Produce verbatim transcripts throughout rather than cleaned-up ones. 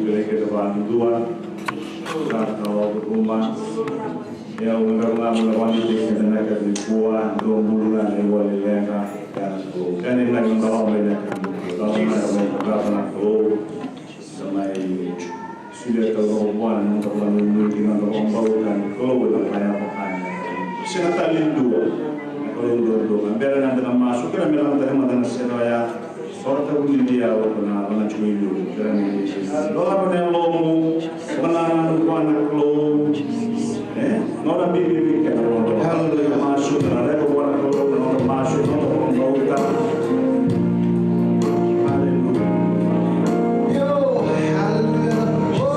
Vei keda vakadudua, sa ka wavuruma. Ia, au gadreva ga meu na vakadeitaki keda ena yakavi nikua, dua bulu ga na iwali leqa, ya na Kalou. Kena inaki balavu mai na yakavi nikua, balavu mai na Kalou. Sa mai solia tale vua na noda vakanuinui kei na noda vakabauta ni Kalou ena ka ya vaka na Kalou. Sega tale ni dua, na Kalou duadua. Bera na noda masu, kerea me lako tale mada na sere oya. Vakatavulici au ena loma ni Kalou. Kerea me lako na yalomu, vakanananu vua na Kalou. E? Nona bibi vei keda na noda masu, na raica vua na Kalou, na noda masu, na noda vakabauta. Haleluya. Io, haleluya. O,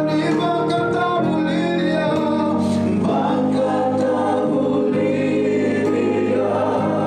ni vakatavulici au, vakatavulici au.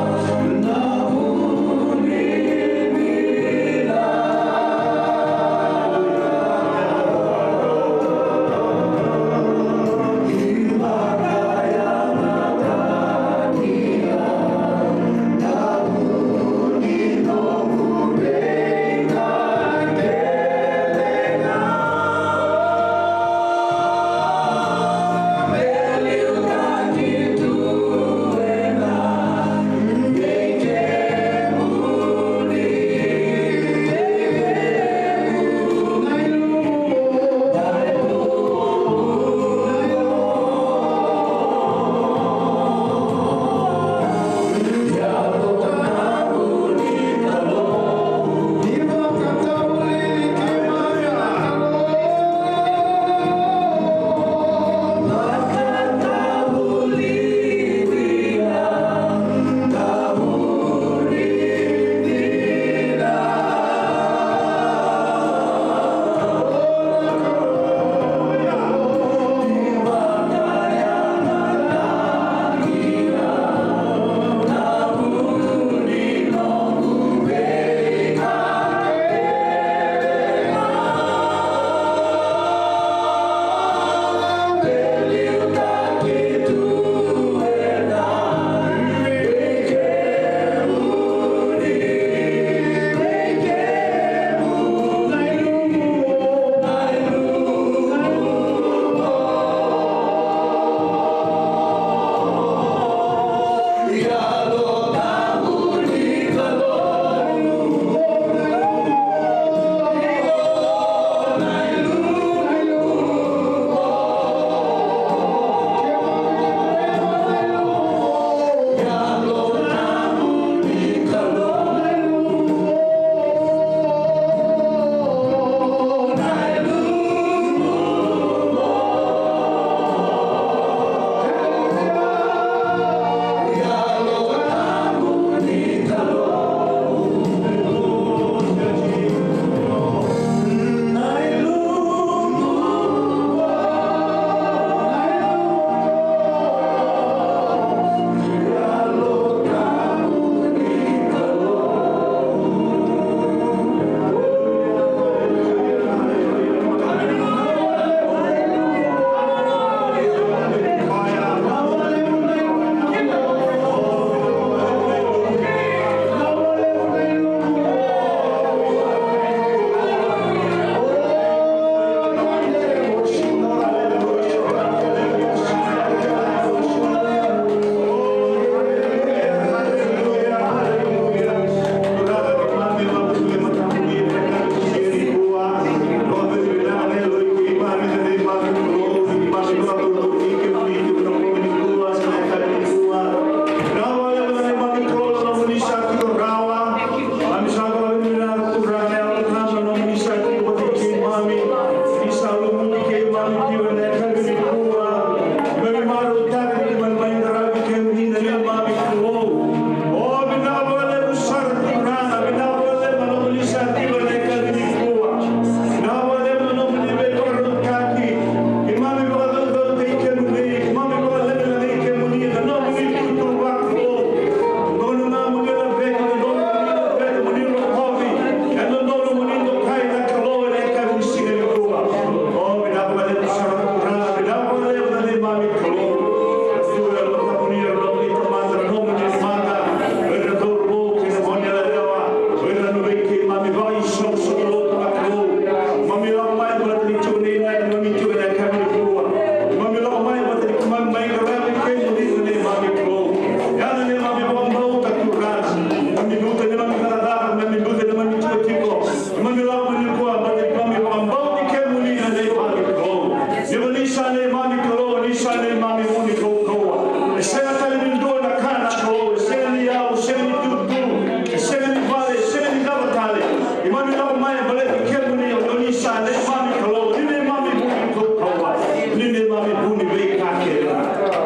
Sa neimami Kalou, ni sa neimami vu ni kaukauwa. E sega tale ni dua na ka na Kalou, e sega ni yau, e sega ni tutu, e sega ni vale, e sega ni cava tale. Keimami lako mai baleti kemuni, o ni sa neimami Kalou, ni neimami vu ni kaukauwa, ni neimami vu ni veika kece.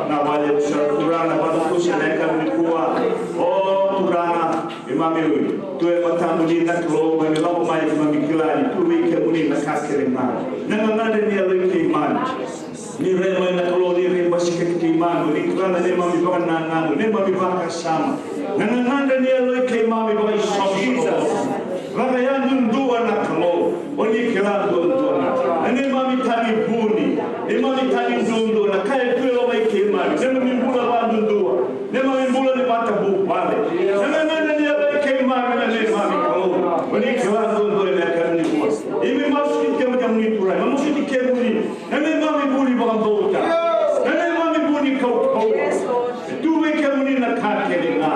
Na vale sa Turaga, vale kusa na yakavi nikua. O Turaga, keimami tu e matamuni na Kalou, keimami lako mai, keimami kila ni tu vei kemuni na ka kece ga. Na gagadre ni yalo i keimami. Ni rai mai na Kalou, ni rai basiketi keimami, ni kila na neimami vakanananu, neimami vakasama. Na gagadre ni yalo i keimami vakaisoqosoqo. Vakayadudua na Kalou, o ni kila duadua ga. Na neimami tani vuni, neimami tani duadua, na ka e tu e loma i keimami, neimami bula vakadudua. Neimami bula ni matavuvale. Na gagadre ni yalo i keimami na neimami Kalou. O ni kila duadua ena yakavi nikua. Imi masuti kemuni, kemuni Turaga. Masuti kemuni. Na neimami vu ni vakabauta. Na neimami vu ni kaukauwa. E tu vei kemuni na ka kece ga.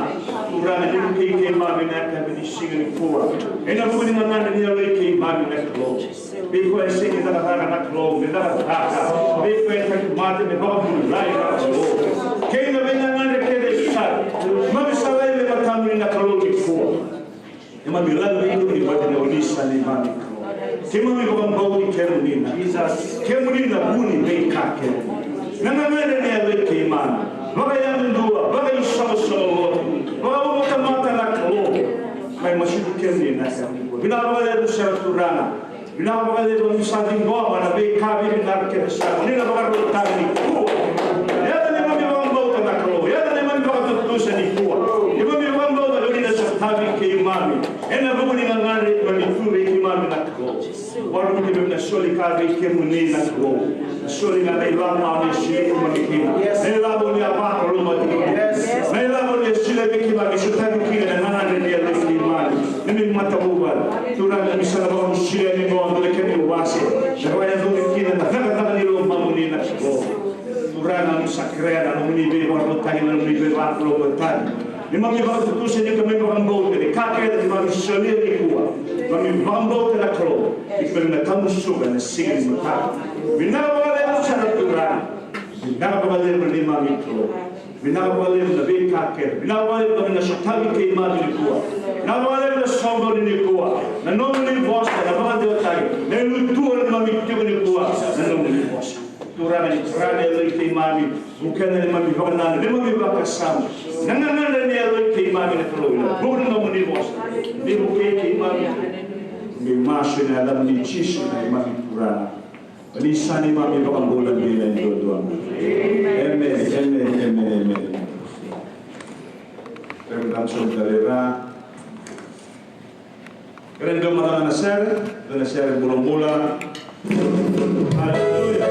Turaga ni vukei keimami na yakavi ni siga nikua. Ena vuku ni gagadre ni yalo i keimami na Kalou. Vei koya e sega ni cakacaka na Kalou me cakacaka. Vei koya e takimate me vakabulai na Kalou. Kei na veigagadre kece sa. Keimami sa lai me matamuni na Kalou nikua. Keimami lako vei kemuni baleta ni o ni sa neimami Kalou. Keimami vakabauti kemuni na. Kemuni na vu ni veika kece. Na gagadre ni yalo i keimami. Vakayadudua, vakaisoqosoqo. Vakaumatamata na Kalou. Mai masuti kemuni na. Vinaka vakalevu sara Turaga. Vinaka vakalevu ni sa ciqoma na veika vivinaka kece sara. Ni na vakarautaki nikua. Yaca neimami vakabauta na Kalou. Yaca neimami vakatutusa nikua. Neimami vakabauta ni na sotavi keimami. Ena vuku ni gagadre keimami tu vei keimami na Kalou. Walu keimami na soli ka vei kemuni na Kalou. Soli ga na ilavo ni a silevi keimami kina. Na ilavo ni a vakalolomataki keimami. Na ilavo ni a silevi keimami, sotavi kina na gagadre ni yalo i keimami. Neimami matavuvale. Turaga ni sa na vakarusia ni noda na kena iwase. Na vakayacori kina na cakacaka ni lomamuni na Kalou. Turaga ni sa kerea na nomuni veivakarautaki, na nomuni veivakarautaki. Neimami vakatutusa ni keimami vakabauta ni ka kece keimami solia nikua. Keimami vakabauta na Kalou. Ni keimami na tamusuka na siga ni mataka. Vinaka vakalevu sara Turaga. Vinaka vakalevu neimami Kalou. Vinaka vakalevu na veika kece. Vinaka vakalevu na sotavi keimami nikua. Vinaka vakalevu na soqoni nikua. Na nomuni vosa, na vakadewataki. Na itutu neimami tiko nikua. Na nomuni vosa. Turaga ni turaga e loi keimami. Vukea na neimami vakanananu, neimami vakasama. Na gagadre ni yalo i keimami na Kalou. Ena vuku ni nomuni vosa. Ni vukei keimami. Ni masu ena yacamuni Jisu na neimami Turaga. Ni sa neimami vakabula dina duadua. Emeni, emeni, emeni, emeni. Kere mada na solidarera. Kere dua mada na sere, dua na sere bulabula. Aleluya.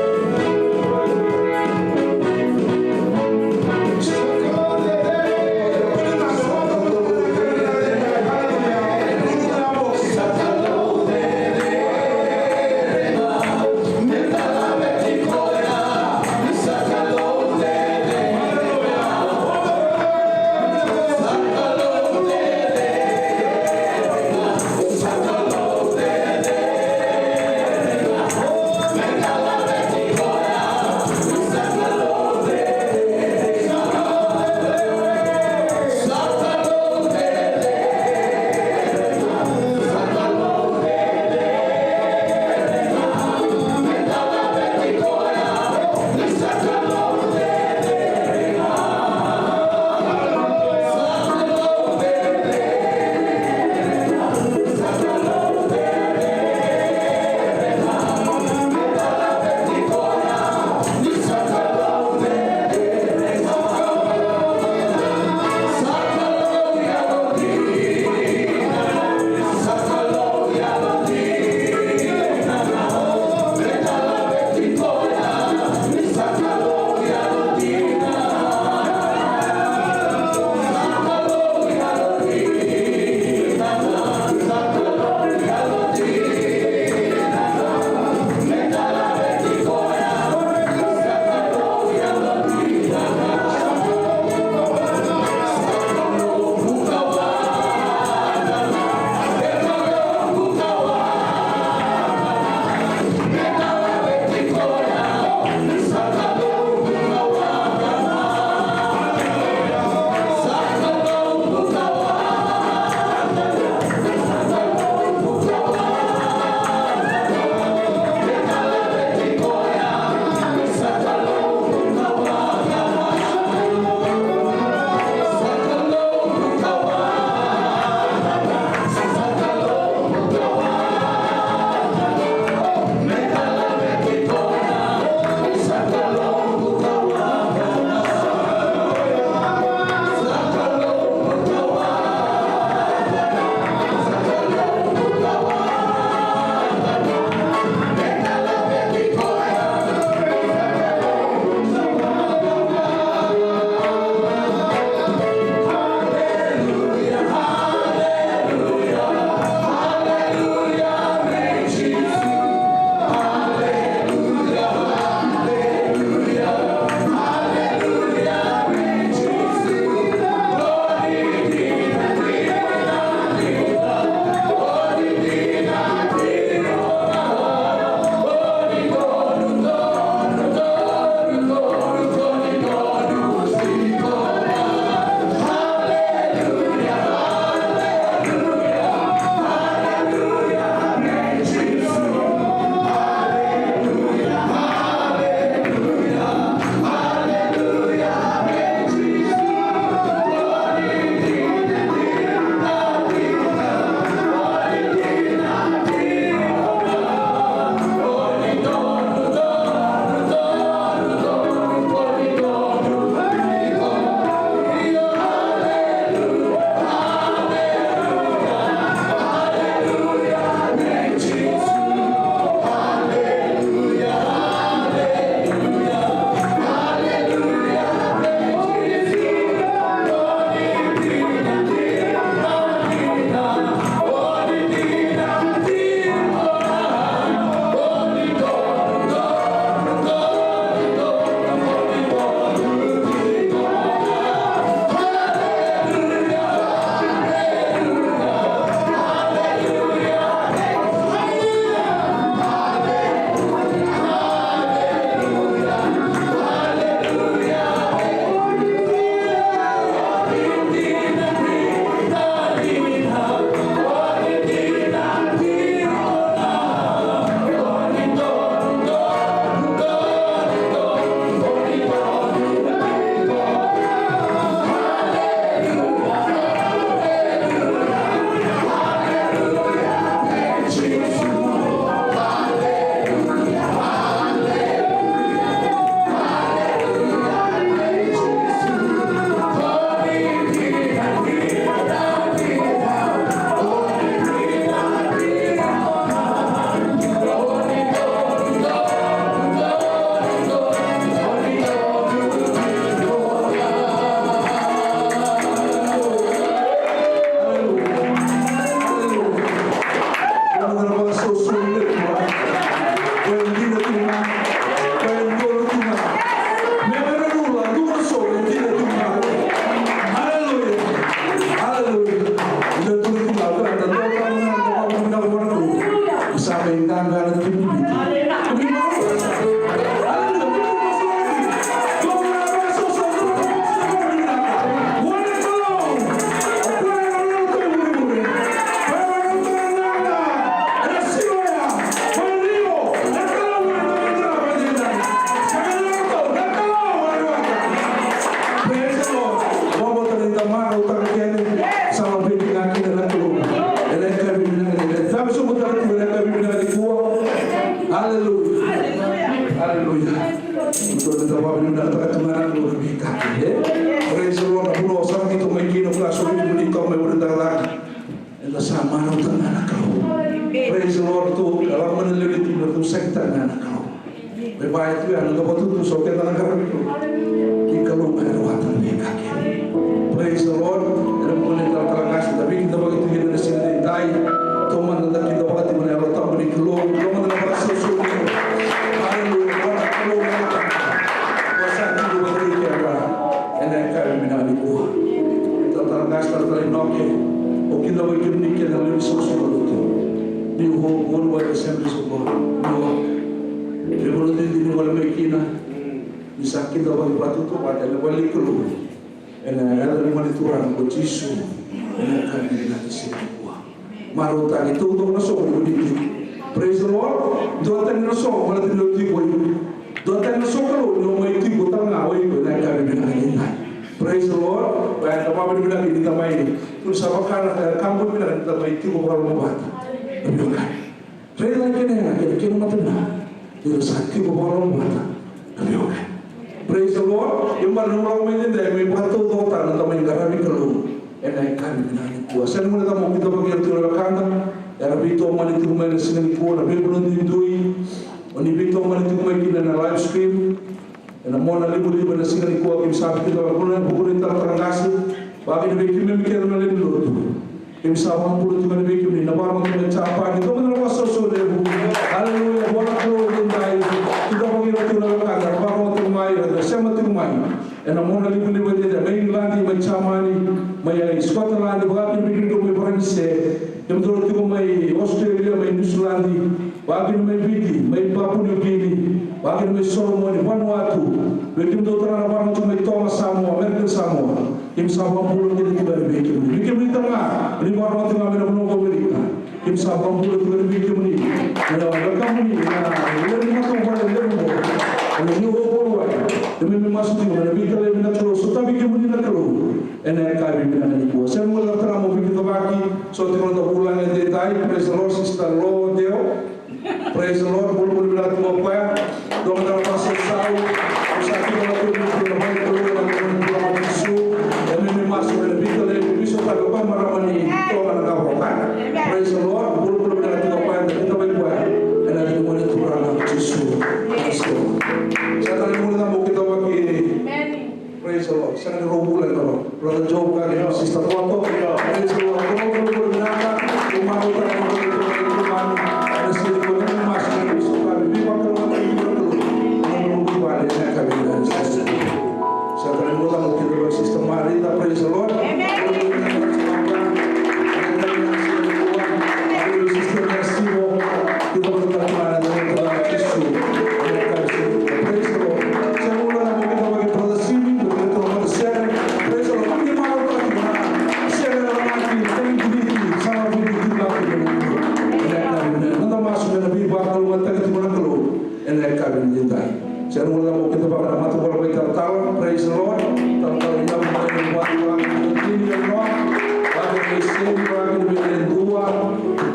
Hallelujah. Tou na vakavinavinakataka tu ga na Kalou na veika kece, e? Praise the Lord. Na vanua sa mai tou mai kina, ko sa vuli toka mai vuli daladala. Eda sa marautaka ga na Kalou. Praise the Lord. Tou lako mai na lewe ni timi, tou sakitaka ga na Kalou. Me vaya tu ya na noda vakatutu, so keda na Kalou. Ni Kalou ga e rawata na veika kece. Praise the Lord. Ena vuku ni talatala qase, da veikidavaki tu kina ena siga edaidai. Tou mada da kidavaka tiko na Yalo Tabu ni Kalou. Tou mada na vakasausau. Hallelujah. Vua na Kalou. Vua sa tiko vata kei keda. Ena yakavi vinaka nikua. Talatala qase, talatala Inoke. Au kidavaki kemuni kece na lewe ni soqosoqo lotu. New Hope Worldwide Assemblies of God. New Hope. Ni vanua didi ni gole mai kina. Ni sa kidavaki vakatautauvata ena vale ni Kalou. Ena yaca ni Gone Turaga ko Jisu. Ena yakavi vinaka nikua. Marautaki taucoko na soqo ni Moniti. Praise the Lord. Duatani na soqo, marautaki na tiko i. Duatani na soqo Kalou ni o mai tiko tale ga o iko ena yakavi vinaka nikua. Praise the Lord. Vaya na vakavinavinaka ni da mai. Tu sa vaka na, e, ka bau vinaka ni da mai tiko vakaloloma vata. Raica na kena yaga kei na kena matavinavinaka ni da sa tiko vakaloloma vata na veiwekani. Praise the Lord. Ia bale na ulako mai edaidai, mai vakataucokotaka na noda mai qaravi Kalou ena yakavi vinaka nikua. Sega ni guilecava mo kidavaki ira tiko na wekada era veitomani tiko mai ena siga nikua, na veivanua duidui o ni veitomani tiko mai kina ena live stream. Ena mona livaliva ena siga nikua, keimami sa vakila na vuna e vuku ni talatala qase. Vakakina vei keimami kece na lewe ni lotu. Keimami sa vakabula tiko yani vei kemuni na vakarorogo mai Japani. Dou mada na vakasausau levu. Haleluya. Vua na Kalou edaidai. Kidavaki ira tiko na wekada, na vakarorogo tiko mai, ira na sema tiko mai. Ena mona livaliva edaidai, mai Igiladi, mai Jamani, mai Scotland, vakakina vei kemudou mai Varanise. Kemudou tiko mai Australia, mai Niusiladi. Vakakina mai Viti, mai Papua New Guinea, vakakina mai Solomoni, Vanuatu, vei kemudou tale ga na vakarorogo tiko mai Toga, Samoa, American Samoa. Keimami sa vakabula kece tiko yani vei kemuni. Vei kemuni tale ga ni vakarorogo tiko ga mai na vanua ko Amerika. Keimami sa vakabula tiko yani vei kemuni. Na wekamuni, na lewe ni matavuvale levu oqo. Ena New Hope Worldwide. Keimami masu tiko ena veitalevi na Kalou, sotavi kemuni na Kalou. Ena yakavi vinaka nikua. Sega ni guilecava mo veikidavaki, so tiko na vulagi edaidai, praise the Lord, Sister Lodeo. Praise the Lord, bulabula vinaka tiko o koya. Dua mada na vakasausau. Au sa tiko na Kalou, na Kalou, na Kalou, na Kalou, na Kalou, Jisu. Keimami masu ena veitalevi, veisotavi o koya marama ni Toga na Gavoka. Praise the Lord, bulabula vinaka tiko o koya, na kidavaki koya. Ena yaca ni Gone Turaga Jisu. Praise the Lord. Sa tale muna na mo kidavaki. Praise the Lord. Sega ni rau vula e toro. Brother Joe, ka kei Sister Poto. Praise the Lord. Ko rau vula vula vinaka. Ko marautaka na vula vula vinaka. Ena siga ni ko na masu, na masu ka bibi vaka na vula vula. Na vula vula vale, na ka vula. Sa tale muna mo kidavaki Sister Marita. Praise the Lord. Amen. Sister Nasimo. Praise the Lord. Sa ula na mo kidavaki Brother Simi, Brother Simi, Brother Sere. Praise the Lord. Kemuni marautaki na Sere, Ramaki, Thank you, Viti, Sara, Viti, Viti, Viti. Ena yakavi vinaka. Noda masu me na veivakalougatataki tiko na Kalou. Ena yakavi edaidai. Sa ula na mo kidavaki na matavuvale vakaitalatala. Praise the Lord. Talatala ina mo kidavaki na matavuvale vakaitalatala. Vakaitalatala.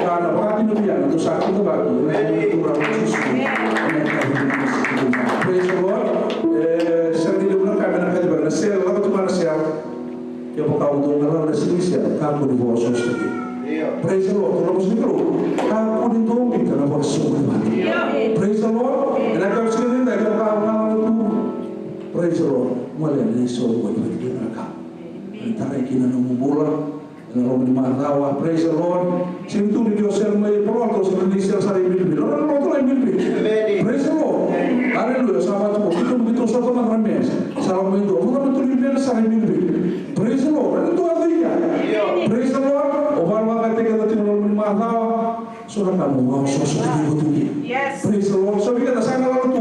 Ka na vakakina vei au na tou sa kidavaki ena yaca ni Turaga o Jisu. Praise the Lord. E, sega ni levu na ka me na kaci vaka na sel, lako tu mai na sel. Kevaka o dou galala na sel, kakua ni vakaosooso. Praise the Lord. Kakua ni dou biuta na vakasoqoni vata. Praise the Lord. Ena ka sega ni dai kevaka o galala tu. Praise the Lord. Mole na isoqoni vata kei na ka. Tarai kina nomu bula. Ena loma ni macawa, praise the Lord. Sega ni tu ni o sel mai Palo Alto, sega ni sel sara i Melbourne. Loma ni lotu la i Melbourne. Praise the Lord. Hallelujah. Sa vatu ko, keitou, keitou sota mada na mesa. Sa lako mai dua, mada na tu ni mesa sara i Melbourne. Praise the Lord. Ena tu a tu ia. Praise the Lord. O vale vakateketa tiko na loma ni macawa. So na ka mo vakaosooso tiko tu ia. Praise the Lord. So vei keda sa galala tu.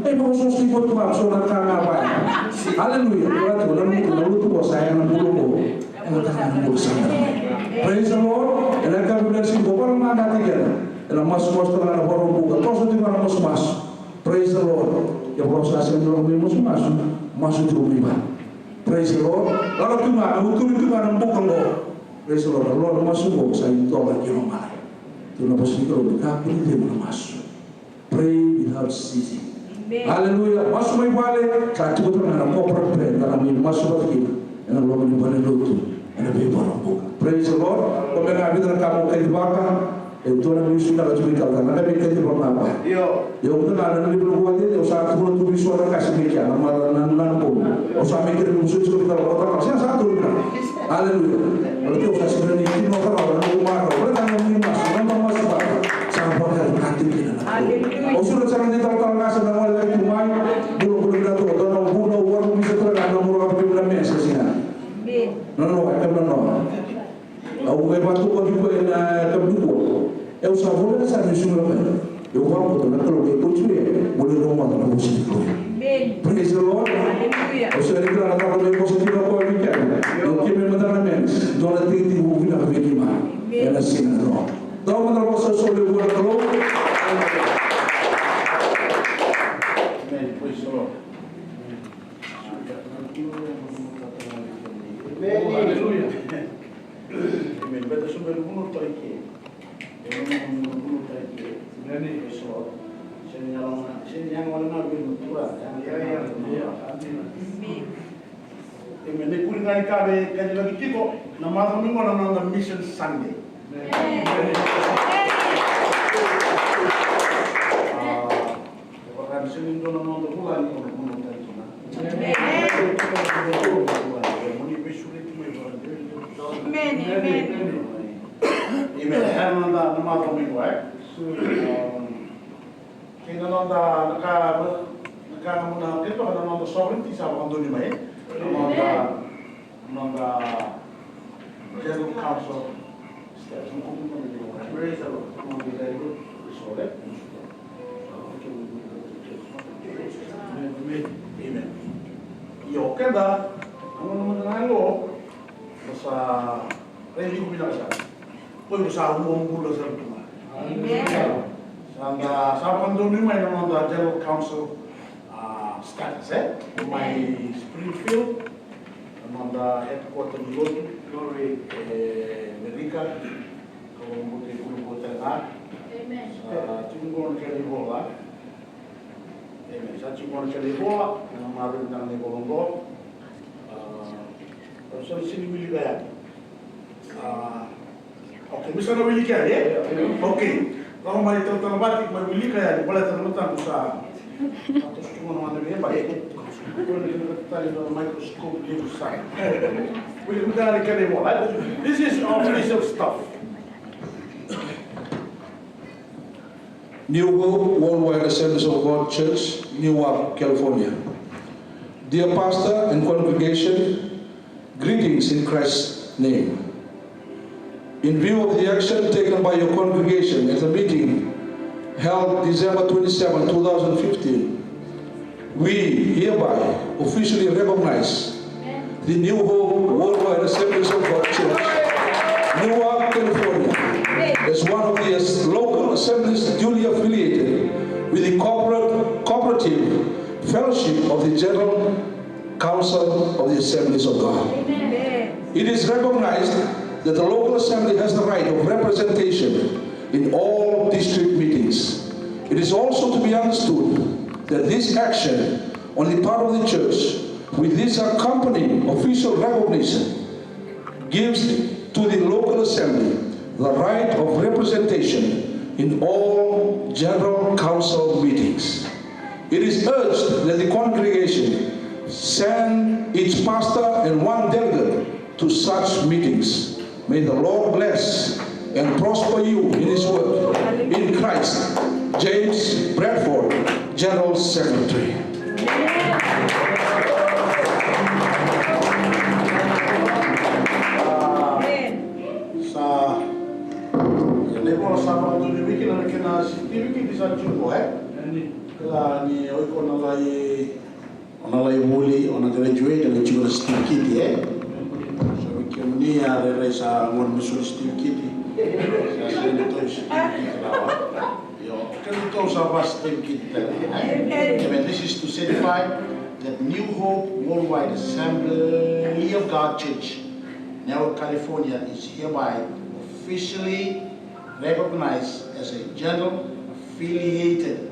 E vakaosooso tiko tu ga, so na ka ga vaya. Hallelujah. Praise the Lord. Ena yakavi vinaka siga qo, vakalougatataki keda ena masumasu tale ga na Vakaraubuka, toso tiko ga na masumasu. Praise the Lord. Kevaka o sa sega ni lako mai masumasu, masu tiko mai vale. Praise the Lord. Lako tiko ga, uturi tiko ga na buka qo. Praise the Lord. Lako na masu qo, sa idola ki loma. Tukuna na vosa ni Kalou, kakua ni cegu na masu. Pray without ceasing. Aleluya. Masu mai vale, sa tiko tale ga na corporate prayer, da na mai masu vata kina ena loma ni valenilotu ena veivakarau. Praise the Lord. Ko me ga vica na ka mo kacivaka, e dua na niu sui na ka tu mai kau, na ka me kacivaka ga va. Io. Io, vica ga na niu vakavuati, au sa tukuna tu vei so na ka se mai kea, na mara na, na, na bomu. Au sa mai kere ni musu tiko vica na kota, sa, sa tu na. Aleluya. Ora tiko sa sega ni kina o karau, na noqu marau. Ora tiko na noqu masu, na noqu masu vata. Sa vakayagataki kina na Kalou. Aleluya. Au sura sara ni talatala ga sa na gole laki tu mai. Bula, bula, bula, tu, tu, na vunau, waru, misa, tu, na, na mura, tu, na mesa, sina. Amen. No, no, e, no, no. Au qai vakatukuna tiko ena yakavi nikua. Au sa voleka sara niu sega ni raica. Au vakabauta na Kalou e oti vei au, mo ni rogoca na vosa ni Kalou. Amen. Praise the Lord. Hallelujah. Au sega ni kila na cava na vosa ni Kalou vei keda. Au keimami mada na men. Dua na tekitekivu vinaka vei keimami. Amen. Ena siga nikua. Dua mada na vosa soli vua na Kalou. Amen. Praise the Lord. Amen. Hallelujah. Amen. Beta sobe na vunau tale ke. Amen. Praise the Lord. Sega ni yaga wale ga vei na Turaga. Amen. Amen. Ni kuri ga ni ka me kacivaki tiko na macawa mai qo na noda Mission Sunday. Amen. Ah, Vaka ni sega ni dua na noda vulagi, o na noda tale tu na. Amen. Amen, amen. Amen. Era na noda, na macawa mai qo, e? Kei na noda, na ka, na ka na muna, kei na noda sovereignty sa vakadonui mai. Na noda, noda General Council. Amen. Io, keda, na gauna mada ga qo, sa raici iko vinaka sara. Ko iko sa ua bula sara tu ga. Amen. Sa da, sa vakadonui mai na noda General Council, ah, status, e? Mai Springfield, na noda headquarter ni lotu, e Amerika, ka vakabauta e Kulubu tale ga. Amen. Sa tiko qo na kena ivola. Amen. Sa tiko qo na kena ivola, na maroroi na ivola qo. Ah, au sa sega ni wilika yani. Ah, okay, me sa na wilika yani, e? Okay. Lako mai talatala Vati, mai wilika yani, baleta na mataqu sa. Sa toso tu ga na gone vei Vati. Ko na kena tali na microscope levu sara. Wilika yani kena ivola. This is official stuff. New Hope Worldwide Assemblies of God Church, Newark, California. Dear pastor and congregation, greetings in Christ's name. In view of the action taken by your congregation at the meeting held December twenty-seven, two thousand fifteen, we hereby officially recognize the New Hope Worldwide Assemblies of God Church, Newark, California, as one of the as-, local assemblies duly affiliated with the corporate, cooperative fellowship of the General Council of the Assemblies of God. Amen. It is recognized that the local assembly has the right of representation in all district meetings. It is also to be understood that this action on the part of the church, with this accompanying official recognition, gives to the local assembly the right of representation in all general council meetings. It is urged that the congregation send its pastor and one delegate to such meetings. May the Lord bless and prosper you in his work. In Christ, James Bradford, General Secretary. Sa, e, na ivola sa vakadonui vei kina na kena certificate sa tiko, e? Kila ni o iko na lai, o na lai vuli, o na graduate, o na tiko na certificate, e? So vei kemuni a rairai sa gone me soli certificate. Sa soli certificate rawa. Io, keda tou sa vakacertificate tale, e? Amen. This is to certify that New Hope Worldwide Assembly of God Church, Newark, California, is hereby officially recognized as a general affiliated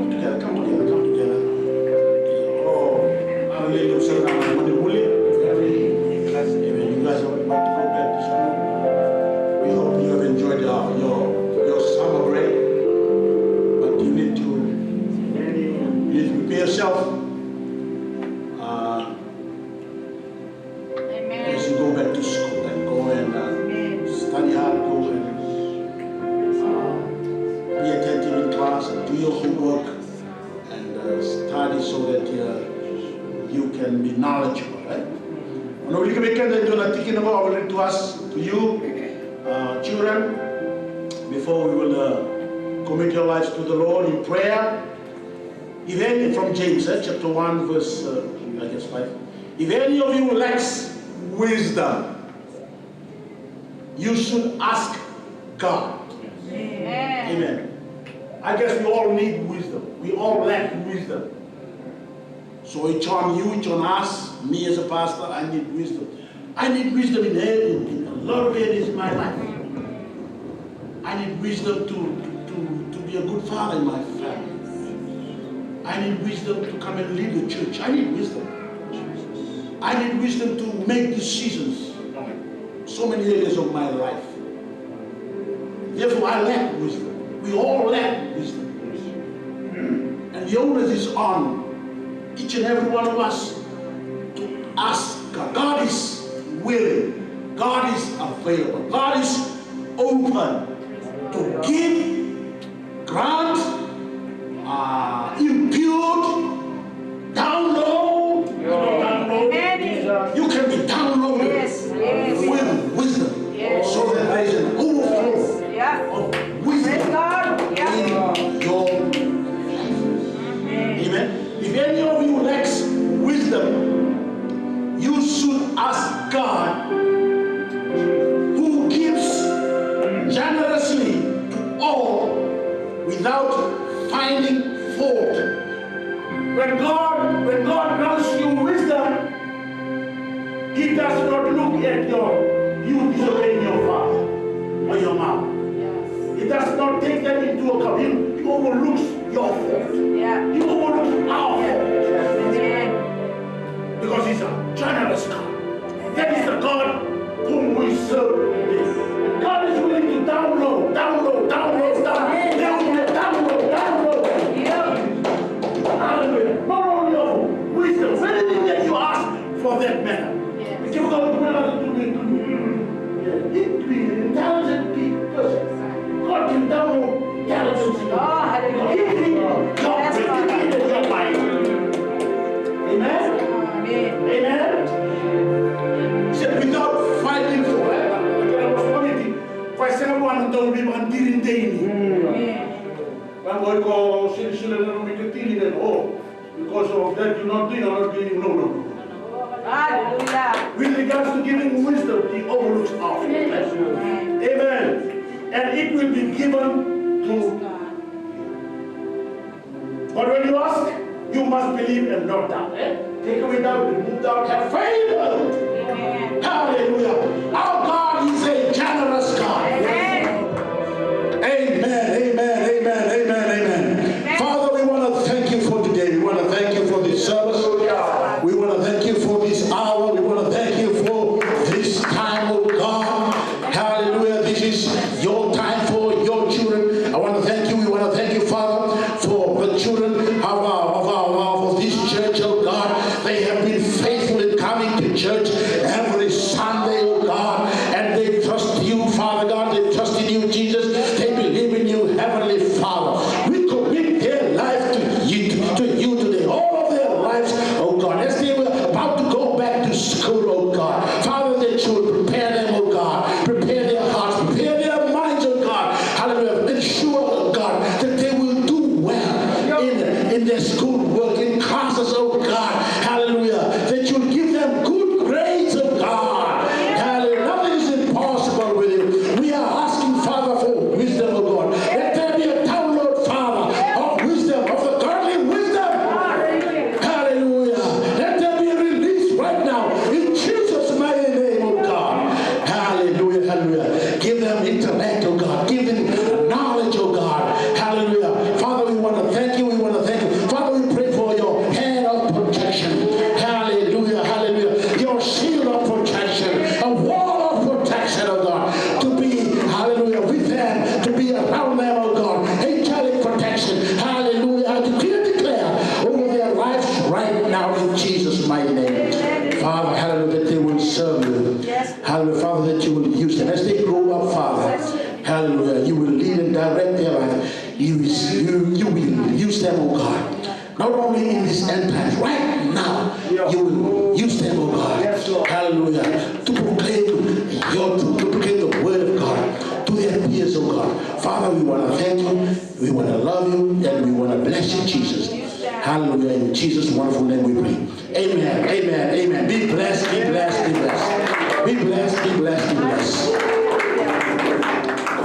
come together, come together, come together. Oh, hallelujah. Amen. You guys are about to go back to school. We hope you have enjoyed your, your, your summer break. But you need to, you need to prepare yourself. Uh, Amen. As you go back to school and go and, uh, study hard, go and, uh, be attentive in class and do your homework. uh, study so that uh, you can be knowledgeable, right? Au na wilika vei keda e dua na tikina qo, I will read to us, to you, uh, children, before we will uh, commit your lives to the Lord in prayer. If any, from James, eh, chapter one, verse, uh, I guess, five. If any of you lacks wisdom, you should ask God. Amen. Amen. I guess we all need wisdom. We all lack wisdom. So it's on you, it's on us, me as a pastor, I need wisdom. I need wisdom in, in, in a lot of areas in my life. I need wisdom to, to, to be a good father in my family. I need wisdom to come and lead the church. I need wisdom. I need wisdom to make decisions. So many areas of my life. Therefore, I lack wisdom. We all lack wisdom. And the onus is on each and every one of us to ask God. God is willing. God is available. God is open to give, grant, uh, impute, download. Download. Amen. You can be downloaded, yes, yes, with wisdom, yes, so that there is an overflow, yeah, of wisdom, praise God, yeah, in your life. Amen. Amen. If any of you lacks wisdom, you should ask God, who gives generously to all without finding fault. When God, when God grants you wisdom, He does not look at your, you disobeying your father or your mom. Yes. He does not take that into account. He, he overlooks your fault. Yeah. He overlooks our fault. Amen. Because He's a generous God. That is the God whom we serve. God is willing to download, download, download, download, download, download, download. Yeah. Hallelujah. Not only of wisdom, anything that you ask for that matter. Yes. Give God to me, to me, to me. Yeah. It be an intelligent pe-, person. God can download intelligence in you. Oh, hallelujah. Give him your, yes, Lord, your mind. Amen? Amen. Amen? He said, without fighting for it, like I was pointing, for example, I'm done with my dealing daily. Amen. Vaqo iko silasila na nomu ikatini, then, oh, because of that you're not doing, I'm not doing, no, no, no. Hallelujah. With regards to giving wisdom, He overlooks our fault. Amen. And it will be given to, but when you ask, you must believe and not doubt. Eh? Take away doubt, remove doubt, have faith. Amen. Hallelujah. Our God is a generous God. Amen. Amen, amen, amen, amen, amen. Amen. Father, we want to thank you for today. We want to thank you for this service. We want to thank you for this hour. We want to thank you for this time, oh God. Hallelujah. This is your time for your children. I want to thank you. We want to thank you, Father, for the children of our, of our, of this church, oh God. They have been faithful in coming to church every Sunday, oh God. And they trust you, Father God. They trust in you, Jesus. They believe in you, Heavenly Father. We commit their life to you, to, to you today. All of their lives, oh God. As they were about to go back to school, oh God. Father, that you would prepare them, oh God. Prepare their hearts, prepare their minds, oh God. Hallelujah. Ensure, oh God, that they will do well in, in their school work, in classes, oh God. Hallelujah. That you will give them good grades, oh God. Hallelujah. Nothing is impossible with you. We are asking, Father, for wisdom, oh God. Let there be a download, Father, of wisdom, of the godly wisdom. Hallelujah. Let there be a release right now in Jesus' mighty name, oh God. Hallelujah, hallelujah. Give them intellect, oh God. Give them knowledge, oh God. Hallelujah. Father, we want to thank you. We want to thank you. Father, we pray for your hand of protection. Hallelujah, hallelujah. Your shield of protection. A wall of protection, oh God. To be, hallelujah, with them, to be around them, oh God. Angelic protection. Hallelujah. I decree and declare over their lives right now in Jesus' mighty name. Father, hallelujah, that they will serve you. Yes. Hallelujah, Father, that you will use them as they grow up, Father. Hallelujah, you will lead and direct their life. You, you, you will use them, oh God. Not only in these end times, right now, you will use them, oh God. Hallelujah. To proclaim your truth, to proclaim the word of God to their peers, oh God. Father, we want to thank you, we want to love you, and we want to bless you, Jesus. Hallelujah. In Jesus' wonderful name we pray. Amen, amen, amen. Be blessed, be blessed, be blessed. Be blessed, be blessed, be blessed.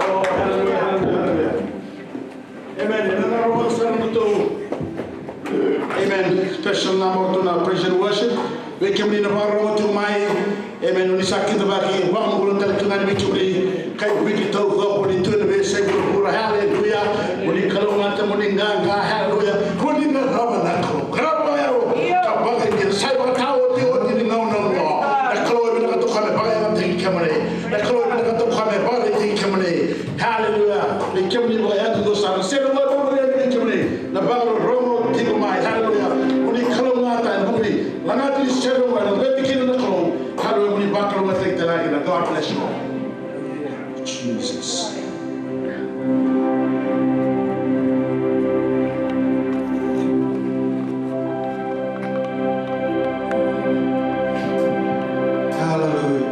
Oh, hallelujah, hallelujah, hallelujah. Amen. Ena na rogo sara na tou. Amen. Special number tu na praise and worship. Vei kemuni na vakarorogo tiko mai. Amen. Oni sa kidavaki, vakamuria tale tu ga ni vei kemuni. Kai Viti taucoko ni tu ena veiyasai vuravura. Hallelujah. Moni kalougata, moni qaqa. Hallelujah. Moni qarava na Kalou. Qarava ya. Ka vakaidina, sa ivakataotioti ni gauna oqo. Na Kalou e vinakata o koya me vakayagataki kemuni. Na Kalou e vinakata o koya me vakaraitaki kemuni. Haleluya. Ni kemuni vakayadudua sara. Sere vakarogo yani vei kemuni na vakarorogo tiko mai. Haleluya. Moni kalougata ena vuku ni lagata ni sere oqo ena veti kina na Kalou. Haleluya. Moni vakalougatataki tale ga kina. God bless you all. Jesus. Hallelujah.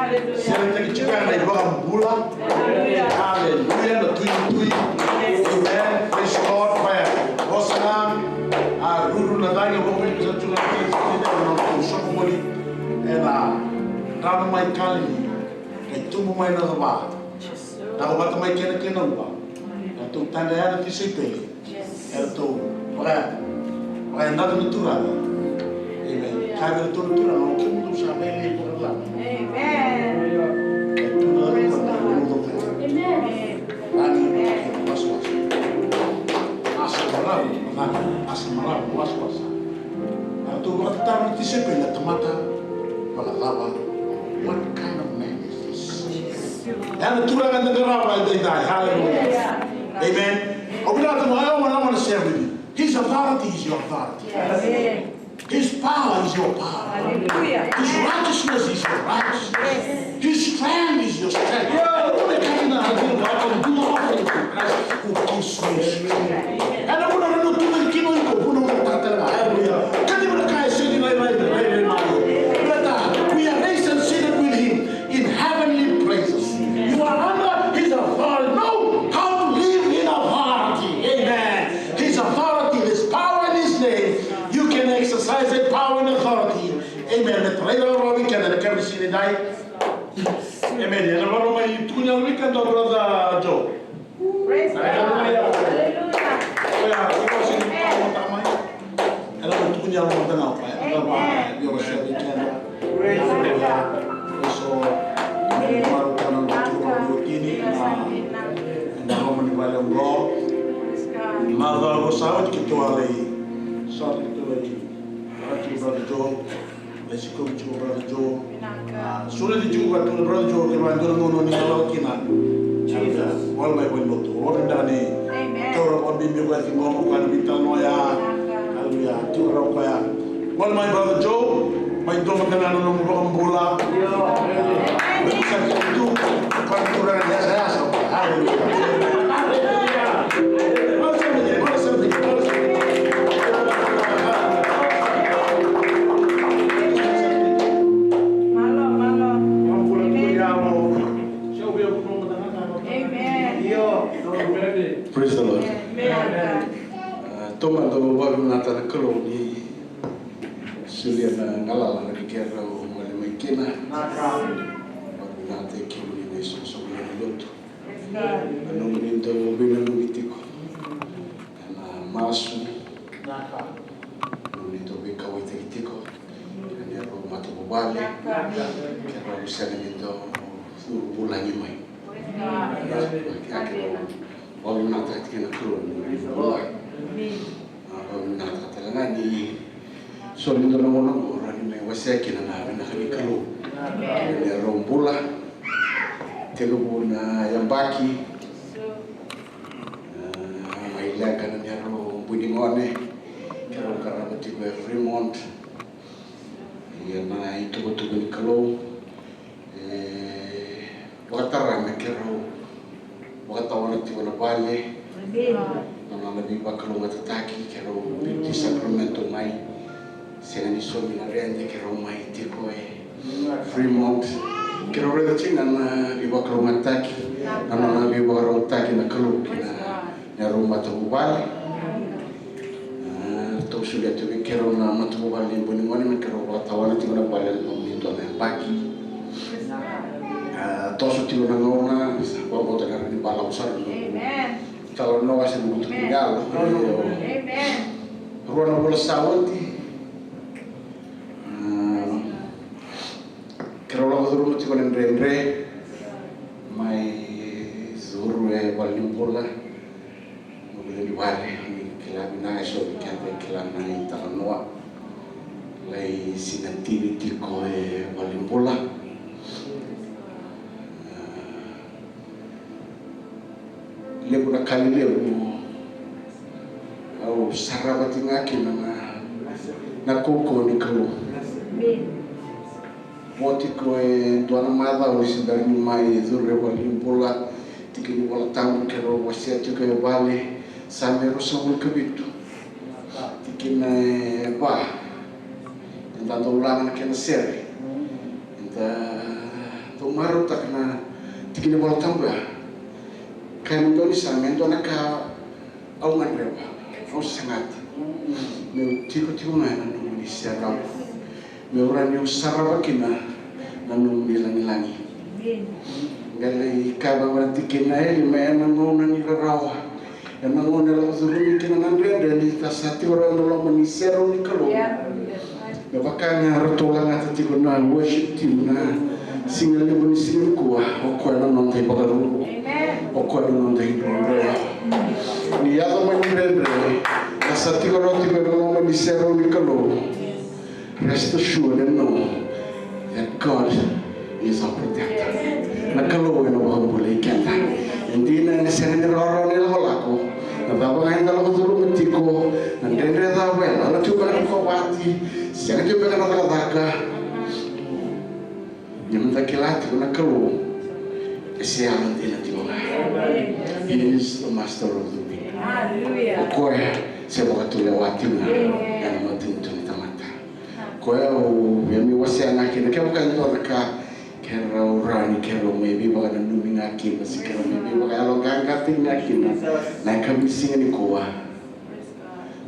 Seretaki tiko ya na iVakabula. Haleluya, na Tui ni tui. Amen. Praise God. Vaya. Vosa na, a, ruru na cagi, vakaveika sa tu na kena sitida, na nodratou soqo voli. Ena drano mai Kalili, kai tubu mai na cava. Lako vata mai kena kena ua. Eratou tadra ya na tisaipeli. Eratou vaka, vakayadrata na Turaga. Amen. Kaya vei iratou na Turaga, o kemudou sa mai lai vakalala. Amen. E tu na Turaga, e tu na Turaga. Amen. Ani, wasawasa. Asa maravu, maravu, asa maravu, wasawasa. Eratou vakatataro na tisaipeli, na tamata vakacava? What kind of man is this? Ya na Turaga da qarava edaidai. Hallelujah. Amen. Au vinakata mo, I wanna, I wanna share with you. His authority is your authority. His power is your power. His righteousness is your righteousness. His strength is your strength. Ena vuna e kaya na Biblia, "But do all things through Christ who gives me strength." Ena vuna o na tu mai kina o iko, vuna o na tatala. Hallelujah. Kati vuna kaya sini mai, mai, mai, mai, mai. Brother, we are raised and seated with him in heavenly places. You are under his authority. Know how to live in authority. Amen. His authority, his power in his name. You can exercise that power and authority. Amen. Na tarai rawarawa vei keda na kena sini dai. Amen. Ena rawarawa mai tukuni au vei keda, brother Joe. Praise God. Hallelujah. Hallelujah. Oya, oya, sini, amen, tamai. Ena tukuni au mada ga, pai. Amen. Io, sa vei keda. Praise God. So, amen. Maru kana na tukuni na, na loma ni vale oqo. Praise God. Mother Rosa, keitou a lai. Sorry, keitou lai. Thank you, brother Joe. Lai sikovi tiko, brother Joe. Vinaka. A, sureti tiko ka tu na brother Joe, kevaka e dua na gauna ni lako kina. Jesus. Wala mai vale ni lotu. Wala mai dani. Amen. Taura vakabibi o koya, tiko mai o koya na veitalanoa ya. Vinaka. Hallelujah. Tiko rawa o koya. Wala mai, brother Joe. Mai dua mada ga na nomu vakabula. Io. Amen. Sa tu. Koya na turaga ni yasayasa. Hallelujah. Hallelujah. Malo, malo. Amen. Praise the Lord. Amen. Ah, taumada au vakavinavinaka na Kalou ni solia na galala ni keirau gole mai kina. Vakavinavinakataki kemuni na isoqosoqo lewe ni lotu. Na nomuni dau veinanumi tiko ena masu. Na nomuni dau veikauwaitaki tiko ena neirau matavuvale. Keirau sega ni dau curu vulagi mai. Ia keirau vakavinavinakataka tiko na Kalou ni bula. Au vinakata tale ga ni so ni dua na gauna qo rawa ni mai wasea kina na vinaka ni Kalou. Ena neirau bula, tekivu na yabaki, a, mai leqa na neirau bui ni gone, keirau qarava tiko e Fremont. Ia na ituvatuva ni Kalou. E vakatara me keirau vakatawana tiko na vale. Amen. Na nona veivakalougatataki, keirau biuti Sacramento mai. Sega ni saumi na rede, keirau mai tiko e Fremont. Keirau raica tiko ga na veivakalougatataki, na nona veivakarautaki na Kalou kina neirau matavuvale. A, ratou solia tu vei keirau na matavuvale ni bui ni gone me keirau vakatawana tiko na vale ena loma ni dua na yabaki. A, toso tiko na gauna, sa vakabauta na rawa ni balavu sara na noqu talanoa se noqu tukuni yalo. Amen. Rua na vula sa oti. A, keirau lako curuma tiko na dredre mai curu e valenibula. Noqu lewe ni vale, ni kila vinaka eso ni keda e kila na italanoa. Lai sinatini tiko e valenibula. A, levu na ka lelevu au sarava tiko ga kina na, na kaukauwa ni Kalou. Vo tiko e dua na macawa ni se bera ni mai curu e valenibula, tiki ni Vola Tabu keirau wasea tiko e vale, Same ruasagavulu ka vitu, tikina e va. Eda dau laga na kena sere. Eda Marautaka na tikina Vola Tabu ya. Kaya na dua ni sa me dua na ka au gadreva, au sagata meu tiko tiko ga ena nomuni serau, meu rawa niu sarava kina na nomuni lagilagi. Qai lai kaya vaqo na tikina e lima, ena gauna ni rarawa, ena gauna e lako curumi kina na dredre, ni ta sa tiko rawa ena loma ni serau ni Kalou. Me vaka ga ratou lagata tiko na worship team na siga levu ni siga nikua, o koya na noda ivakaruru. O koya na noda idrodro. Ni yaco mai na dredre, ka sa tiko rawa tiko ena loma ni serau ni Kalou. Rest assured and know that God is our protector. Na Kalou ena vakabulai keda. E dina ena sega ni rawarawa na ilakolako, na cava ga eda lako curuma tiko, na dredre cava e lala tiko beka na kovati, sega tiko beka na cakacaka. Ni meda kila tiko na Kalou e se yalodina tiko ga. He is the master of the wind. O koya se vakatulewa tiko ga ena matanitu ni tamata. Koya au via mai wasea ga kina, kevaka e dua na ka keirau rawa ni keirau mai veivakananumi ga kina, se keirau mai veivakayaloqaqataki ga kina, na yakavi ni siga nikua.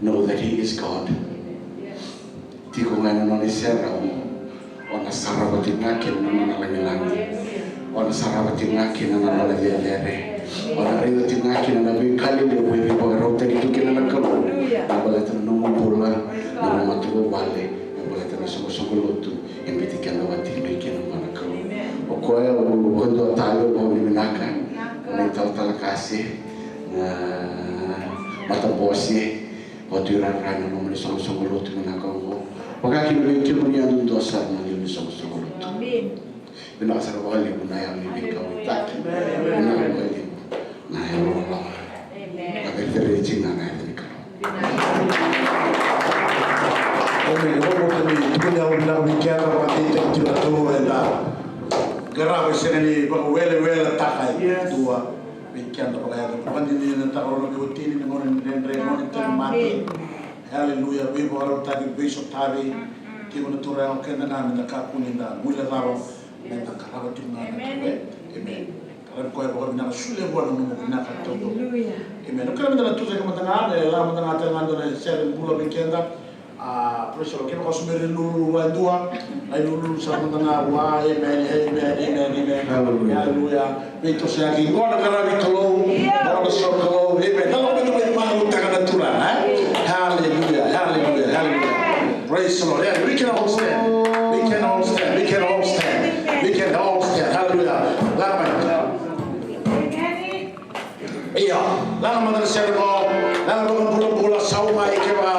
Know that he is God. Tiko ga ena nona iserau, o na sarava tiko ga kina na nona lagilagi. O na sarava tiko ga kina na nona cecere. O na raica tiko ga kina na veika lelevu e veivakarautaki tu kina na Kalou. Na baleta na nomu bula, na nomu matavuvale, na baleta na soqosoqo lotu e biuti keda wati mai kina vua na Kalou. O koya au vakadua tale, au vakavinavinaka na italatala qase, na matabose, vatu i rara ena loma ni soqosoqo lotu vinaka oqo. Vaka kina vei kemuni yadudua sara na liu ni soqosoqo lotu. Vinaka sara vakalevu na yalo ni veikauwaitaki. Vinaka vakalevu na yalo loloma. Vakacereceretaka na yaca ni Kalou. Emeni. Au vakabauta ni tukuni au vinaka vei keda, vakadeitaki tiko na Kalou eda qarava, e sega ni vakaweleweletaka e dua vei keda vakayago. Vakadinadinataka rau na veiwatini, na gauna ni dredre, gauna ni tauvimate. Haleluya. Veivakarautaki, veisotavi. Tiko na Turaga, o keda ga meda kakua ni da guilecava, meda qarava tiko ga na Kalou. Emeni. Qaravi koya vakavinaka, solia vua na nomu vinaka taucoko. Emeni. Au kerea meda na tucake mada ga, e lako mada ga tale ga dua na sere bula vei keda. A, praise the Lord. Kevaka o se bera ni lululu vua e dua, lai lululu sara mada ga vua. Emeni, emeni, emeni, emeni. Hallelujah. Hallelujah. Veitosoyaki, qo na qaravi Kalou, qo na sokalou. Emeni. Na lako me tu mai, marautaka na Turaga, e? Hallelujah, hallelujah, hallelujah. Praise the Lord. Yeah, we can all stand. We can all stand. We can all stand. We can all stand. Hallelujah. Lako mai. Ia, laga mada na sere qo, laga mada na bulabula, sauma i keva.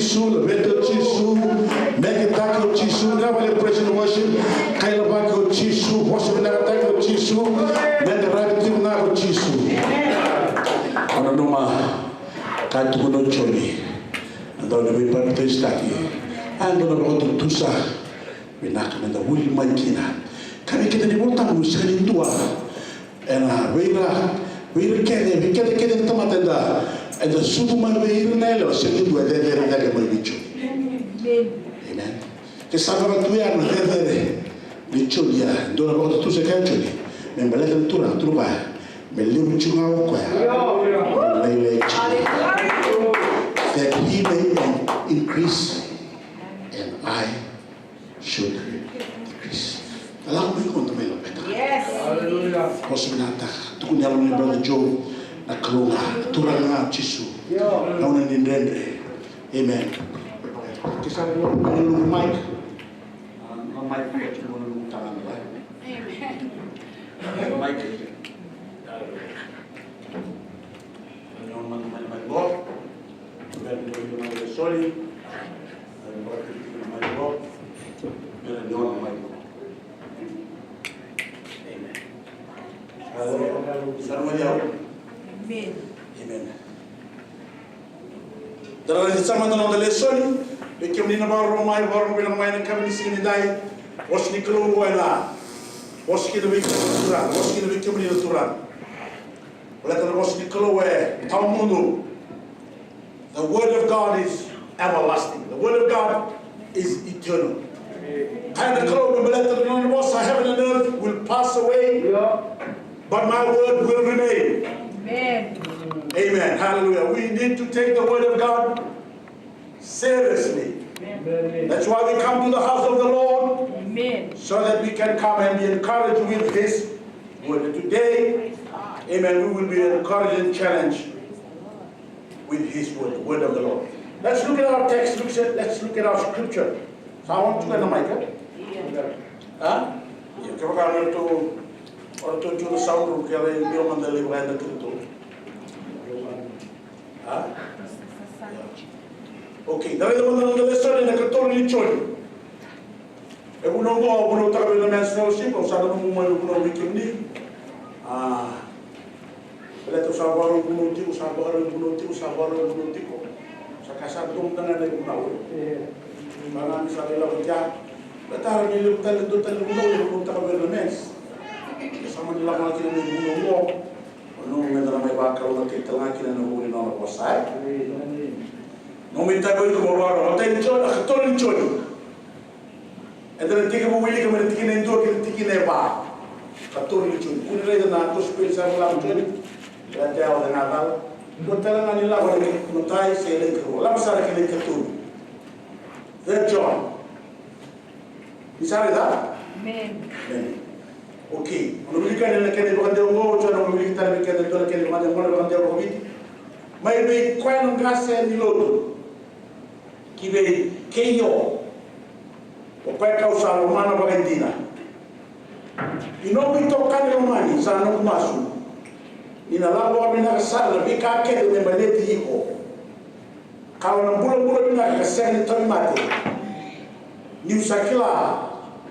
Jisu, laveti o Jisu, meketaki o Jisu, na vale praise and worship, kailavaki o Jisu, vosa vinakataki o Jisu, me qaravi tiko na o Jisu. Au nanuma ka tukuna o Joni, na dau ni veipapitaisotaki, a dua na vakatutusa vinaka me da vuli mai kina. Ka vei keda ni Volatabu sega ni dua. Ena vei ira, vei ira kece, vei keda kece na tamata eda, eda sucu mai vei ira na yalewa, sega ni dua e cecere cake mai vei Joni. Amen. Ke sa vaka tu ya na cecere vei Joni ya, dua na vakatutusa e kaya o Joni, me baleta na Turaga, Turaga, me levu tiko ga o koya, me lailai tiko. That he may increase and I should decrease. Lako mai qo, da mai laveta. Yes. Hallelujah. Vosa vinaka, tukuni yalo ni brother Joe, na Kalou ga, Turaga ga Jisu. Gauna ni dredre. Amen. Ke sa lako mai na mic. Ah, na mic, ko tiko na lugu taga mai. Amen. Mic. Ni o mada mai mai qo. Bera ni o mada mai soli. Ni o mada mai qo. Bera ni o mada mai qo. Amen. Sa rua ni au. Amen. Amen. Da raica mada na noda lesoni. Vei kemuni na vakarorogo mai, vakarorogo vei na mai na yakavi ni siga nidai. Vosa ni Kalou oya na. Vosa kina vei kemuni na turaga. Vosa kina vei kemuni na turaga. Baleta na vosa ni Kalou e tawamudu. The word of God is everlasting. The word of God is eternal. Kaya na Kalou me baleta na nona vosa, heaven and earth will pass away, but my word will remain. Amen. Amen. Hallelujah. We need to take the word of God seriously. Amen. That's why we come to the house of the Lord, amen, so that we can come and be encouraged with His word. Today, amen, we will be encouraged and challenged with His word, the word of the Lord. Let's look at our text. Look at, let's look at our scripture. Sa on tu na mic, eh? Ha? Ia, kevaka o ratou, o ratou tu na sound room, ke lai via mada lai vakayadrati ratou. Ha? Okay, da raica mada na noda lesoni ena ikatolu ni Joni. E vunau qo au vunautaka vei na Men's Fellowship, au sa nanuma mai na vunau vei kemuni. A, baleta au sa vakarau vunau tiko, sa vakarau vunau tiko, sa vakarau vunau tiko. Sa ka sa donu mada ga na ivunau. Sa na ni sa lai lako i kea. Baleta ni levu tale, dua tale na vunau e vunautaka vei na Men's. Sa mani lako ga kina na ivunau qo. O nomu meda na mai vakalougatataki tale ga kina na vuku ni nona vosa, e? Nomu itavi iko mo vakarau. Matai ni Joni, a, katolu ni Joni. Eda na tekivu wilika mai na tikina e dua ki na tikina e va. Katolu ni Joni. Kua ni raica na kosipeli sara ga o Joni. Eda te yawa na cala. Dua tale ga ni lako na matai se na ikarua. Lako sara ki na ikatolu. Third John. Ni sa raica? Amen. Amen. Okay. O na wilika yani na kena ivakadewa qo, o na wilika tale vei keda e dua na kena ivakadewa, na ivakadewa vakaviti. Mai vei koya na qase ni lotu. Ki vei keiyo, o koya kau sa lomana vakaidina. I nomu itokani lomani, sa noqu masu ni na lako vakavinaka sara na veika kece me baleti iko. Ka o na bulabula vinaka ka sega ni tauvimate. Niu sa kila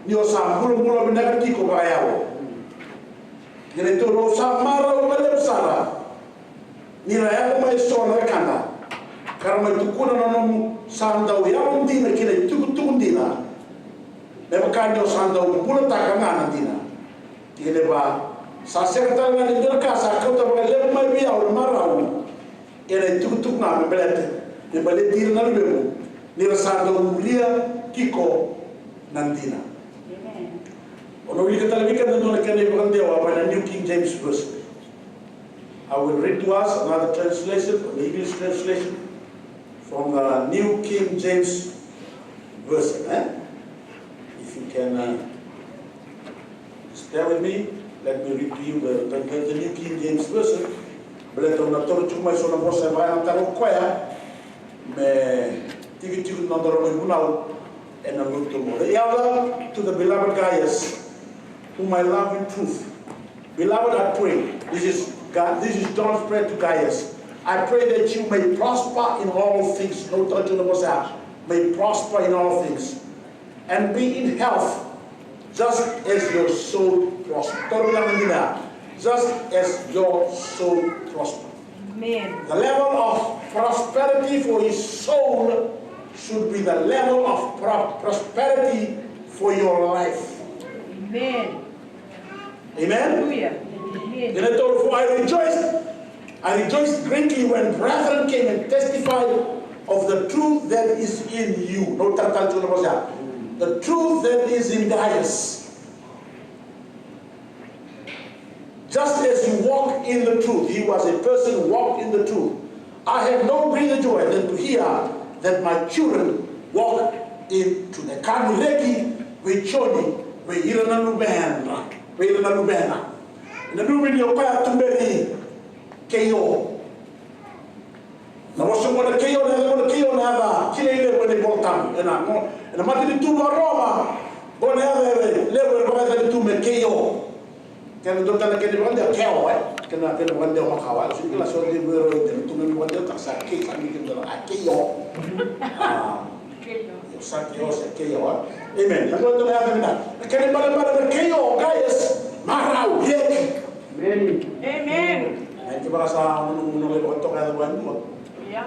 ni o sa bulabula vinaka tiko vakayalo. Ia na itou rau sa marau vakalevu sara ni ra yaco mai eso na wekada ka ra mai tukuna na nomu sa dau yalodina ki na itukutuku dina, me vaka ni o sa dau bulataka ga na dina. Ia na va, sa sega tale ga ni dua na ka sa kauta vakalevu mai vei au na marau. Ena itukutuku ga me baleta, me baleti ira na luvequ, ni ra sa dau muria tiko na dina. Amen. O na wilika tale vei keda na dua na kena ivakadewa mai na New King James Version. I will read to us another translation, the English translation from the New King James Version, eh? If you can, uh, just bear with me, let me read to you the, the, the, the New King James Version. Baleta au na taura tiko mai so na vosa e vakayagataka o koya me tikotiko na noda rogo ivunau ena lotu oqo. The elder to the beloved Gaius, whom I love in truth. Beloved, I pray. This is God, this is John's prayer to Gaius. I pray that you may prosper in all things. Note that you may prosper in all things and be in health, just as your soul prosper. Just as your soul prosper. Amen. The level of prosperity for his soul should be the level of pro- prosperity for your life. Amen. Amen. Hallelujah. Amen. Then I told, for I rejoiced, I rejoiced greatly when brethren came and testified of the truth that is in you. No, tata, tata, tata, tata. The truth that is in Gaius. Just as you walk in the truth, he was a person who walked in the truth. I have no greater joy than to hear that my children walk in truth. E ka ni reki vei Joni, vei ira na luvena, vei ira na luvena. Na luve ni o koya tuberi kei o. Na vosa qo na kei o, na yaca qo na kei o, na yaca kilai levu ena iVolatabu. Ena, ena matanitu vakaroma, qo na yaca e levu ena vakayacani tu me kei o. Kena dua tale na kena vakadeo, kei o, e. Kena, kena vakadeo makawa, e. Sega ni kila so de vero, e, kena tu me vakadeo, ka sa kei, sa ni kena dua na, a, kei o. A, sa kei o, sa kei o, e. Amen. Na dua tale na yaca vinaka. Na kena ibalebale na kei o, guys, marau, reki. Amen. Amen. Ai, ke vaka sa, munu, munu, lai vakatoka yaca vua e dua. Ia.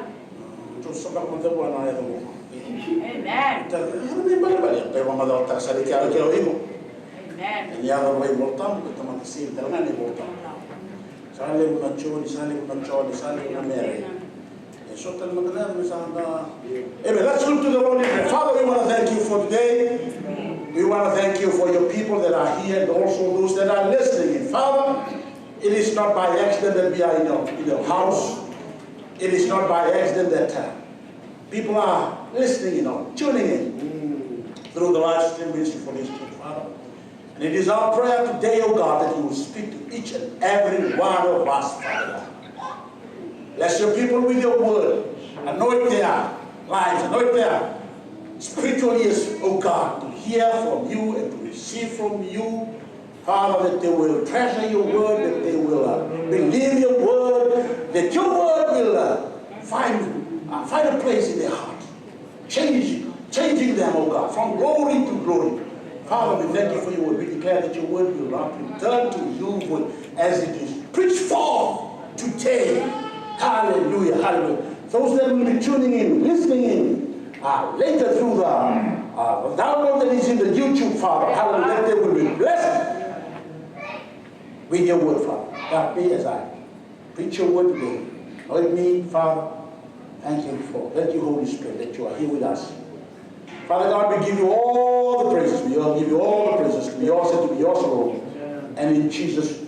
Tou sa baka mada vua na yaca vua. Amen. Ita, ena me balebale, tou vakamacalataka sara kina, kina o iko. Amen. Ni yaca vua iVolatabu, ko tamata sili tale ga ni Volatabu. Sa levu na Joni, sa levu na Joni, sa levu na Mere. E so tale mada na yaca me sa da. Amen. Let's look to the Lord in prayer. Father, we want to thank you for today. We want to thank you for your people that are here and also those that are listening. And Father, it is not by accident that we are in your, in your house. It is not by accident that, uh, people are listening, you know, tuning in through the live stream ministry for this church, Father. And it is our prayer today, oh God, that you will speak to each and every one of us, Father God. Bless your people with your word. Anoint their lives, anoint their spiritual ears, oh God, to hear from you and to receive from you. Father, that they will treasure your word, that they will, uh, believe your word, that your word will, uh, find, uh, find a place in their heart, changing, changing them, oh God, from glory to glory. Father, we thank you for your word. We declare that your word will not return to you void as it is preached forth today. Hallelujah, hallelujah. Those that will be tuning in, listening in, uh, later through the, uh, download that is in the YouTube, Father, hallelujah, that they will be blessed with your word, Father. Help me as I preach your word today. Anoint me, Father. Thank you for, thank you, Holy Spirit, that you are here with us. Father God, we give you all the praises. We all give you all the praises. We all say to be yours alone. And in Jesus'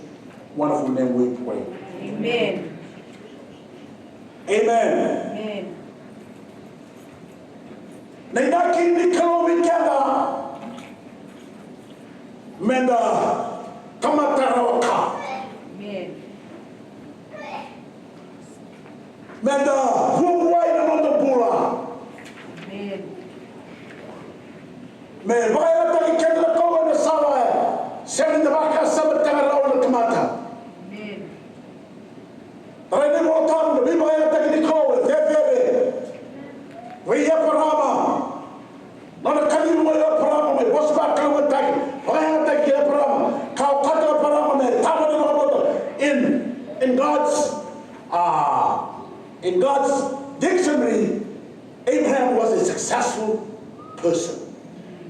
wonderful name we pray. Amen. Amen. Amen. Na inaki ni Kalou vei keda, meda tamata rawa ka. Amen. Meda vuavuai na noda bula. Amen. Me vakayagataki keda na Kalou ena sala e sega ni da vakasamataka rawa na tamata. Amen. Tarai na iVolatabu, na veivakayagataki ni Kalou e cecere vei Eparama. Nona kacivi mai o Eparama, mai vosa vakalougatataki, vakayagataki kei Eparama, ka okata o Eparama me tama ni vakabauta. In, in God's, uh, in God's dictionary, Abraham was a successful person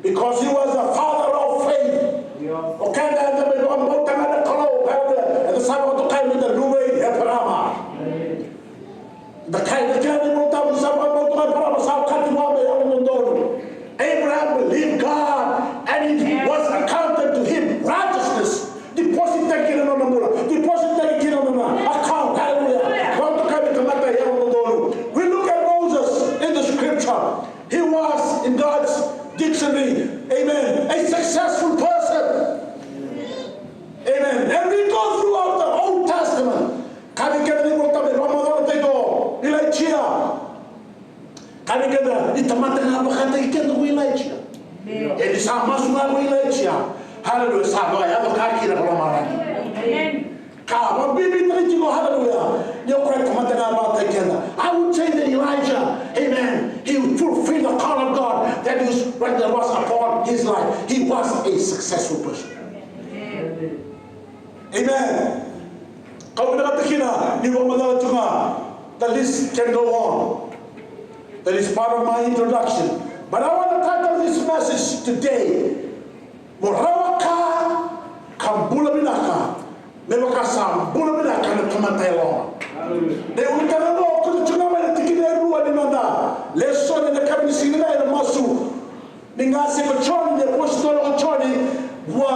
because he was a father of faith. O keda eda mai vakabauta ga na Kalou, eda sa vakatokai me da luve i Eparama. Da kai na kena iVolatabu, sa vakabauta ga Eparama, sa okati vua me yalododonu. Abraham believed God and it was accounted to him righteousness. Depositaki kina nona bula. Depositaki kina nona account. Hallelujah. Vakatokai me tamata yalododonu. We look at Moses in the scripture. He was, in God's dictionary, amen, a successful person. Amen. And we go throughout the Old Testament. Kaya vei keda na iVolatabu, vakamacalataki o Ilaija. Kaya vei keda ni tamata ga vakataki keda ko Ilaija. Amen. Ni sa masu ga ko Ilaija. Hallelujah. Sa vakayaco ka kina ko lomalagi. Amen. A, vabibitaki tiko, hallelujah. Ni o koya tamata ga vata keda. I would say that Elijah, amen, he fulfilled the call of God that was, that was upon his life. He was a successful person. Amen. Kau vinakata kina ni vakamacala tu ga. The list can go on. That is part of my introduction. But I want to title this message today, Mo rawa ka ka bula vinaka, me vaka sa bula vinaka na tamata e loma. Na ulutaga qo, ko tu ga mai na tikina e rua ni noda lesoni ena yakavi ni siga nikua, ena masu ni qase ko Joni, na apositolo ko Joni, vua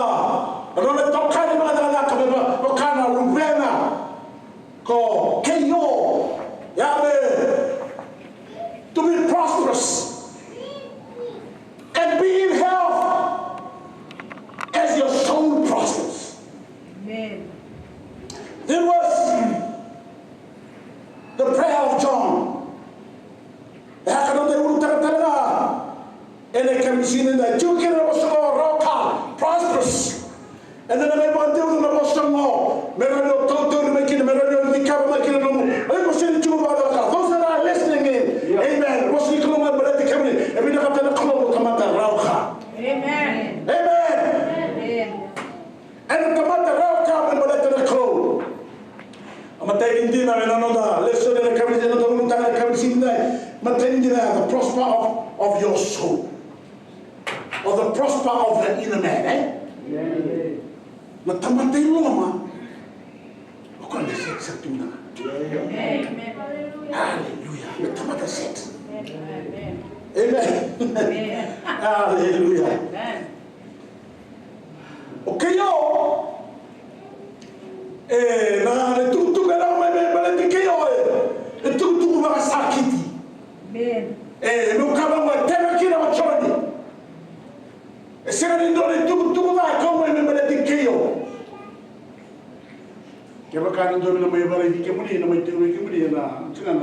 na nona itokani vakacakacaka me va-, vaka na luvena ko Keio, ya me to be prosperous and be in health as your soul prospers. Amen. There was the prayer of John. E a ka noda ulutaga tale ga ena yakavi ni siga nikua, tiko kina na vosa qo, rawa ka, prosperous. Eda na mai vakadeuca na vosa qo me rawa ni o tautauri mai kina, me rawa ni o cakava mai kina na nomu, o iko sega ni tiko vakacava. Those that are listening in, amen. Vosa ni Kalou ga baleti kemuni, e vinakata na Kalou mo tamata rawa ka. Amen. Amen. Ena tamata rawa ka me baleta na Kalou. A matai ni dina ena noda lesoni ena yakavi ni, ena noda ulutaga ena yakavi ni siga nikua. Matai ni dina, the prosper of, of your soul. Or the prosper of the inner man, eh? Na tamata e loma. O koya na set sa tu ga. Hallelujah. Na tamata set. Amen. Hallelujah. O Keio, e, na, na itukutuku e lako mai me baleti Keio, e, na itukutuku vakasakiti. Amen. E, e meu kaya vaqo, e tega kina o Joni. E sega ni dua na itukutuku ca e kau mai me baleti Keio. Kevaka ni dua na mai vakaraici kemuni, na mai tiko vei kemuni ena tikina, na,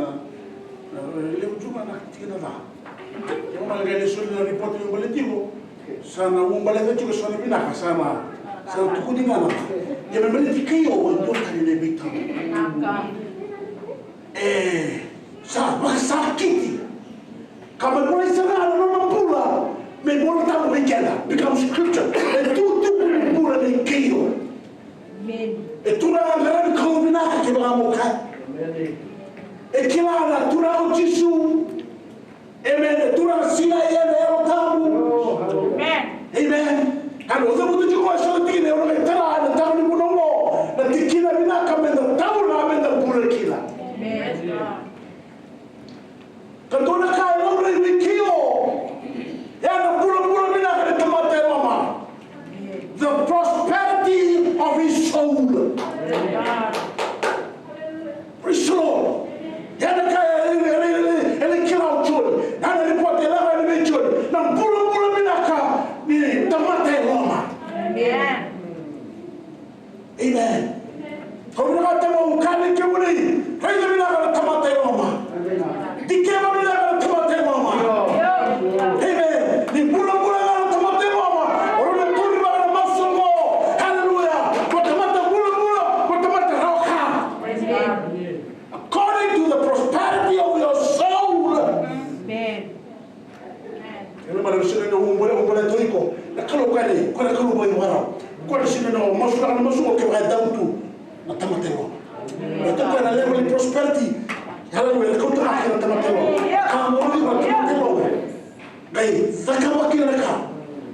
na, e levu tu ga na tikina ca. Kevaka mai qai lesoni na ripoti me baleti iko, sa na uabaleta tiko eso na vinaka, sa na, sa na tukuni ga na. Ia me baleti Keio, e dua tani na veitau. E sa vakasakiti. Ka mai volai sara na nona bula me iVolatabu vei keda, become scripture. E tukutuku na bula nei Keio. Amen. E turaga qaravi Kalou vinaka, kevaka mo kaya. Amen. E kila na Turaga o Jisu. Amen. E turaga sinai ena Yalo Tabu. Amen. Amen. Ka o cavuta tiko eso na tikina, o na qai tara ena taro ni vunau qo na tikina vinaka meda taura, meda bula kina. Amen. Ka dua na ka e laurai vei Keio, ya na bulabula vinaka ni tamata e loma. The prosperity of his soul. Praise the Lord. Ya na ka e, e, e, e kila o Joni. Ya na ripoti e lako yani vei Joni. Na bulabula vinaka ni tamata e loma. Amen. Amen. Kau vinakata meu kaya vei kemuni, raica vinaka na tamata e loma. Dikeva vinaka na tamata e loma. Amen. Ni bulabula ga na tamata e loma, o rau na tauri vaka na masu qo. Hallelujah. Mo tamata bulabula, mo tamata rawa ka. According to the prosperity of your soul. Amen. Ena mara sina na umbole, umbole to iko. Na Kalou kani, ko na Kalou vakaivakaro. Ko na sina na masu, na masu ko ke vakadau tu. Na tamata e loma. Na tu ko na level ni prosperity. Hallelujah, na kauta na tamata e loma. Ka mo ni na tamata e loma. Qai cakava kina na ka.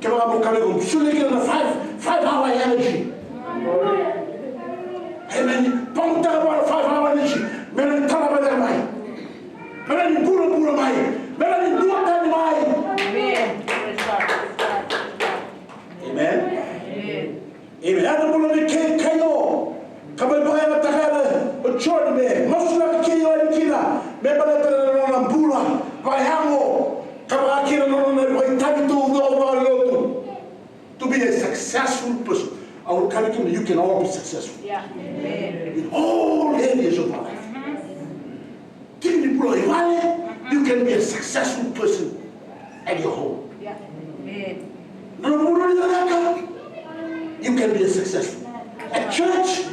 Kevaka mo kaya ko solia kina na five, five hour energy. Amen. Pamutaka vua na five hour energy. Me na tara mai, mai. Me na ni bulabula mai. Me na ni duatani mai. Amen. Amen. Amen. Amen. Ena bula ni Ke-, Keio. Ka mai vakayagataka o Joni me masulaka Keio yani kina me baleta na nona bula vakayago. Ka vaka kina na nona vakaitavi taucoko vakalotu. To be a successful person. Au kaya vei kemuni, you can all be successful. Yeah. Amen. In all areas of our life. Tiki ni bula i vale, you can be a successful person at your home. Yeah. Amen. Na nomu bula ni cakacaka, you can be a successful. At church,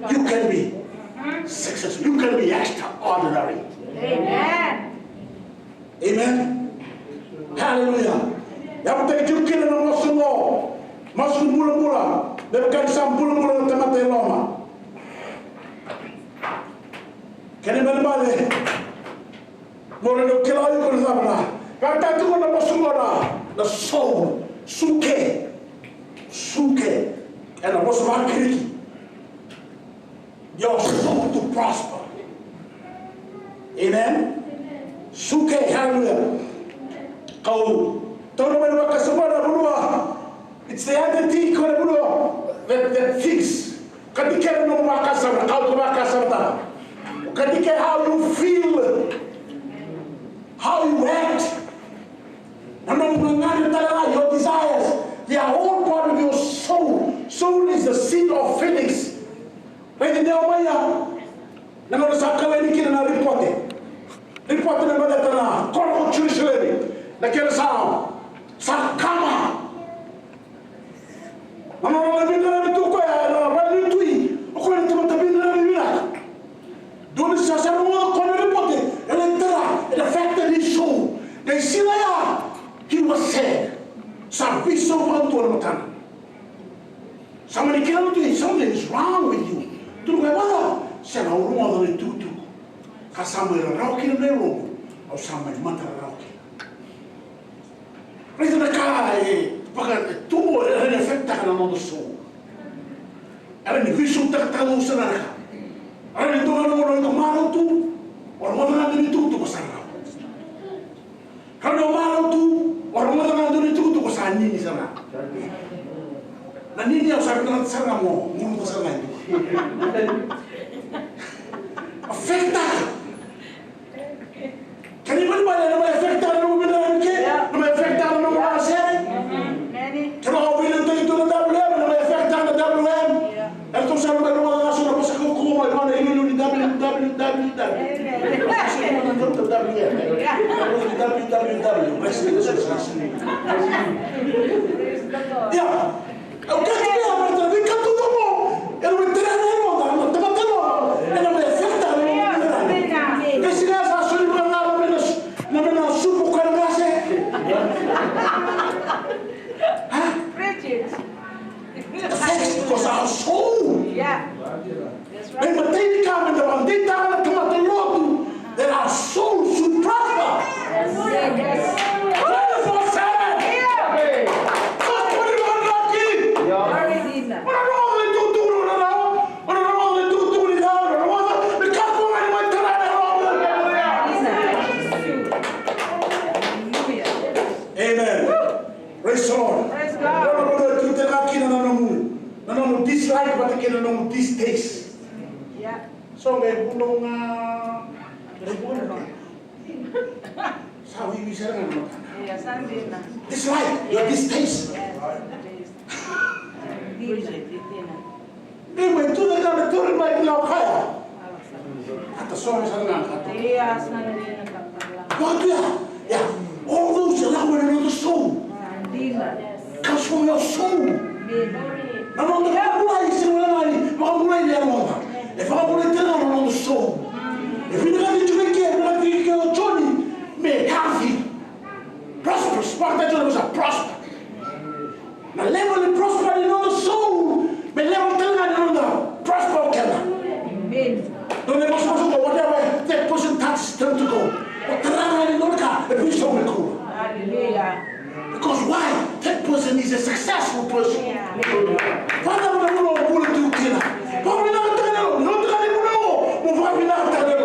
You can be successful. You can be extraordinary. Amen. Amen. Hallelujah. Yavutaki tiko kina na masu qo. Masu bulabula. Me vaka ni sa bulabula na tamata e loma. Kena ibalebale. Mo na kila iko na cava na. Vata tiko na masu qo na, na soul. Suke. Suke. Ena vosa vaKiriki. Your soul to prosper. Amen. Suke, hallelujah. Kau taura mai na vakasama na vanua. It's the identity ko na vanua that, that thinks. Ka tiko na nomu vakasama, kau ko vakasama tana. Ka tiko how you feel, how you act. Na nomu gagana tale ga, your desires, they are all part of your soul. Soul is the seat of feelings. Raici deo mai ya. Na gauna sa kau yani kina na ripote. Ripote me baleta na koro o Jerusalemi. Na kena sa, sa kama. Na nona veiqaravi tu o koya, na vale ni tui. O koya na tamata veiqaravi vinaka. Dua ni sa sa rogoca o koya na ripote, e lai tara, it affected his soul. Na isila ya, he was sad. Sa veisau vakadua na matana. Sa mani kila na tui, something is wrong with you. Tukuna vua, sega, au rogoca na itukutuku. Ka sa mai rarawa kina na yaloqu, au sa mai mata rarawa kina. Raica na ka e vaka e tu qo, e rawa ni affectaka na noda soul. E rawa ni veisautaka tale ga sara na ka. E rawa ni dua na gauna o marau tu, o rogoca ga dua na itukutuku sa rarawa. Ka na marau tu, o rogoca ga dua na itukutuku sa nini sara ga. Na nini au sa vinakata sara ga mo gunuva sara ga. Affectaka. Kena ibalebale na mai affectaka na nomu vinaka ke, na mai affectaka na nomu vinaka sere. Kena o veilautaki tu na W M, na mai affectaka na W M. Eratou sa na mai rogoca ga so na vosa kaukauwa mai vua na iliuliu ni W W W. Ia, au kaya tiko ya, baleta na veika taucoko, ena mai tara na yaloda, na tamata yaloda, ena mai affect-taka na nomu vinaka. Ke sega sa soli vua na, na vena, na vena supu koya na qase. Ha? Affects because our soul. Yeah. That's right. Me matai ni ka me da vakadeitaka na tamata lotu, that our soul should prosper. Yes. Twenty-four seven. Yeah. Just put it on lucky. Glory be to God. Ora rogo na itukutuku, ora rogo, ora rogo na itukutuku ni ka, ora rogo na, me kakua ni mai tara na rogo. Hallelujah. Amen. Praise the Lord. Praise God. Ora rogo na itukutuku kina na nomu, na nomu dislike vata kei na nomu distaste. Yeah. So me vunau ga, me vunau ga. Sa wiwi sara ga na matana. Ia, sa dina. Dislike, your distaste. Ia, sa dina. Dina, dina. Ni mai tu na ka me tauri mai kina o kaya. Ata so me sara ga na ka tu. Ia, sa dina ka tala. Vakatu ya, ya. All those that love one another so. Sa dina. Comes from your soul. Na noda vakabulai, sega wale ga ni vakabulai na yaloda. E vakabulai tale ga na noda soul. E vinakati tiko ke, e vinakati ke o Joni me healthy, prosperous. Vakataki Joni me sa prosper. Na level ni prosper ni noda soul me level tale ga ni noda prosper o keda. Amen. Dua na masu, masu, whatever that person touches turn to gold. O tara ga ni noda ka e veisau me kua. Hallelujah. Because why? That person is a successful person. Vata na vanua o bula tu kina. Vakavinakataka na yalo, na yalo taka ni vanua o, mo vakavinakataka na yalo.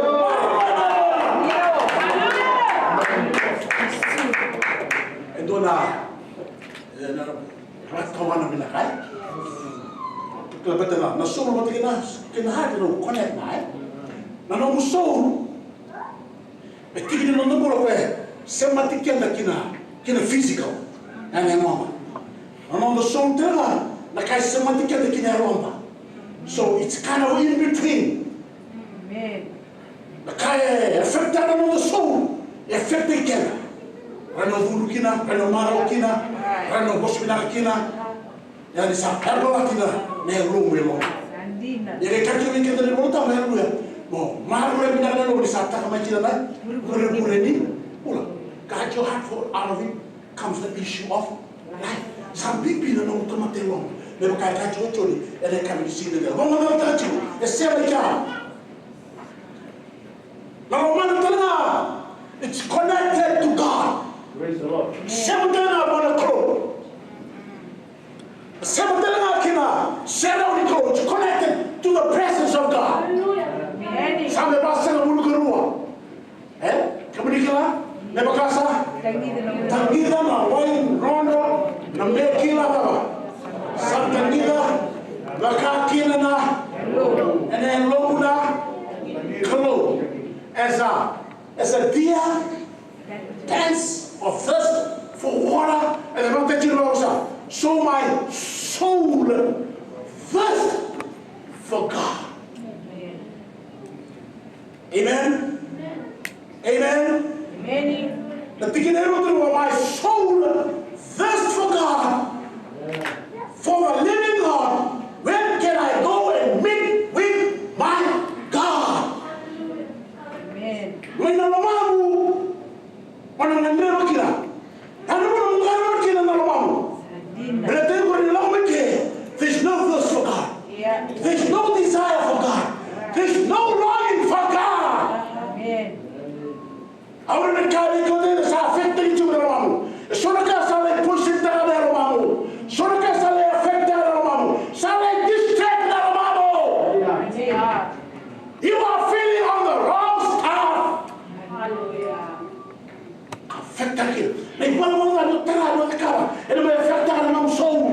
E dua na, e, na, na kawana vinaka, e? Kila beta na, na soul vata kei na, kei na heart, na connect na, e? Na nomu soul, e tiki ni noda bula ko e semati keda kina, kina physical. Na, na loma. Na noda soul tale ga, na ka e semati keda kina loma. So it's kind of in between. Amen. Na ka e affect na noda soul, e affect keda. Rawa ni o cudru kina, rawa ni o marau kina, rawa ni o vosa vinaka kina. Ia ni sa paralyze na, na yalomu e loma. Ia qai kaya tiko vei keda na iVolatabu, haleluya. Mo maroroya vinaka na loma ni sa taka mai kina na vurevure ni bula. Guard your heart, for out of it comes the issue of life. Sa bibi na nomu tamata e loma. Me vaka e kaya tiko o Joni ena yakavi ni siga nikua. Vakamacalataka tiko e sema i kea. Na lomana tale ga, it's connected to God. Praise the Lord. Sema tale ga vua na Kalou. Sema tale ga kina serau ni Kalou, it's connected to the presence of God. Amen. Same vasagavulu ka rua. E? Kemuni kila? Me vaka sa tagica na wai drodro na me kila cava sa tagica, vaka kina na, ena yalomu na Kalou. As a, as a deer pants or thirst for water, and the Lord said, so my soul thirst for God. Amen. Amen. Amen. Na tikina e ruatani, my soul thirst for God, for the living God. When can I go and meet with my God? Amen. Mai na lomamu, mo na gadreva kina. Ena vanua mo gadreva kina na lomamu. Baleta iko ni lako mai ke, there's no thirst for God. Yeah. There's no desire for God. There's no longing for God. Amen. Au na kaya vei iko, sa affect-taki tiko na lomamu. E so na ka sa lai poison-taka na lomamu. So na ka sa lai affect-taka na lomamu. Sa lai distract na lomamu. Amen. You are feeding on the wrong stuff. Hallelujah. Affect-taka kina. Na ivalavala ga ni o tara, ni o cakava, ena mai affect-taka na nomu soul.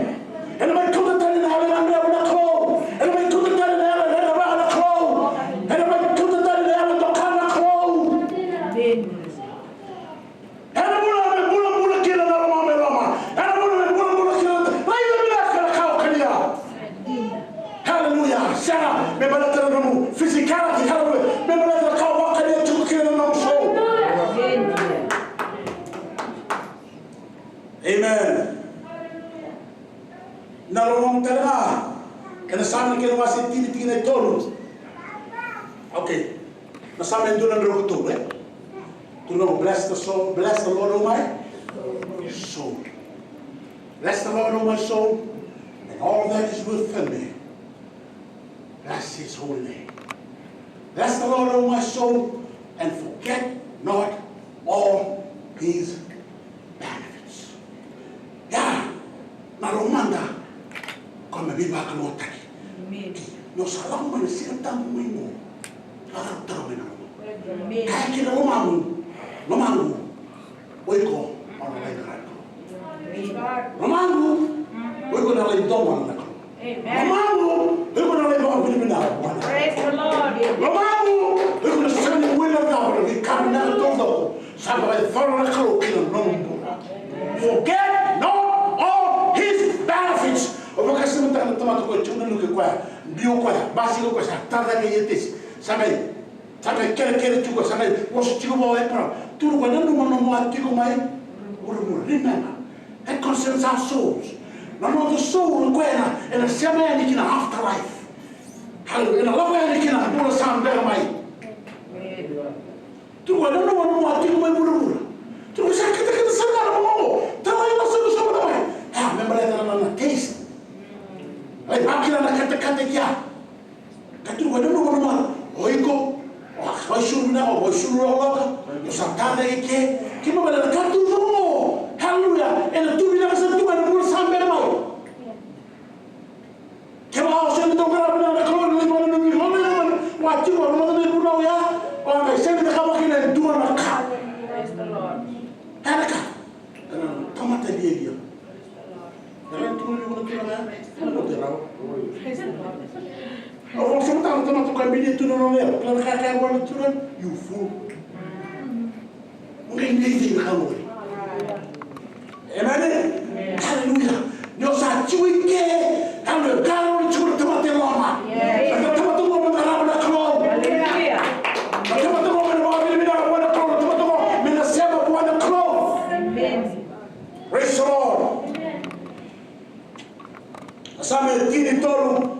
Ena mai kauta tani na yalo e gadreva na Kalou. Ena mai kauta tani na yalo e rerevaka na Kalou. Ena mai kauta tani na yalo e doka na Kalou. Amen. Ena bula, me bulabula kina na lomamu e loma. Ena bula, me bulabula kina na, raica vinaka na ka o kania. Hallelujah. Sega me baleta na nomu physicality. Hallelujah. Me baleta na ka o vakania tiko kina na nomu soul. Amen. Na lomamu tale ga. Ena Same na kena wase tini, tikina e tolu. Okay. Na Same e dua na drau ka tolu, e? Tukuna, bless the soul, bless the Lord, O my soul. Bless the Lord, O my soul, and all that is within me. Bless his holy name. Bless the Lord, O my soul, and forget not all his benefits. Ya na lomada ko me veivakalougatataki. Amen. Ni o sa lako mai na Siga Tabu mai qo, vakarautaka mai na lomamu. Amen. Kaya kina lomamu, lomamu, o iko o na lai na Kalou. Amen. Lomamu, o iko na lai domo na Kalou. Amen. Lomamu, o iko na lai vakavinavinaka vua na Kalou. Praise the Lord. Lomamu, o iko na sega ni guilecava na veika vinaka taucoko sa vakayacora na Kalou ki na nomu bula. Forget not all his benefits. O vakasamataka na tamata ko e tiko na luke koya, biu koya, basika koya, sa tacake i Etesi. Sa qai Sa qai kerekere tiko, sa qai vosa tiko vua o Eparama. Tukuna o koya, nanuma nomu a tiko mai vuravura. Remember, that concerns our souls. Na noda soul o koya ena, ena sema yani ki na afterlife. Hallelujah. Ena lako yani ki na bula sa bera mai. Tukuna o koya, nanuma nomu a tiko mai vuravura. Tukuna o koya, sa katakata sara ga na mamago. Talai na soqosoqo na mai. A, me baleta na, na taste. Lai vakila na katakata i kea. Ka tukuna o koya, nanuma nomu a, o iko, o a vakaisulu vinaka, o vakaisulu loaloa, o sa tacake i ke. Kena ibalebale na ka tu taucoko. Hallelujah. Ena tu vinaka sara tu mai na bula sa bera mai. Kevaka o sega ni dau qarava vinaka na Kalou ena ligamuni, o a tiko ena mata ni vunau ya, o a qai sega ni cakava kina e dua na ka. Praise the Lord. Ena ka. Ena tamata lialia. Era tukuna vei iko na turaga ya, ena bau rawa. Au vakasamataka na tamata ka binia tu na nona yalo, kila na ka e kaya vua na turaga, you fool. Mo qai binia tu na ka qori. Amen. Hallelujah. Ni o sa tiko i ke, hallelujah, ka qori tiko na tamata e loma. Na tamata qo me qarava na Kalou. Na tamata qo me na vakavinavinaka vua na Kalou, na tamata qo me na sema vua na Kalou. Praise the Lord. Same tini tolu.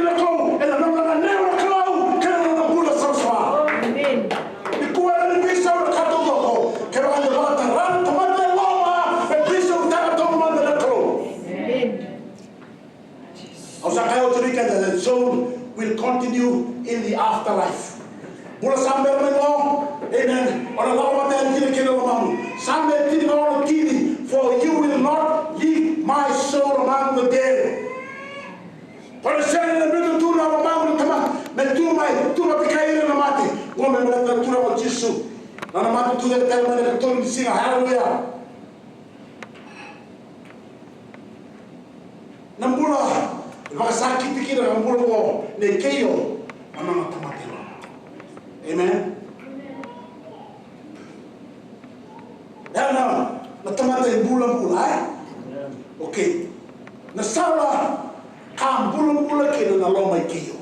na Kalou, ena nona gadreva na Kalou kei na nona bula savasava. Amen. Nikua ena ni veisau na ka taucoko, kevaka eda vakatara na tamata e loma me veisautaka taumada na Kalou. Amen. Au sa kaya oti vei keda, that soul will continue in the afterlife. Bula sa bera mai qo. Amen. O na lako vata yani kina kei na lomamu. Same tinikaono tini, for you will not leave my soul among the dead. Ko na sega ni na biuta tu na lomamu na tamata me tu mai, tu vata kei ira na mate. Qo me baleta na Turaga o Jisu. Na nona mate tu cake tale mai na ikatolu ni siga. Haleluya. Na bula e vakasakiti kina na bula qo nei Keio, na nona tamata e loma. Amen. Ia na, na tamata e bulabula, e? Okay. Na sala ka bulabula kina na loma i Keio.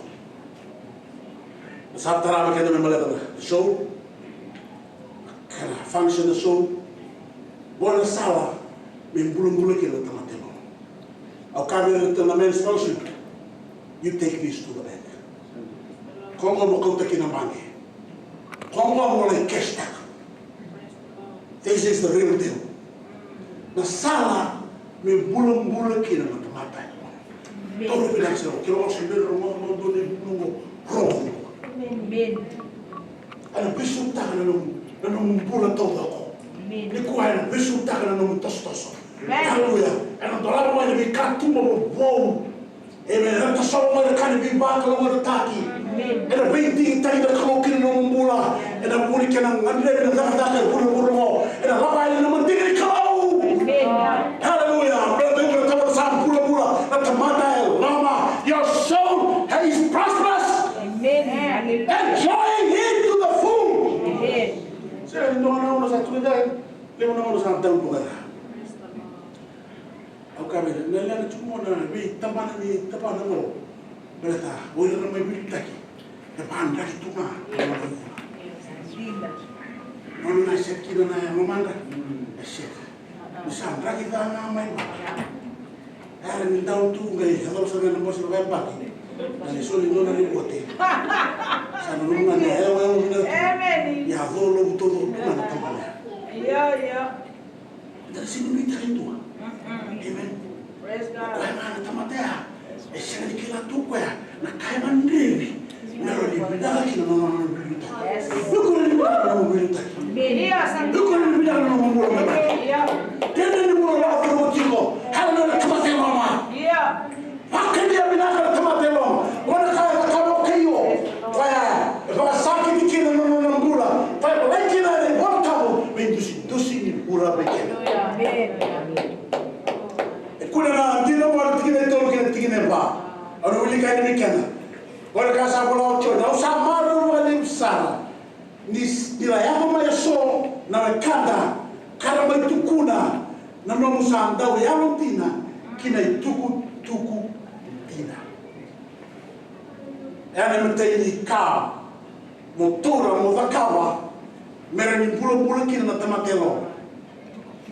Na sa tarava keda me baleta na soul. Kana function na soul. Qo na sala me bulabula kina na tamata e loma. Au kaya vei iratou na men's fellowship, you take this to the bank. Ko qo mo kauta ki na baqe. Ko qo mo lai cash taka. This is the real deal. Na sala me bulabula kina na tamata e loma. Amen. Taura vinaka sara, kila wase bera, rogoca mada na ibulu qo, rogoca. Amen. Ena veisautaka na nomu, na nomu bula taucoko. Amen. Nikua ena veisautaka na nomu tosotoso. Amen. Haleluya. Ena dolava mai na veikatuba vovou. Amen. Ena tasova mai na ka ni veivakalougatataki. Amen. Ena veidigitaki na Kalou kina nomu bula. Ena vuku ni kena gadrevi na cakacaka e vuravura qo. Ena lako yani na madigi ni Kalou. Amen. Haleluya. Baleta ni na tamata sa bulabula, na tamata e loma. Your soul is prosperous. Amen. Enjoying it to the full. Amen. Sega ni dua na gauna sa tu e cake, levu na gauna sa dau tu ga. Au kaya vei ira, na leqa tiko qo na veitabana ni tabana qo. Baleta o ira na mai veiliutaki e vakadraki tu ga. Nona na set kina na lomadra. E set. Ni sa draki ca ga mai vale. Era ni dau tu qai yacova sara ga na bose vakayabaki. Na ni soli nona ripote. Sa nanuma ga na yawa yawa vinaka tu. Emeni. Yaco lovu taucoko tu ga na tamana. Io, io. Da na sega ni nuitaka e dua. Mm-mm. Emeni. Praise God. O koya ga na tamata ya. E sega ni kila tu o koya na ka e gadrevi me rawa ni vinaka kina na nona veiliutaki. Yes. Ni ko rawa ni vinaka na nomu veiliutaki. Amen. Ni ko rawa ni vinaka na nomu bula mai vale. Yeah. Dede ni bula lako curuma tiko. Haleluya, na tamata e loma. Yeah. Vakadia vinaka na tamata e loma. Gona ka e cakava o Keio. Koya e vakasakiti kina na nona bula. Koya e volai kina ena iVola Tabu me idusidusi ni bula vei keda. Amen. Amen. E kune na dina, na tikina e tolu kei na tikina e va. Au na wilika yani vei keda. Koya ka sa vola o Joni, au sa marau vakalevu sara ni, ni ra yaco mai eso na wekada ka ra mai tukuna na nomu sa dau yalodina ki na itukutuku dina. E na imatai ni ka mo taura, mo cakava, me ra ni bulabula kina na tamata e loma.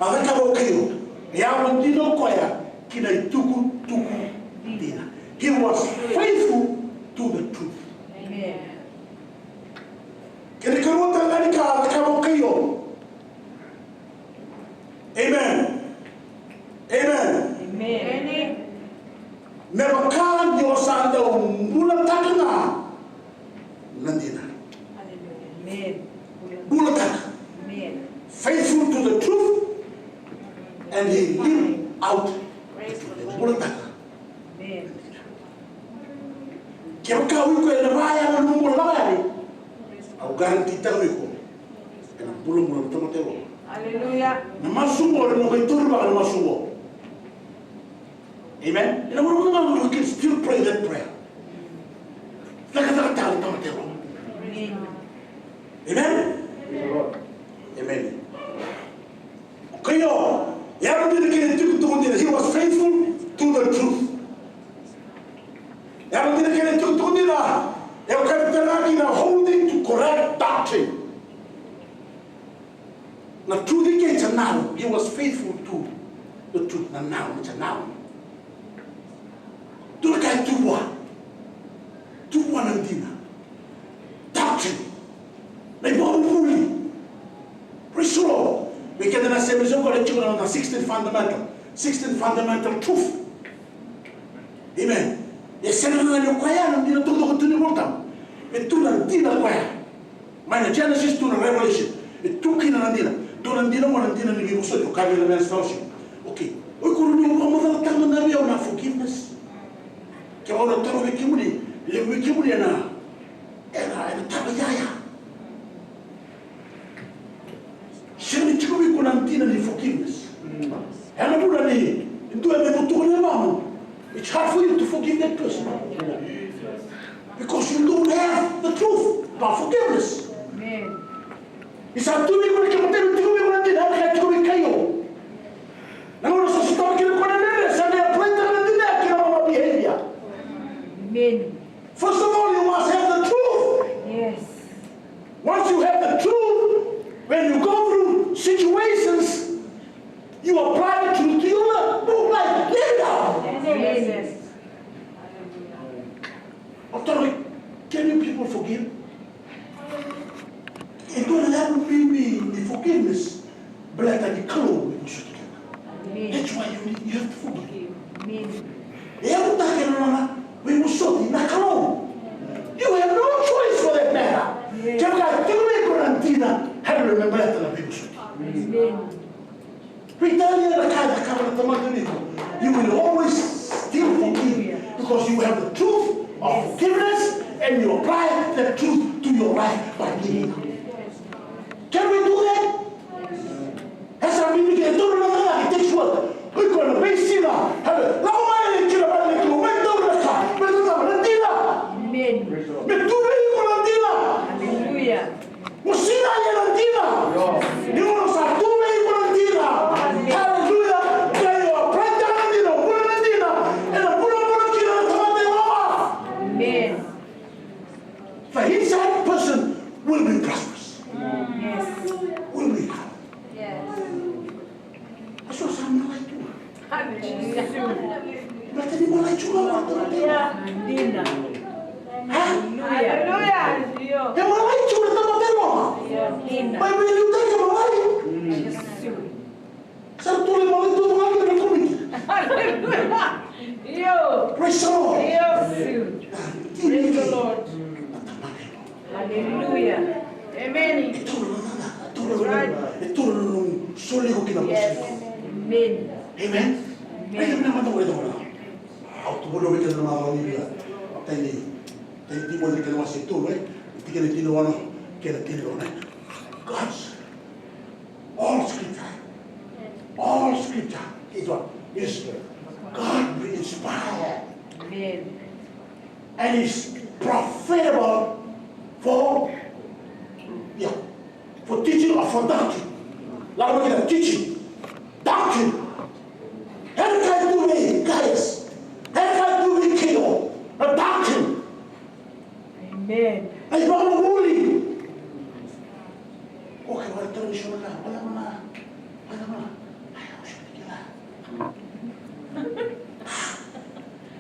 A cakava o Keio, e yalodina o koya ki na itukutuku dina. He was faithful to the truth. Amen. Kena ikarua tale ga ni ka a cakava o Keio. Amen. Amen. Amen. Me vaka ni o sa dau bulataka ga na dina. Amen. Bulataka. Amen. Faithful to the truth, and he lived out the truth. Bulataka. Amen. Kevaka o iko ena vaya na nomu bula lako yani, au guarantee taka o iko ena bulabula na tamata e loma. Hallelujah. Na masu qo, ena noqu taurivaka na masu qo. Amen. Ena vuravura ga you can still pray that prayer. cakacakataka na tamata e Roma. Amen. Amen. Okay, o koya e dina kei na itukutuku dina. He was faithful to the truth. E dina kei na itukutuku dina. E o koya e tara kina holding to correct doctrine. Na truth i kei sa nau, he was faithful to the truth, na nau, sa nau. Dua na ka e tu vua. Tu vua na dina. Doctrine. Na ivakavuvuli. Praise the Lord. Vei keda na Assemblies of God e tiko na sixteen fundamental. Sixteen fundamental truth. Amen. E sega na dina o koya na dina taucoko tu ni Volatabu. E tu na dina o koya. Mai na Genesis tu na Revelation. E tu kina na dina. Dua na dina, mo na dina ni veivosoti, o kaya vei na men's fellowship. Okay. O iko ni vakamacalataka mada vei au na forgiveness. Kevaka au na taro vei kemuni, levu vei kemuni ena, ena, ena taba yaya. Sega ni tiko vei iko na dina ni forgiveness. Ena vuna ni dua e mai tukuna e mamu, it's hard for you to forgive that person. Because you don't have the truth about forgiveness. Amen. Ni sa tu vei iko na kena tiko vei iko na dina, ena tiko vei Kaio. Na gauna sa sotava kina o koya na dredre, sa na apply-taka na dina kina nona behavior. Amen. First of all, you must have the truth. Yes. Once you have the truth, when you go through situations, you apply the truth to your life. Live it out. Yes. Can you people forgive? E dua na yavu bibi ni forgiveness. Baleta ni Kalou e vosoti keda. Amen. That's why you need, you have to forgive. Amen. E yavutaki ena nona veivosoti na Kalou. You have no choice for that matter. Amen. Kevaka e tiko vei iko na dina, have you remember that na veivosoti. Amen. Veitalia na ka e cakava na tamata vei iko. You will always still forgive because you have the truth of forgiveness and you apply the truth to your life by living. Can we do that? Esa bibi ke taura na ka, it takes work. Iko na veisila, lako mai kina vale, iko mai taura na ka, mai taura na dina. Amen. Me tu vei iko na dina. Hallelujah. Mo sinai ena dina. Ni gauna sa tu vei iko na dina. Hallelujah. Kei o praitaka na dina, o vuna na dina. Ena vunavuna kina na tamata e Roma. Amen. The inside person will be prosperous. Yes. Will be happy. Yes. Eso sa malai tu ga. Baleta ni malai tu ga vua na tamata e Roma. Dina. Ha? Hallelujah. E malai tu ga na tamata e Roma. Dina. Mai vei liutaki e malai. Sa tu le malai tu ga na komiti. Hallelujah. Praise the Lord. Praise the Lord. Na tamata e Roma. Hallelujah. Amen. E taura na cakacaka, e taura na, e taura na nomu soli iko kina vosa. Amen. Amen. Amen. Raica vinaka mada, raica mada. Au tukuna vei keda na macawa ni via. Tini, tini Timoci kena wase tolu, e? Tikina tinikaono kei na tinikaono. God's, all scripture, all scripture is what? Is God inspired. Amen. And is profitable for, yeah, for teaching or for doctrine. Lako kina teaching, doctrine. Ena ka e tu vei Gaius, ena ka e tu vei Kaio, na doctrine. Amen. Na ivakavuvuli. Ko ke wale tau ni sona ka, wale mana, wale mana. Ai, au sona kila.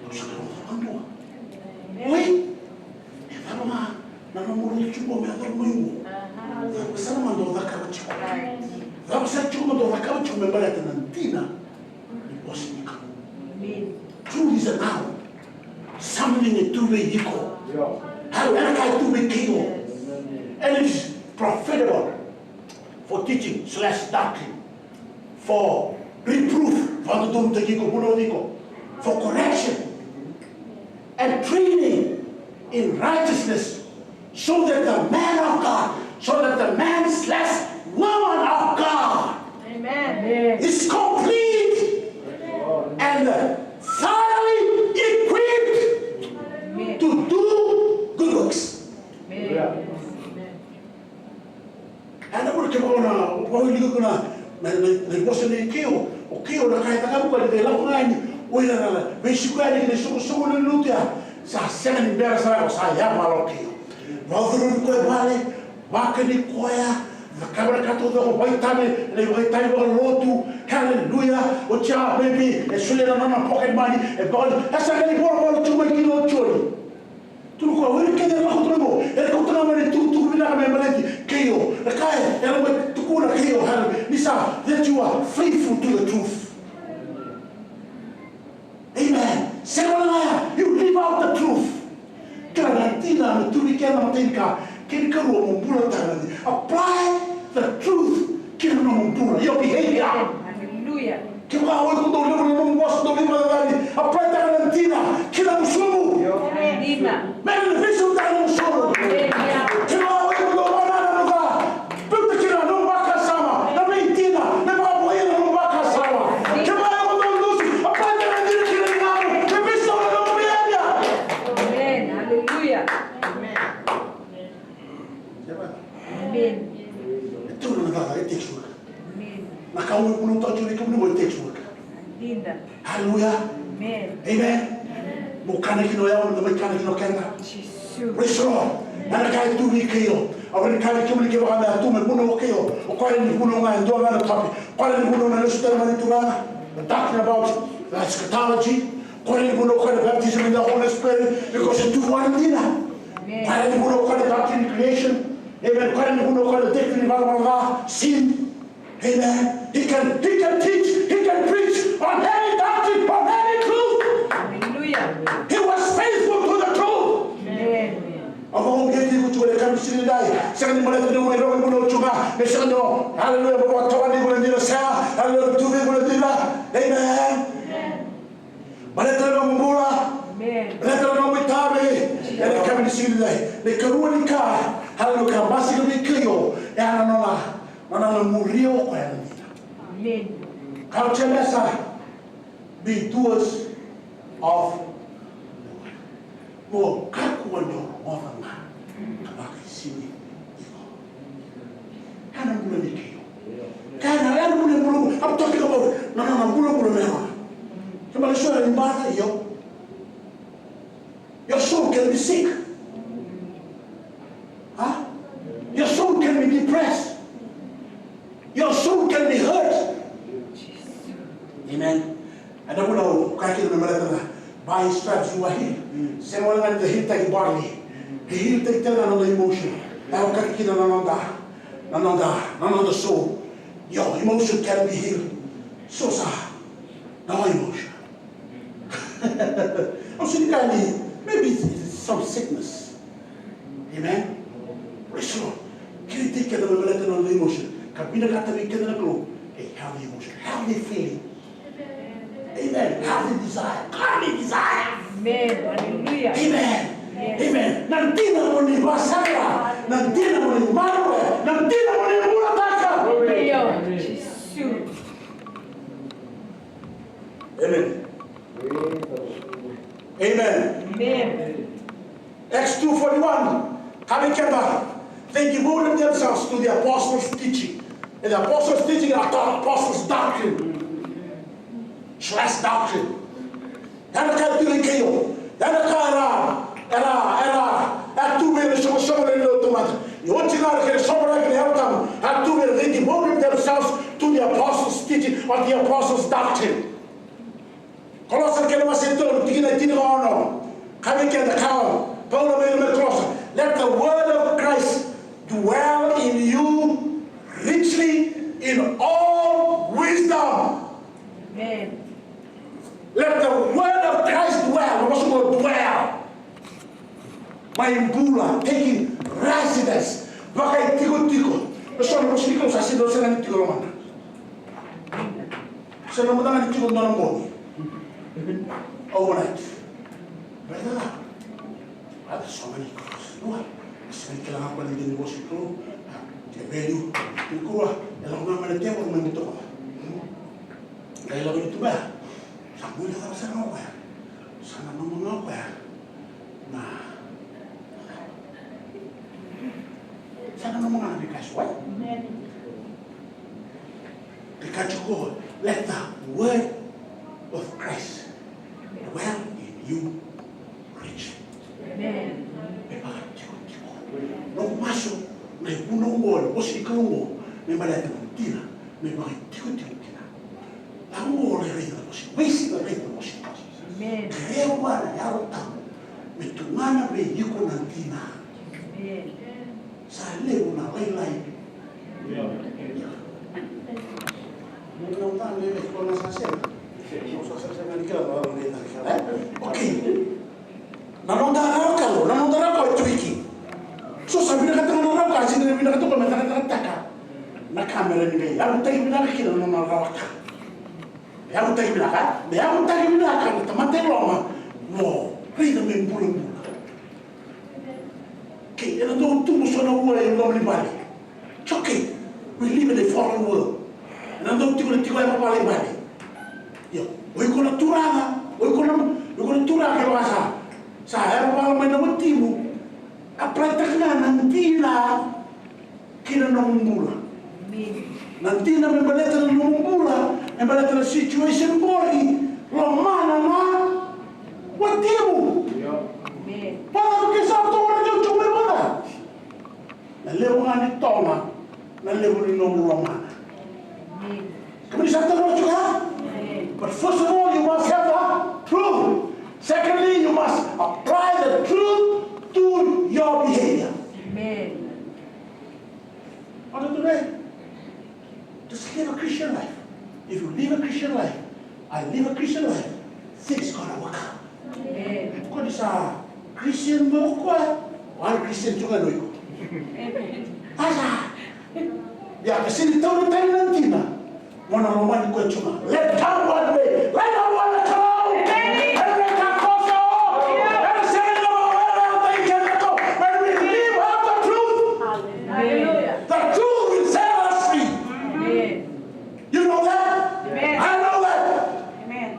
Au sa kila vakadua. Oi, e cava ga na nomu rau tiko me yacova mai uo? Cava sara mada o cakava tiko? Cava sara tiko mada o cakava tiko me baleta na dina ni vosa ni Kalou? Truth is a noun. Something e tu vei iko. Ena ka e tu vei Kaio. And it is profitable for teaching slash doctrine, for reproof, vakadodonutaki iko, vunauci iko, for correction and training in righteousness, so that the man of God, so that the man slash woman of God, amen, is complete and thoroughly equipped to do good Au wilika tu na, na, na, na vosa nei Keio, o Keio na ka e cakava o koya ni lako ga yani, o ira na veisiko yani ki na isoqosoqo ni lotu ya. Sa sega ni bera sara, o sa yamala o Keio. Vakacurumi koya e vale, vakani koya, cakava na ka taucoko, vakaitavi, na ivakaitavi vakalotu, haleluya. Oti ya, maybe e solia na nona pocket money, e vaka, e sa qai volavola tu mai kina o Joni. Tukuna o koya, o ira kece era lako tu mai qo, era kauta ga mai na itukutuku vinaka me baleti Keio. Na ka e, era mai tukuna Keio, haleluya, ni sa, that you are faithful to the truth. Amen. Sega walega ya, you live out the truth. Kila na dina me tu vei keda na imatai ni ka, kena ikarua mo bulataka na dina. Apply the truth kina nomu bula, your behavior. Hallelujah. Kevaka o iko dau levu na nomu vosa, dau levu na cakacaka, apply taka na dina kina nomu sobu. Dina. Me na veisau taka nomu sobu. Kevaka o iko dau vakanananu ca, biuta kina nomu vakasama, na veidina, me vakavouya na nomu vakasama. Kevaka o iko dau lusu, apply taka na dina kina nomu, me veisau na nomu behavior. Amen. Hallelujah. Amen. E tu na cakacaka, it takes work. Amen. Na ka au vunau tiko kina, kemuni, it takes work. Dina. Hallelujah. Amen. Amen. Mo kana kina o yau, mo mai kana kina o keda. Jisu. Praise the Lord. Na ka e tu vei Keio. Au via kaya vei kemuni, kevaka me a tu me vunau o Keio, o koya ni vunau ga e dua ga na topic. O koya ni vunau na lesu tale mai na turaga. We're talking about the eschatology. O koya ni vunau o koya na baptism in the Holy Spirit, because e tu vua na dina. Amen. O koya ni vunau o koya na doctrine of creation. Amen. O koya ni vunau o koya na doctrine ni valavala ca, sin. Amen. He can, he can teach, he can preach on any doctrine, on any truth. Hallelujah. He was faithful to the truth. Amen. Au vakauqeti iko tiko ena yakavi ni siga nidai. Sega ni baleta ni o mai rogo ena vunau tiko ga, me sega ni o, hallelujah, mo vakatawani iko na dina, sega. Hallelujah, tu vei iko na dina. Amen. Baleta na nomu bula. Amen. Baleta na nomu itavi. Ena yakavi ni siga nidai, na ikarua ni ka, hallelujah, ka basika vei Keio, e a na nona, nona muria o koya na dina. Amen. Kaya o Jemesa, be doers of the word. Mo kakua ni o rogoca ga ka vakaisini iko. Ena bula ni Keio. Kaya na, ena bula, bula, I'm talking about na, na, na bula, bula me nona. Kemuni sure ni bata, io. Your soul can be sick. Huh? Your soul can be depressed. Your soul can be hurt. Amen. Eda vunau, kaya kina na maleta na, by his stripes you are healed. Sega walega ni da heal taki bodily. E heal taki tale ga na noda emotion. E okati kina na noda, na noda, na noda soul. Your emotion can be healed. So sa, na noda emotion. Au sega ni kaya ni, maybe it's, it's some sickness. Amen. Praise the Lord. Kere tiko keda me baleta na noda emotion. Ka vinakata vei keda na Kalou. A healthy emotion, healthy feeling. Amen. Healthy desire, godly desire. Amen. Hallelujah. Amen. Yes. Amen. Na dina mo ni vakasaqara, na dina mo ni maroroya, na dina mo ni bulataka. Hallelujah. Jisu. Amen. Amen. Amen. Acts two forty-one, kaya vei keda, they devoted themselves to the apostles' teaching. And the apostles' teaching are called apostles' doctrine. Slash doctrine. Ena ka e tu vei Keio. Ena ka era, era, era, era tu vei ira na soqosoqo lewe ni lotu mada. Ni oti ga na kena sovaraki na Yalo Tabu, era tu vei ira, they devoted themselves to the apostles' teaching or the apostles' doctrine. Kolosa kena wase tolu, tikina e tinikaono. Kaya vei keda, kaya o Paula vei ira mai Kolosa, let the word of Christ dwell in you richly in all wisdom. Amen. Let the word of Christ dwell. Na vosa qo dwell. Mai bula, taking residence. Vakaitikotiko. Na so na vosa ni Kalou sa sega ni tiko lomana. Sa na mada ga ni tiko dua na bogi. Overnight. Brother, brother, so many calls. Dua. Sa na kila ga ko na dina ni vosa ni Kalou. Ke value. Ni kua. E lako ga mai na tevoro mai na toko. Qai lako ni tuba ya. Sa bula cava sara ga o koya. Sa nanuma ga o koya na, sa nanuma ga na veika e so. Amen. Ka tiko, let the word of Christ dwell in you richly. Amen. Me vakatikotiko. Noqu masu na ivunau oqo, na vosa ni Kalou oqo, me baleta na dina, me vakatikotiko kina. Au oqo na raica na vosa, veisiga raica na vosa. Amen. Kereva na Yalo Tabu me tugana vei iko na dina. Amen. Sa levu na lailai. Okay. Na noda na wekaqu, na noda na wekaqu e tu iki. So sa vinakata na wekaqu, sa vinakata ko me takataka na kamera ni vei. Au tagi vinaka kina na nona rawaka. Me au tagi vinaka, me au tagi vinaka na tamata i loma. Mo raica me bulabula. Okay, ena dau tubu so na ua e loma ni vale. It's okay. We live in a fallen world. Ena dau tiko na tiko e vale vale. Io, o iko na turaga, o iko na, o iko na turaga e vaka sa. Sa era vala mai na watimu. Apply taka ga na dina ki na nomu bula. Amen. Na dina me baleta na nomu bula, me baleta na situation qori, lomana na watimu. Amen. Vaka ke sa toka na tiko mai vaka. Na levu ga ni toga, na levu ni nomu lomana. Amen. Kemuni sa toka tiko ya? Amen. But first of all, you must have the truth. Secondly, you must apply the truth to your behavior. Amen. What do you do? Just live a Christian life. If you live a Christian life, I live a Christian life, things gonna work out. Amen. Ko ni sa Christian mo ko, one Christian tu ga no iko. Amen. Asa. Ia, ka sega ni taura tani na dina. Mo na lomani koya tu ga. Let down one way. Let down one way. Amen. Ena ka koso. Ena sega ni lomani koya. When we live out the truth, Hallelujah. The truth will set us free. Amen. You know that? Amen. I know that. Amen.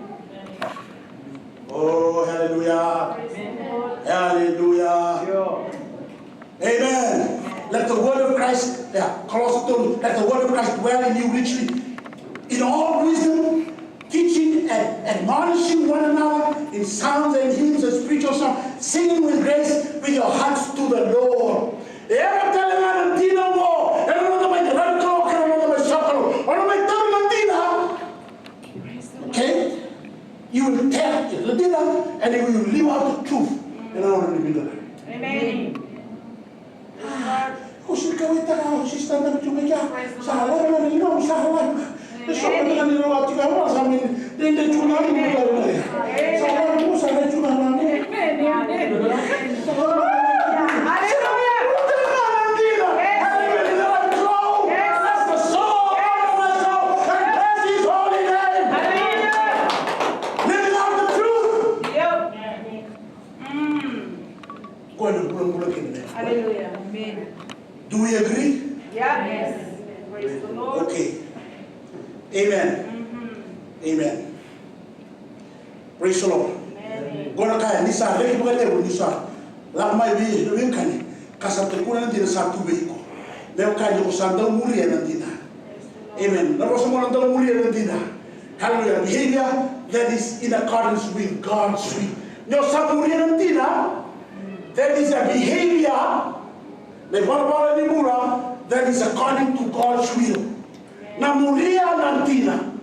Oh, hallelujah. Praise the Lord. Hallelujah. Amen. Let the word of Christ, yeah, Colossians two, let the word of Christ dwell in you richly, in all wisdom, teaching and admonishing one another in psalms and hymns and spiritual songs, singing with grace with your hearts to the Lord. E yaga tale ga na dina oqo ena noda mai raica na Kalou, ena noda mai sota na Kalou. O na mai taura na dina. Okay? You will tell the dina and you will live out the truth. Ena noda mai raica. Amen. Ko sika wita ka o sista na tu mai kia. Sa la na ni no sa la. E so na ni ro ati ka wa sa mi. Dende tu na ni mo la na. Sa la mo sa na tu na na ni. Amen. Amen. Hallelujah. That's the soul of my soul. And bless his holy name. Hallelujah. Living out the truth. Yep. Mm. Koya na bulabula kina. Hallelujah. Amen. Do we agree? Yeah. Yes. Praise the Lord. Okay. Amen. Mm-hmm. Amen. Praise the Lord. Amen. Qo na ka ni sa reki vakalevu ni sa lako mai vei na veiwekani ka sa tukuna na dina sa tu vei iko. Me vaka ni ko sa dau muria na dina. Amen. Na vosa mo na dau muria na dina. Hallelujah. Behavior that is in accordance with God's will. Ni o sa muria na dina, that is a behavior, na ivalavala ni bula, that is according to God's will. Na muria na dina.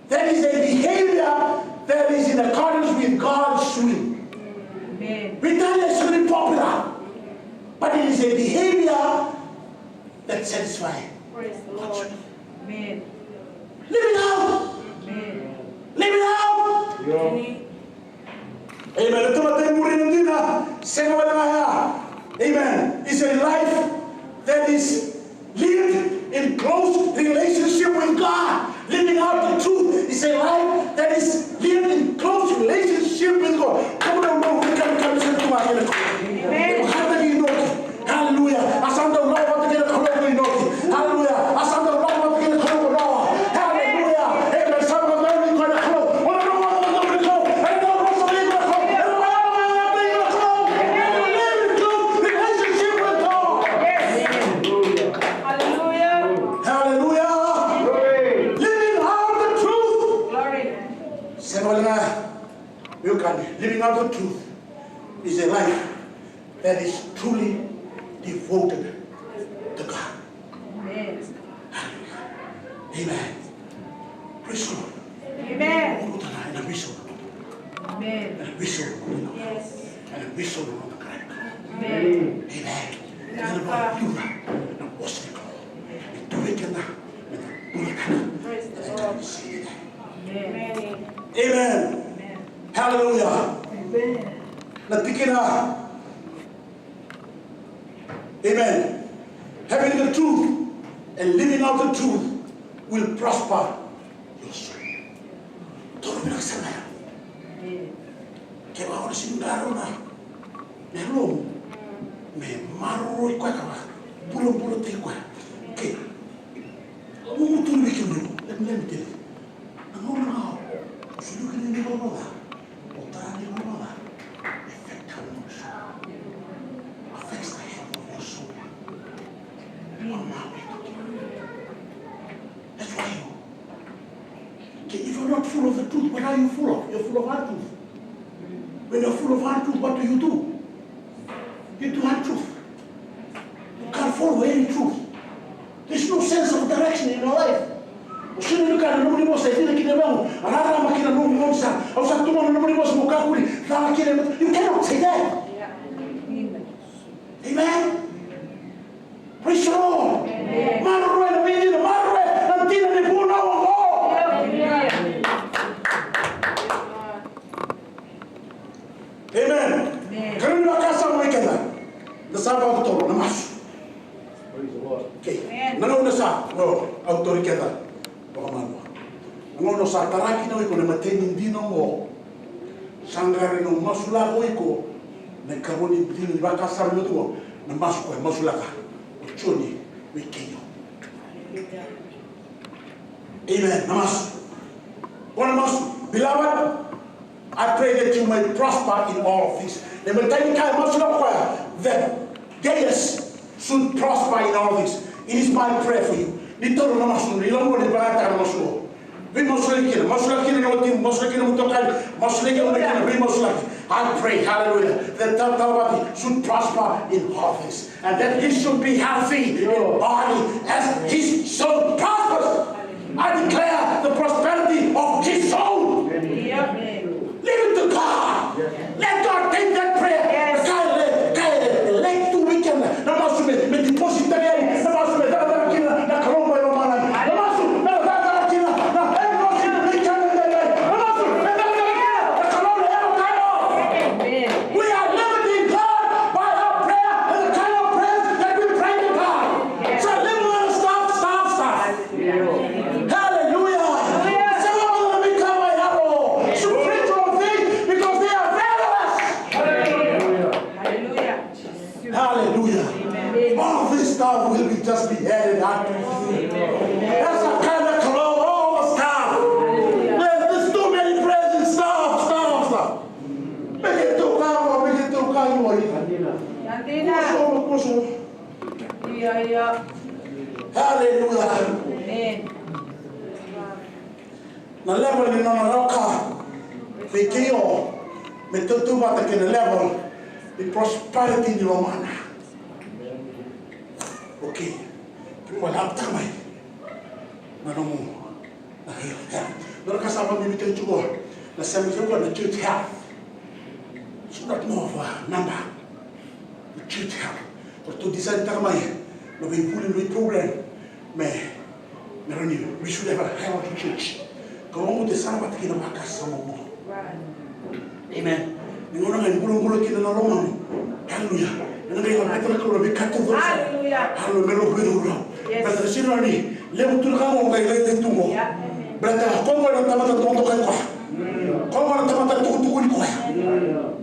That is a behavior that is in accordance with God's will. Amen. Veitalia is very popular, but it is a behavior that satisfies. Praise the Lord. Amen. Live it out. Amen. Live it out. Amen. Amen. Na tamata e muri na dina, sega wale ga ya. Amen. It's a life that is lived in close relationship with God. Living out the truth is a life that is lived in close relationship with God. Come on, come on, come on, come on, come on. Amen. Hallelujah. A sa dau lako vata kei na Kalou ko Inoki. Hallelujah. A sa dau lako vata kei na Kalou ko Noa. Hallelujah. Amen. Sa vakadonui koya na Kalou. O na Kalou, o na Kalou, o na Kalou. Amen. Relationship with God. Living out the truth is a life that is truly devoted to God. Amen. Amen. Praise the Lord. Amen. Ena vision. Amen. Ena vision. Yes. Ena vision. Amen. Amen. Praise the Lord. Amen. Amen. Hallelujah. Amen. Na tikina. Amen. Having the truth and living out the truth will prosper your soul. Toro vinaka sara ya. Kevaka o na sega ni qarauna na yalomu me maroroi koya ka vakabulabulataki koya. Okay. Au mutu ni vei kemudou. Let me, let me tell you. Na gauna ga o soli kina na ivalavala ca, o tara na ivalavala ca, e affect na nomu soul. Affects the health of your soul. That's why you, okay, if you're not full of the truth, what are you full of? You're full of untruth. When you're full of untruth, what do you do? You do untruth. You can't follow any truth. There's no sense of direction in your life. O sega ni kila na nomuni vosa e cina kina vei au, rarama kina na nomuni vosa. Au sa tu mai na nomuni vosa mo kakua ni cala kina. You cannot say that. Amen. Praise the Lord. Maroroi na veidina, maroroi na dina ni vunau oqo. Amen. Amen. Karua ni vakasama mai keda. Na sa vakatotolo, na masu. Praise the Lord. Okay. Amen. Na gauna sa, no, au tauri keda vakamalua. Na gauna sa tara kina o iko na imatai ni dina oqo, sa qai na masulaka o iko na ikarua ni dina ni vakasama ni matua, na masu koya masulaka o Joni vei Keio. Amen. Na masu. Ko na masu. Beloved, I pray that you may prosper in all things. Na imatai ni ka e masulaka o koya, that Gaius should prosper in all things. It is my prayer for you. Ni taura na masu, ni lako ni vakataka na masu. Veimasulaki kina, masulaki kina na watimu, masulaki kina na motokari, masulaki kina na kina, veimasulaki. I pray, hallelujah, that that Talavati should prosper in all things. And that he should be healthy in body as his soul prospers. I declare the prosperity of his soul. Leave it to God. Let God take that prayer. Ka e, ka e, like tu weekend. Na masu me, me deposit tale, na masu me cakacaka kina na Kalou mai lomalagi. Na masu me cakacaka kina na anointing weekend. Na masu me cakacaka kina na Kalou na avocado. We are limiting God by our prayer and the kind of prayers that we pray to God. So live with the stuff, stuff, stuff. Hallelujah. Sega ni bau na veika vakayalo. Spiritual things, because they are valueless. Hallelujah. Hallelujah. All this stuff will be just be added unto you. That's the kind of Kalou, all the stuff. There's, there's too many presents, stuff, stuff, stuff. Make it too calm, make it too calm. Kuso, kuso. Ia, ia. Hallelujah. Amen. Na level ni nona rawa ka vei Keio me tautauvata kei na level ni prosperity ni lomana. Okay. People have time. Na nomu Na health, health. Na ka sa mai bibi tiko na same tiko na church health. It's not more of a number. The church health. But to design taka mai na veivuli, na veiprogram me, me rawa ni we should have a healthy church. Ka oqo e sara vata kei na vakasama oqo. Amen. Ni gauna ga e bulabula kina na lomamu. Hallelujah. Ena qai laveta na Kalou na veika taucoko. Hallelujah. Hallelujah. Me rau veiraurau. Yes. Baleta na sega ni levu tu na ka qo qai lai tu qo. Yeah. Baleta koya qo na tamata dokadokai koya. Koya qo na tamata tukutukuni koya.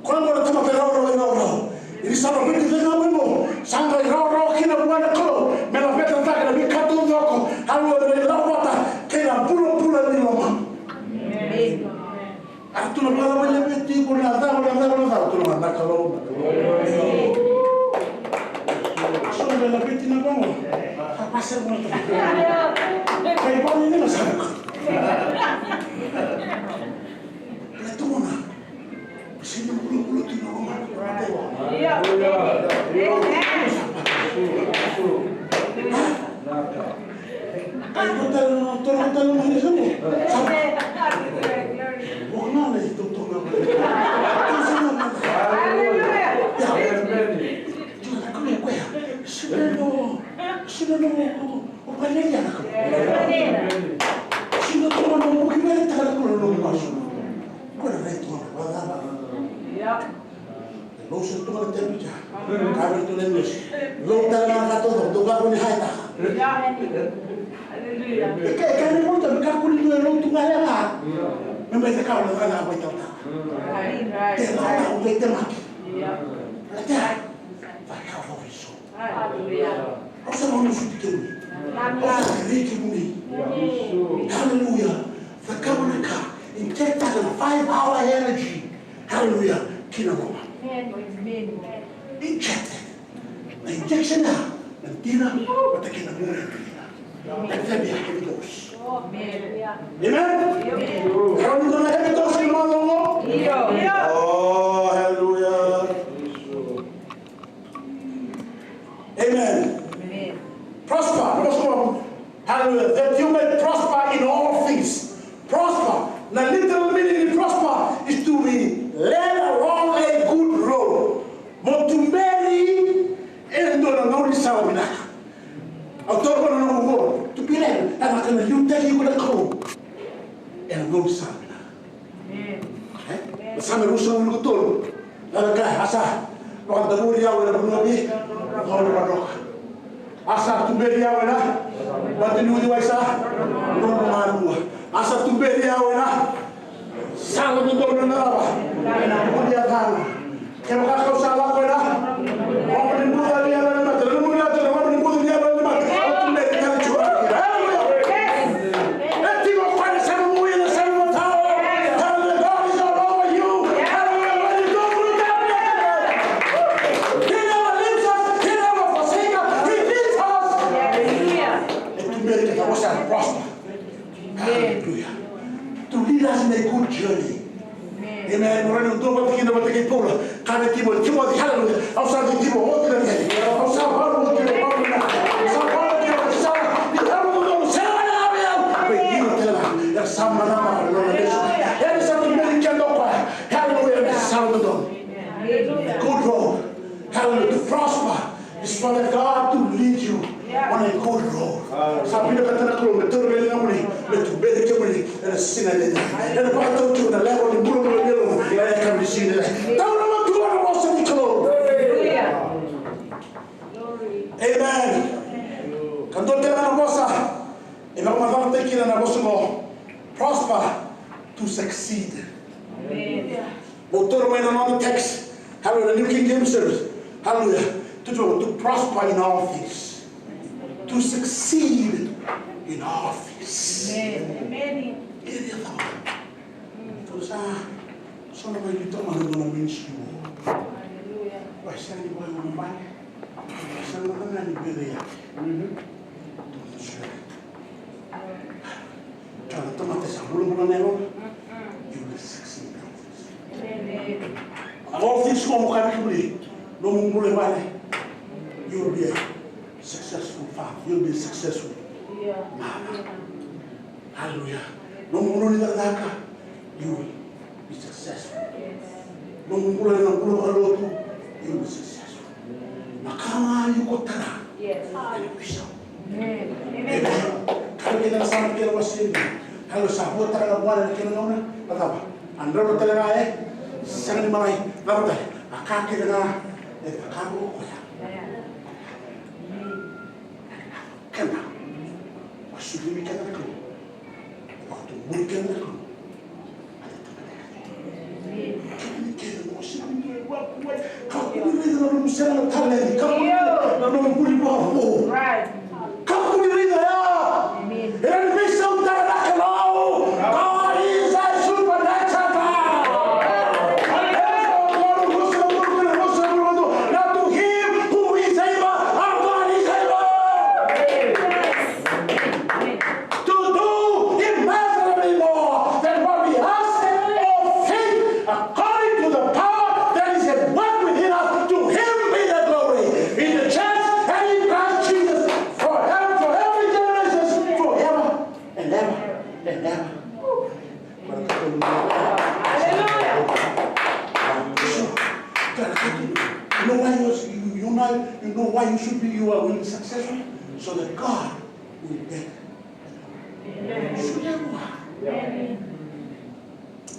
Koya qo na tamata rawarawa, rawarawa. Ni sa laveti cake ga mai qo, sa qai rawarawa kina vua na Kalou. Me laveta cake na veika taucoko. Hallelujah. Me laveta kei na bulabula ni lomamu. Amen. A tu na vakalaveti iko na cava, na cava, na cava, tu na, na Kalou, na Kalou. A so na laveti na Kalou. A pasa mo na. Kai mo ni na sa. Na tu na. Ai, ko tale na, toro ko tale na mani sa mo. Sa mo. Hallelujah, glory. Mo na na i toto na. Hallelujah. Sina no, sina no, o ka nei ya na ka. Sina to no, o ki mai ta na ka no masu. Ko na rai to na. Yeah. Lou sa tu na temperature. Ka vei tu na news. Lou tale na ka todo, do ka ko ni hai ta. Hallelujah. Ka, ka ni mo ta, ka ko ni lou tu ga ya. Me mai ta ka na ka na mai ta. Te na ka ko te maki. Te. Vai ka fo viso. Hallelujah. Au sa mau suti kemuni. Au sa kerei kemuni. Hallelujah. Cakava na ka. Inject taka na five hour energy. Hallelujah. Kina loma. Amen. Inject. Na injection ya. Na dina. Vata kina muri na dina. That can be a heavy dose. Amen. Amen. Amen. Kau ni dua na heavy dose ni macawa oqo? Io. Oh, hallelujah. Amen. Amen. Prosper. Prosper. Hallelujah. That you may prosper in all things. Prosper. Na literal meaning ni prosper is to be led along a good road. Mo tuberi ena dua na gaunisala vinaka. Au taura na noqu vo. Tuberi ena ka na liutaki iko na Kalou. Ena gaunisala vinaka. E? Na Same ruasagavulu ka tolu. Na ka, a sa vakadavori au ena vanua vei, vanua vakadroka. A sa tuberi au ena mataniuciwai sa nodra malua. A sa tuberi au ena sala dodonu ena cava? Ena vuku ni yacana. Kevaka kau sa lako ena loma ni buca ni yalo ni mate, loma ni buca ni yalo ni mate, au tuberi tale tiko. Hallelujah. E tiko o koya na Yalo Tabu, Yalo Tabu, Yalo Tabu. Hallelujah. When you go through darkness, He never leaves us, He never forsakes us, He leads us. E tuberi ke da vosa prosper. Hallelujah. To lead us in a good journey. Amen. Amen. Mo raica na dua vata kina vata kei Paula. Kaya vei Timoci, Timoci, hallelujah. Au sa vei Timoci oti na vei. Au sa valu oti na vei. Au sa valu oti na vei. Sa ni au dodonu, sa na vei au. Vei ira tale ga era sa marama na nona lesu. Era sa tu vei keda o koya. Hallelujah. Era sa dodonu. Good road. Hallelujah. To prosper. Is for the God to lead you on a good road. Sa vinakata na Kalou me taura vei kemuni, me tuberi kemuni ena siga edaidai. Ena vakatau tu na level ni bulabula ni yalomu ena yakavi ni siga edaidai. Taura matua na vosa ni Kalou. Amen. Ka dua tale na vosa e vakamacalataki kina na vosa qo. Prosper to succeed. Amen. Mo taura mai na nona text. Hallelujah. New King James Version. Hallelujah. To, to, to prosper in all things. To succeed in all things. Amen. Amen. Ia, ia, cava? Tou sa sona mai ki toma na nona ministry. Hallelujah. Wa sani wa mama. Sa na na ni bere ya. Tou sa. Tara tamata sa bulabula na yalona. You will succeed. Amen. All things come, ka vei kemuni. Nomu bula i vale. You will be a successful father. You will be a successful mother. Hallelujah. Nomu bula ni cakacaka. You will be successful. Nomu bula na bula vakalotu. You will be successful. Na ka ga iko tara. Yes. Ena visa. Amen. Amen. Ka kece na sa kece na wasei. Halo sa vua tara na vua na kena gauna. Na cava? A drau tale ga e. Sega ni malai. Cava tale? A ka kece ga e cakava o koya. Kena. Wasei kece na Kalou. Vakatuburi kece na Kalou. Kakua ni raica na nomu sega na talent. Kakua ni raica na nomu buli vavo. Kakua ni raica ya. Ena veisautaka na Kalou. God is a supernatural God. Now to him who is able, our God is able to do immeasurably more than what we ask or think, according to the power that is at work within us. To him be the glory in the church and in Christ Jesus Hallelujah. You know why you, you, you know, you know why you should be, you are really successful, so that God will get. Amen.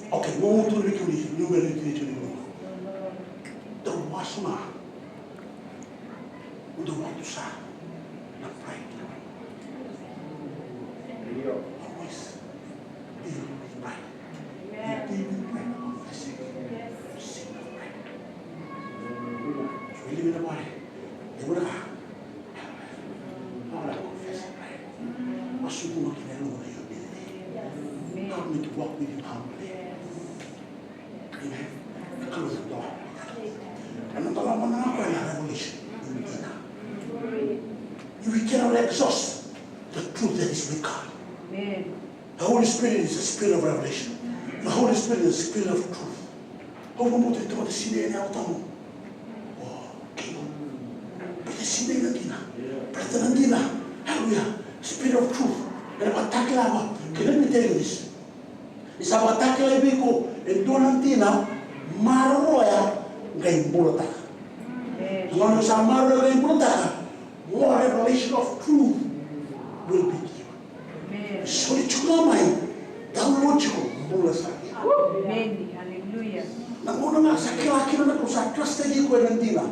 Okay, mo tu ni kuni ni mele ni tu ni. Tau masuma. Udah waktu sa na pride. Always deal with pride. You deal with pride, confess it. Sin of pride. So, ini mina wale. Dia mana? Wala confess pride. Masuk ke dalam humility. Come to walk with him humbly. Amen. Ena dua na revelation. You cannot exhaust the truth that is with God. Amen. The Holy Spirit is the spirit of revelation. The Holy Spirit is the spirit of truth. Au vakabauta ni tamata sinai ena yawa tabu. O, kei au. Baleta sinai na dina. Baleta na dina. Hallelujah. Spirit of truth. Ena vakatakila vua. Can let me tell you this. Ni sa vakatakilai vei iko e dua na dina, maroroya, qai bulataka. Amen. Na gauna sa maroroya qai bulataka, more revelation of truth will be given. Amen. Soli tiko ga mai, download tiko, bula sara. Amen. Hallelujah. Na gauna ga sa kila kina na Kalou, sa trust-taki iko ena dina.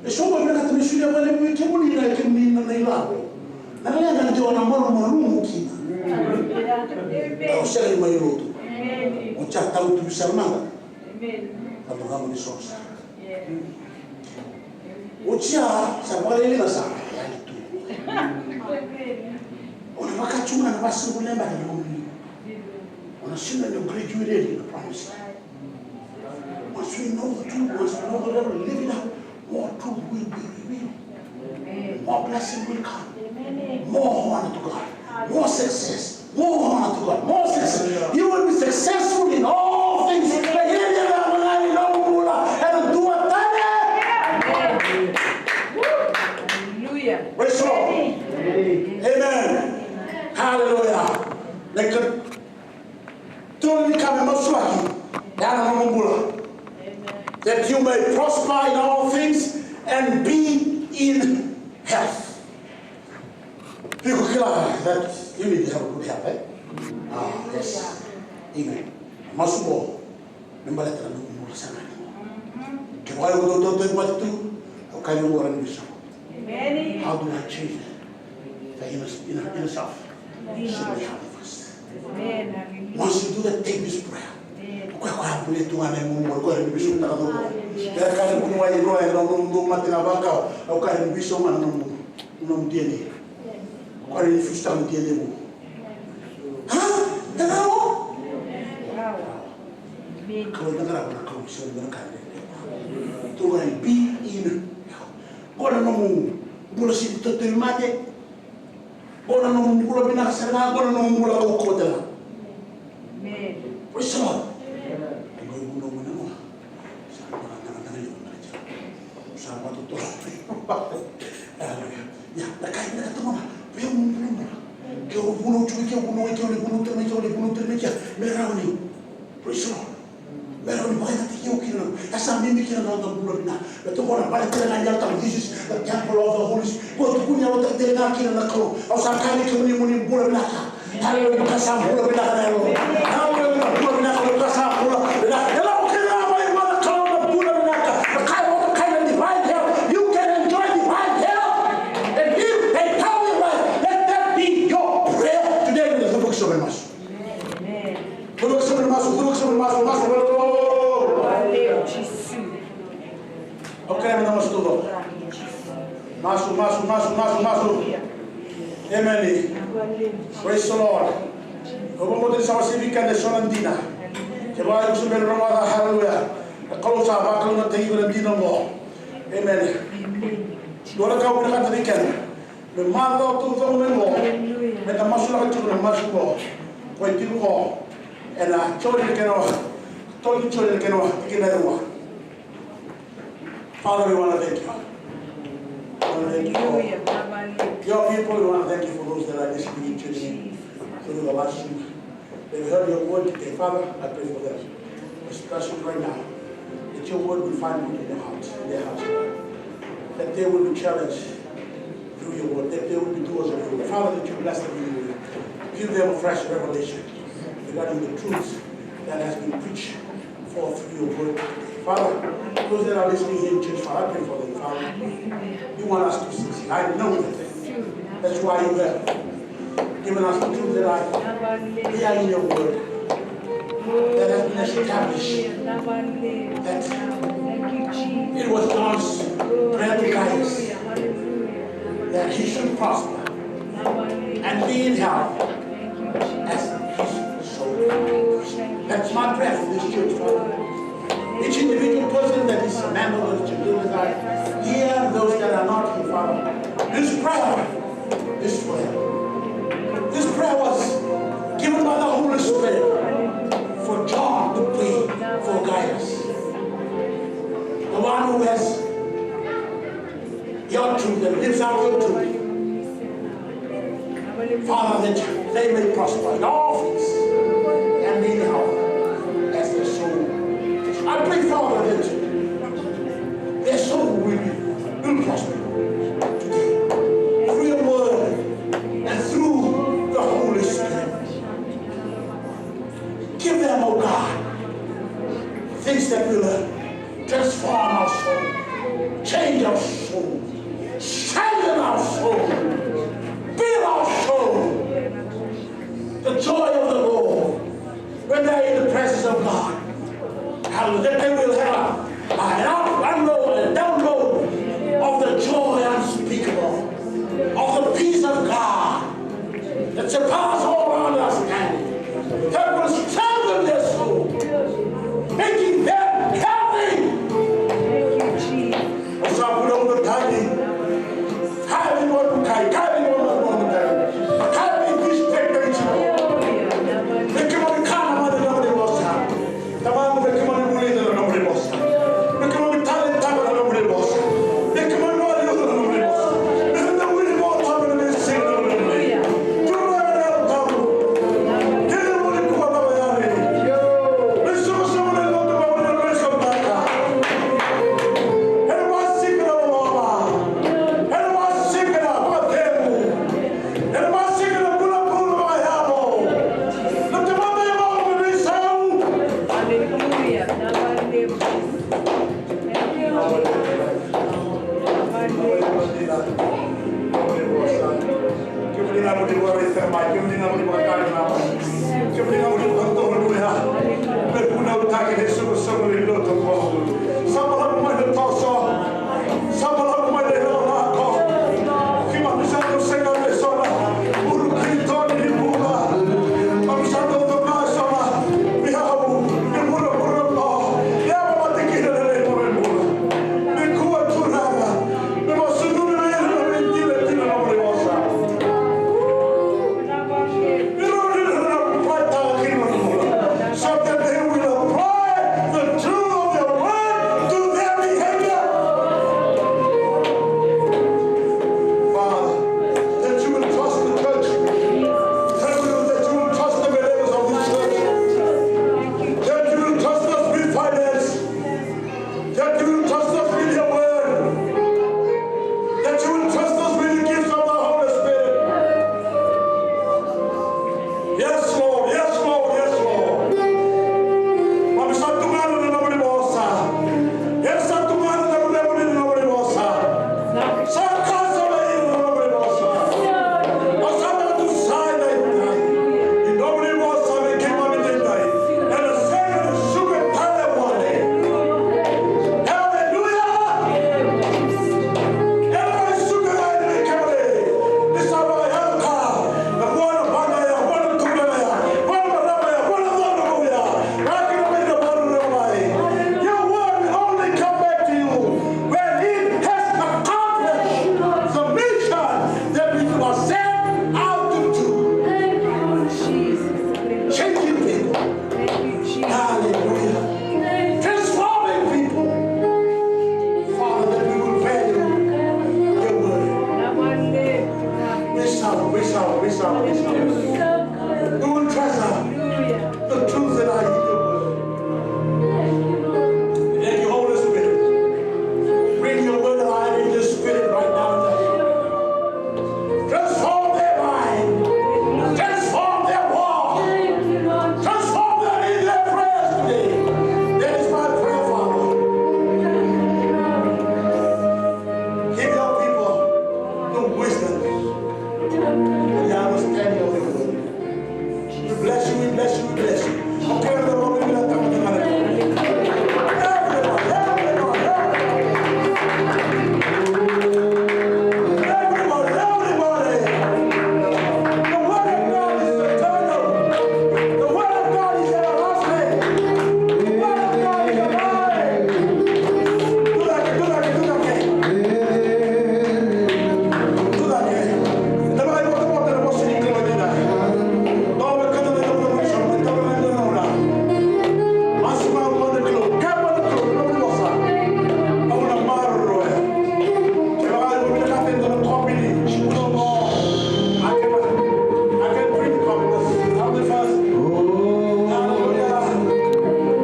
E so ga vinakata me solia vakalevu vei kemuni na kemuni na ilavo. Na leqa ni o na malumalumu kina. Amen. Au sega ni mai lotu. Amen. O sa tau tu sara mada. Amen. Ka doga mo ni sosa. Yes. O sa vakalailai ga sa yali tu. Amen. O na vaka tu ga na vasagavulu na yabaki na gauna. O na sega ni graduate na promise. Once we know the truth, once we know the devil, live it out, more truth will be revealed. Amen. More blessing will come. Amen. More honor to God. More success. More honor to God. More success. You will be successful in all things. Na kena iyaya na nomu bula ena dua tani. Amen. Hallelujah. Praise the Lord. Amen. Amen. Hallelujah. Na ka Tolu ni ka me masuaki, ya na nomu bula. That you may prosper in all things and be in health. Iko kila that you need to have a good health, eh? Ah, yes. Amen. Masu qo, me baleta na nomu bula sara ga ni qo. Kevaka o iko dau tautauvata tu, o kaya ni qo na bisopu. Amen. How do I change that? The inner, inner, inner self. Should be healthy first. Amen. Hallelujah. Once you do that, take this prayer. Amen. O koya, o koya bula tu ga na nomu bula, o koya ni bisopu na nomu bula. Amen. Kevaka ni kua ni rua, e na nomu dua mate ga vakau, o koya ni bisopu ga na nomu, nomu D N A. O koya ni bisopu na D N A mu. Ha? Tadra o? Wow. Amen. Kalou na qarava na Kalou, sega ni na ka. Tu ga e be in health. Qo na nomu bula sega ni tautauvimate. Qo na nomu bula vinaka sara ga, qo na nomu bula kaukauwa tale ga. Amen. Praise the Lord. Amen. Qo na nomu bula. Sa qo na nomu bula. Sa qo na nomu bula. Hallelujah. Ia, na ka e vinaka tu ga, vei au nomu bula. Ke o vunau tu, ke o vunau, ke o lai vunau tale mai, ke o lai vunau tale mai, ke me rawa ni. Praise the Lord. Me rawa ni vakayagataki au kina. E sa bibi kina na noda bula vinaka. Me tukuna vale tale ga ni Yalo Tabu, this is the temple of the Holy Spirit. Ko tukuni Yalo Tabu tale ga kina na Kalou. Au sa kaya vei kemuni mo ni bula vinaka. Hallelujah. Ka sa bula vinaka na Yalo. Hallelujah. Bula vinaka, ka sa bula vinaka. E lako kina mai vua na Kalou na bula vinaka. Na ka e vakayagataki na divine health. You can enjoy divine health. And live a healthy life. Let that be your prayer today. Amen. Curu ka sema ni masu, curu ka sema ni masu, masu, masu. Haleluya, Jisu. Okay, na masu tu. Masu, masu, masu, masu, masu. Amen. Praise the Lord. Au vakabauta ni sa wasei vei keda eso na dina. Kevaka iko se bera ni rogoca, haleluya. Na Kalou sa vakalougatataki iko ena dina oqo. Amen. Dua na ka au vinakata vei keda. Me macawa taucoko mai qo. Hallelujah. Meda masulaka tiko na masu qo. Ko e tiko qo ena Joni na kena, tolu ni Joni na kena, tikina e rua. Father, we wanna thank you. We wanna thank you for your people. We wanna thank you for those that are listening and tuning in through the live stream. They've heard your word today. Father, I pray for them, especially right now, that your word will find root in their hearts, in their hearts, Lord. That they will be challenged through your word, that they will be doers of your word. Father, that you bless them in your word. Give them a fresh revelation regarding the truths that has been preached forth through your word. Father, those that are listening here in church, Father, I pray for them, Father. You want us to succeed. I know that. That's why you have given us the truth that I hear in your word that has been established, that it was John's prayer to Christ that he should prosper and be in health as his soul. That's my prayer for this church, Father. Each individual person that is a member of the church, here and those that are not here, Father. This prayer, this prayer, this prayer was given by the Holy Spirit for John to pray for Gaius, the one who has your truth and lives out your truth. Father, that they may prosper in all things and be in health as their soul. I pray, Father, that their soul will, will prosper today through your word and through the Holy Spirit. Give them, oh God, things that will, uh, transform our soul, change our soul, strengthen our soul, build our soul. The joy of the Lord when they're in the presence of God. Hallelujah. That they will have a, a, an upload, a download of the joy unspeakable, of the peace of God that surpasses all understanding, that will strengthen their soul, making them healthy. Thank you, Jesus. Sa bula uga tani. Kaya vei iko, kaya, kaya vei iko, kaya vei iko. Kaya vei iko, kaya vei iko. Vei kemuni kana mada na nomuni vosa. Tamaqu, vei kemuni vulica na nomuni vosa. Vei kemuni taleitaka na nomuni vosa. Vei kemuni vakaliuca na nomuni vosa. Vei kemuni vakaliuca na nomuni vosa. Aleluya. Kemuni ga mo ni vakarai sara mai, kemuni ga mo ni vakarai mai. Kemuni ga mo ni vakatotolo ya. Me vunautaki na isoqosoqo ni lotu qo. Sa balavu mai na toso. Sa balavu mai na ilakolako. Keimami sa dau sega me so na ulu keitou ni bula. Keimami sa dau toka so na vei au ni vuravura qo. Ia, vakatikina na lewe ni bula. Nikua Turaga. So that they will apply the truth of your word to their behavior. Father, that you will trust the church. That you will, that you will trust the believers of this church. That you will trust us with finance. That you will trust us with your word. That you will trust us with the gifts of the Holy Spirit. Yes, Lord. Yes, Lord. Yes, Lord. Keimami sa tugana na nomuni vosa. Keimami sa tugana na nomuni vosa. Sa ka sa vei ira na nomuni vosa. Au sa vakatusa edaidai. Ni nomuni vosa vei keimami edaidai. Ena sega ni suka tale wale. Aleluya. Ena mai suka tale vei kemuni. Ni sa vakayaco ka na vua na vaga ya, vua na turaga ya. Bless you, bless you. Okay, everybody, everybody, everybody. Everybody, everybody. The word of God is eternal. The word of God is everlasting. The word of God is alive. Do that, do that, do that. Hallelujah.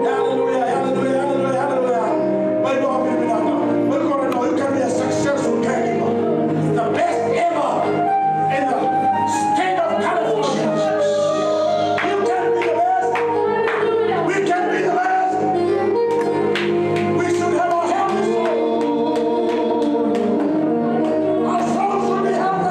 Hallelujah, hallelujah, hallelujah, hallelujah, hallelujah. Mai vakabibi vinaka. Mai vakabibi vinaka. You can be a successful caregiver. The best ever in the state of California. You can be the best. We can be the best. We should have a healthy soul. Our soul should be healthy.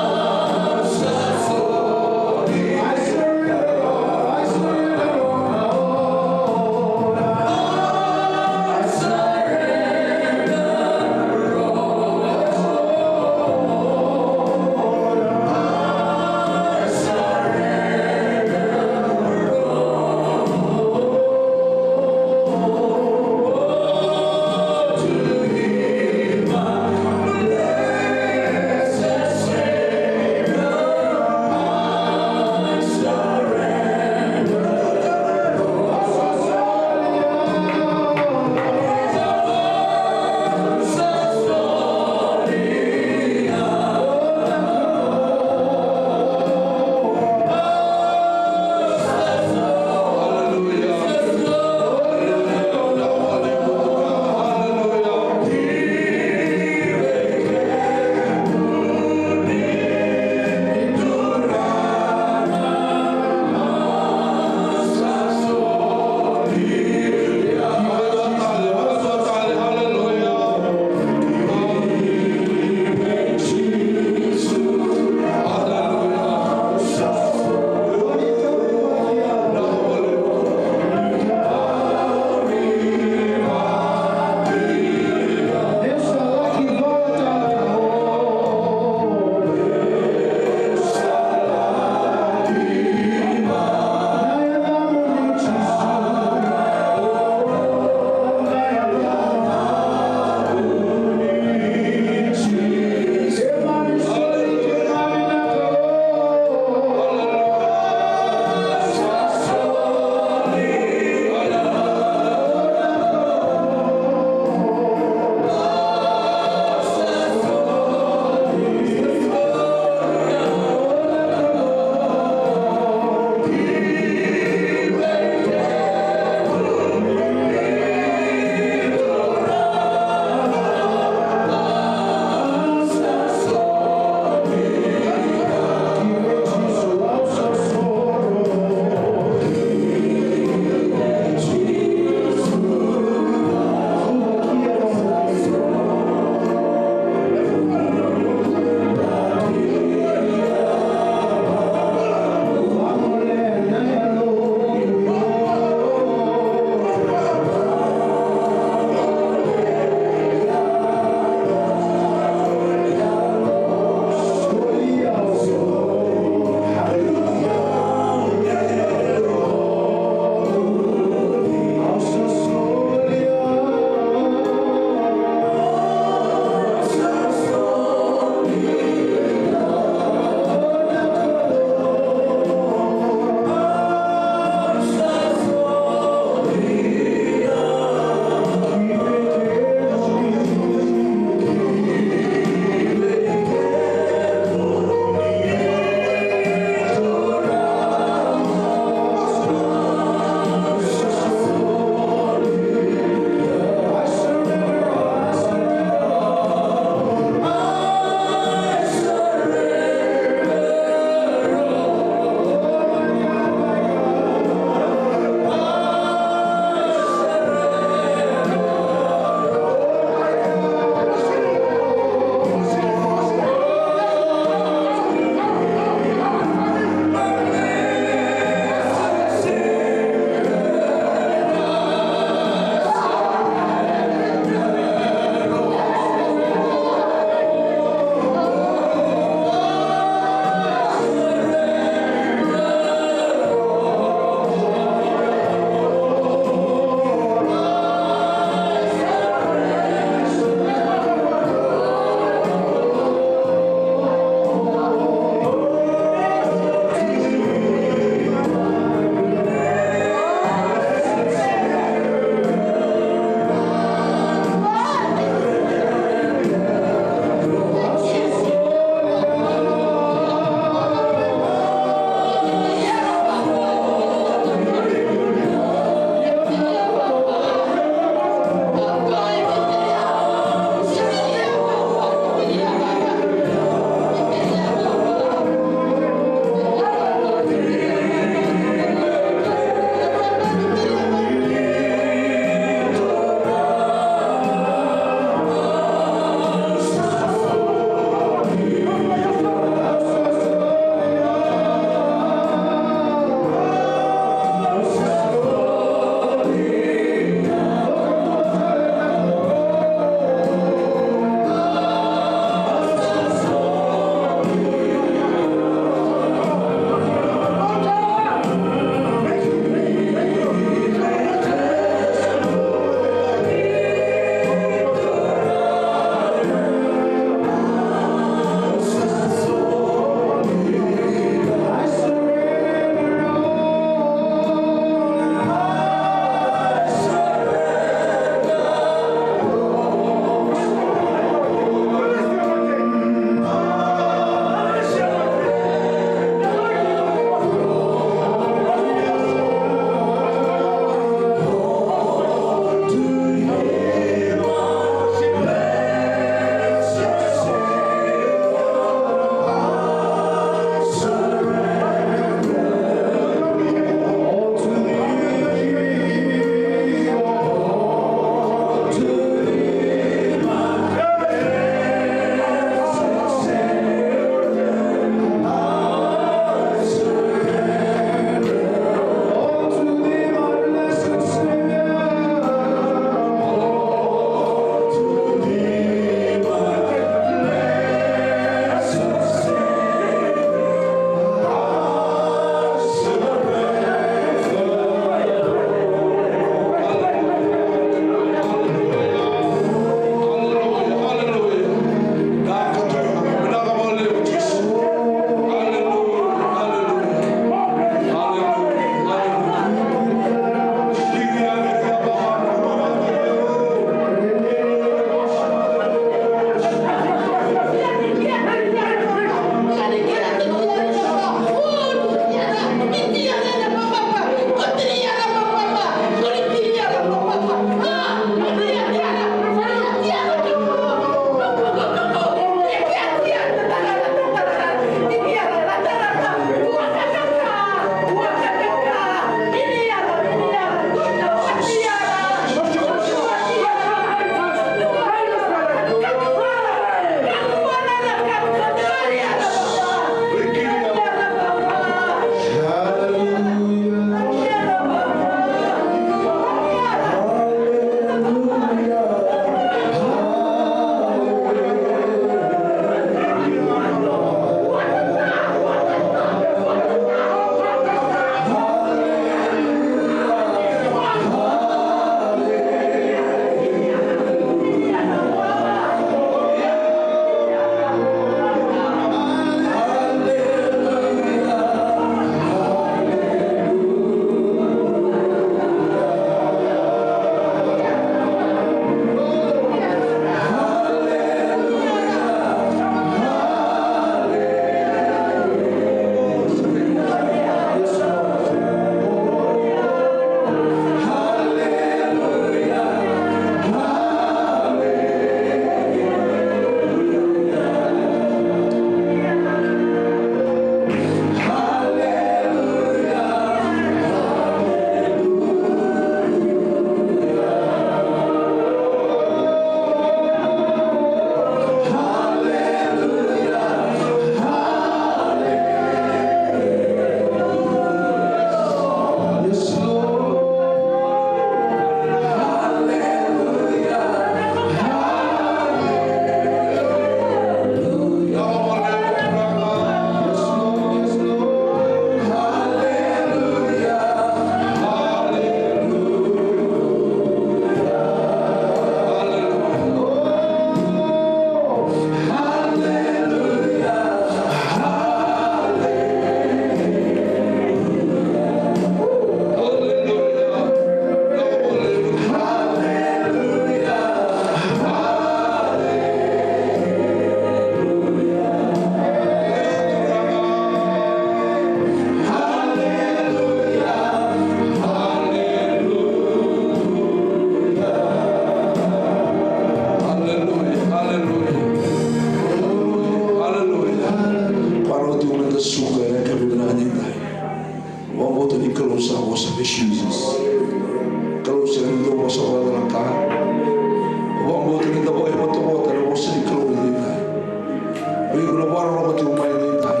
Rogo tiko mai edaidai.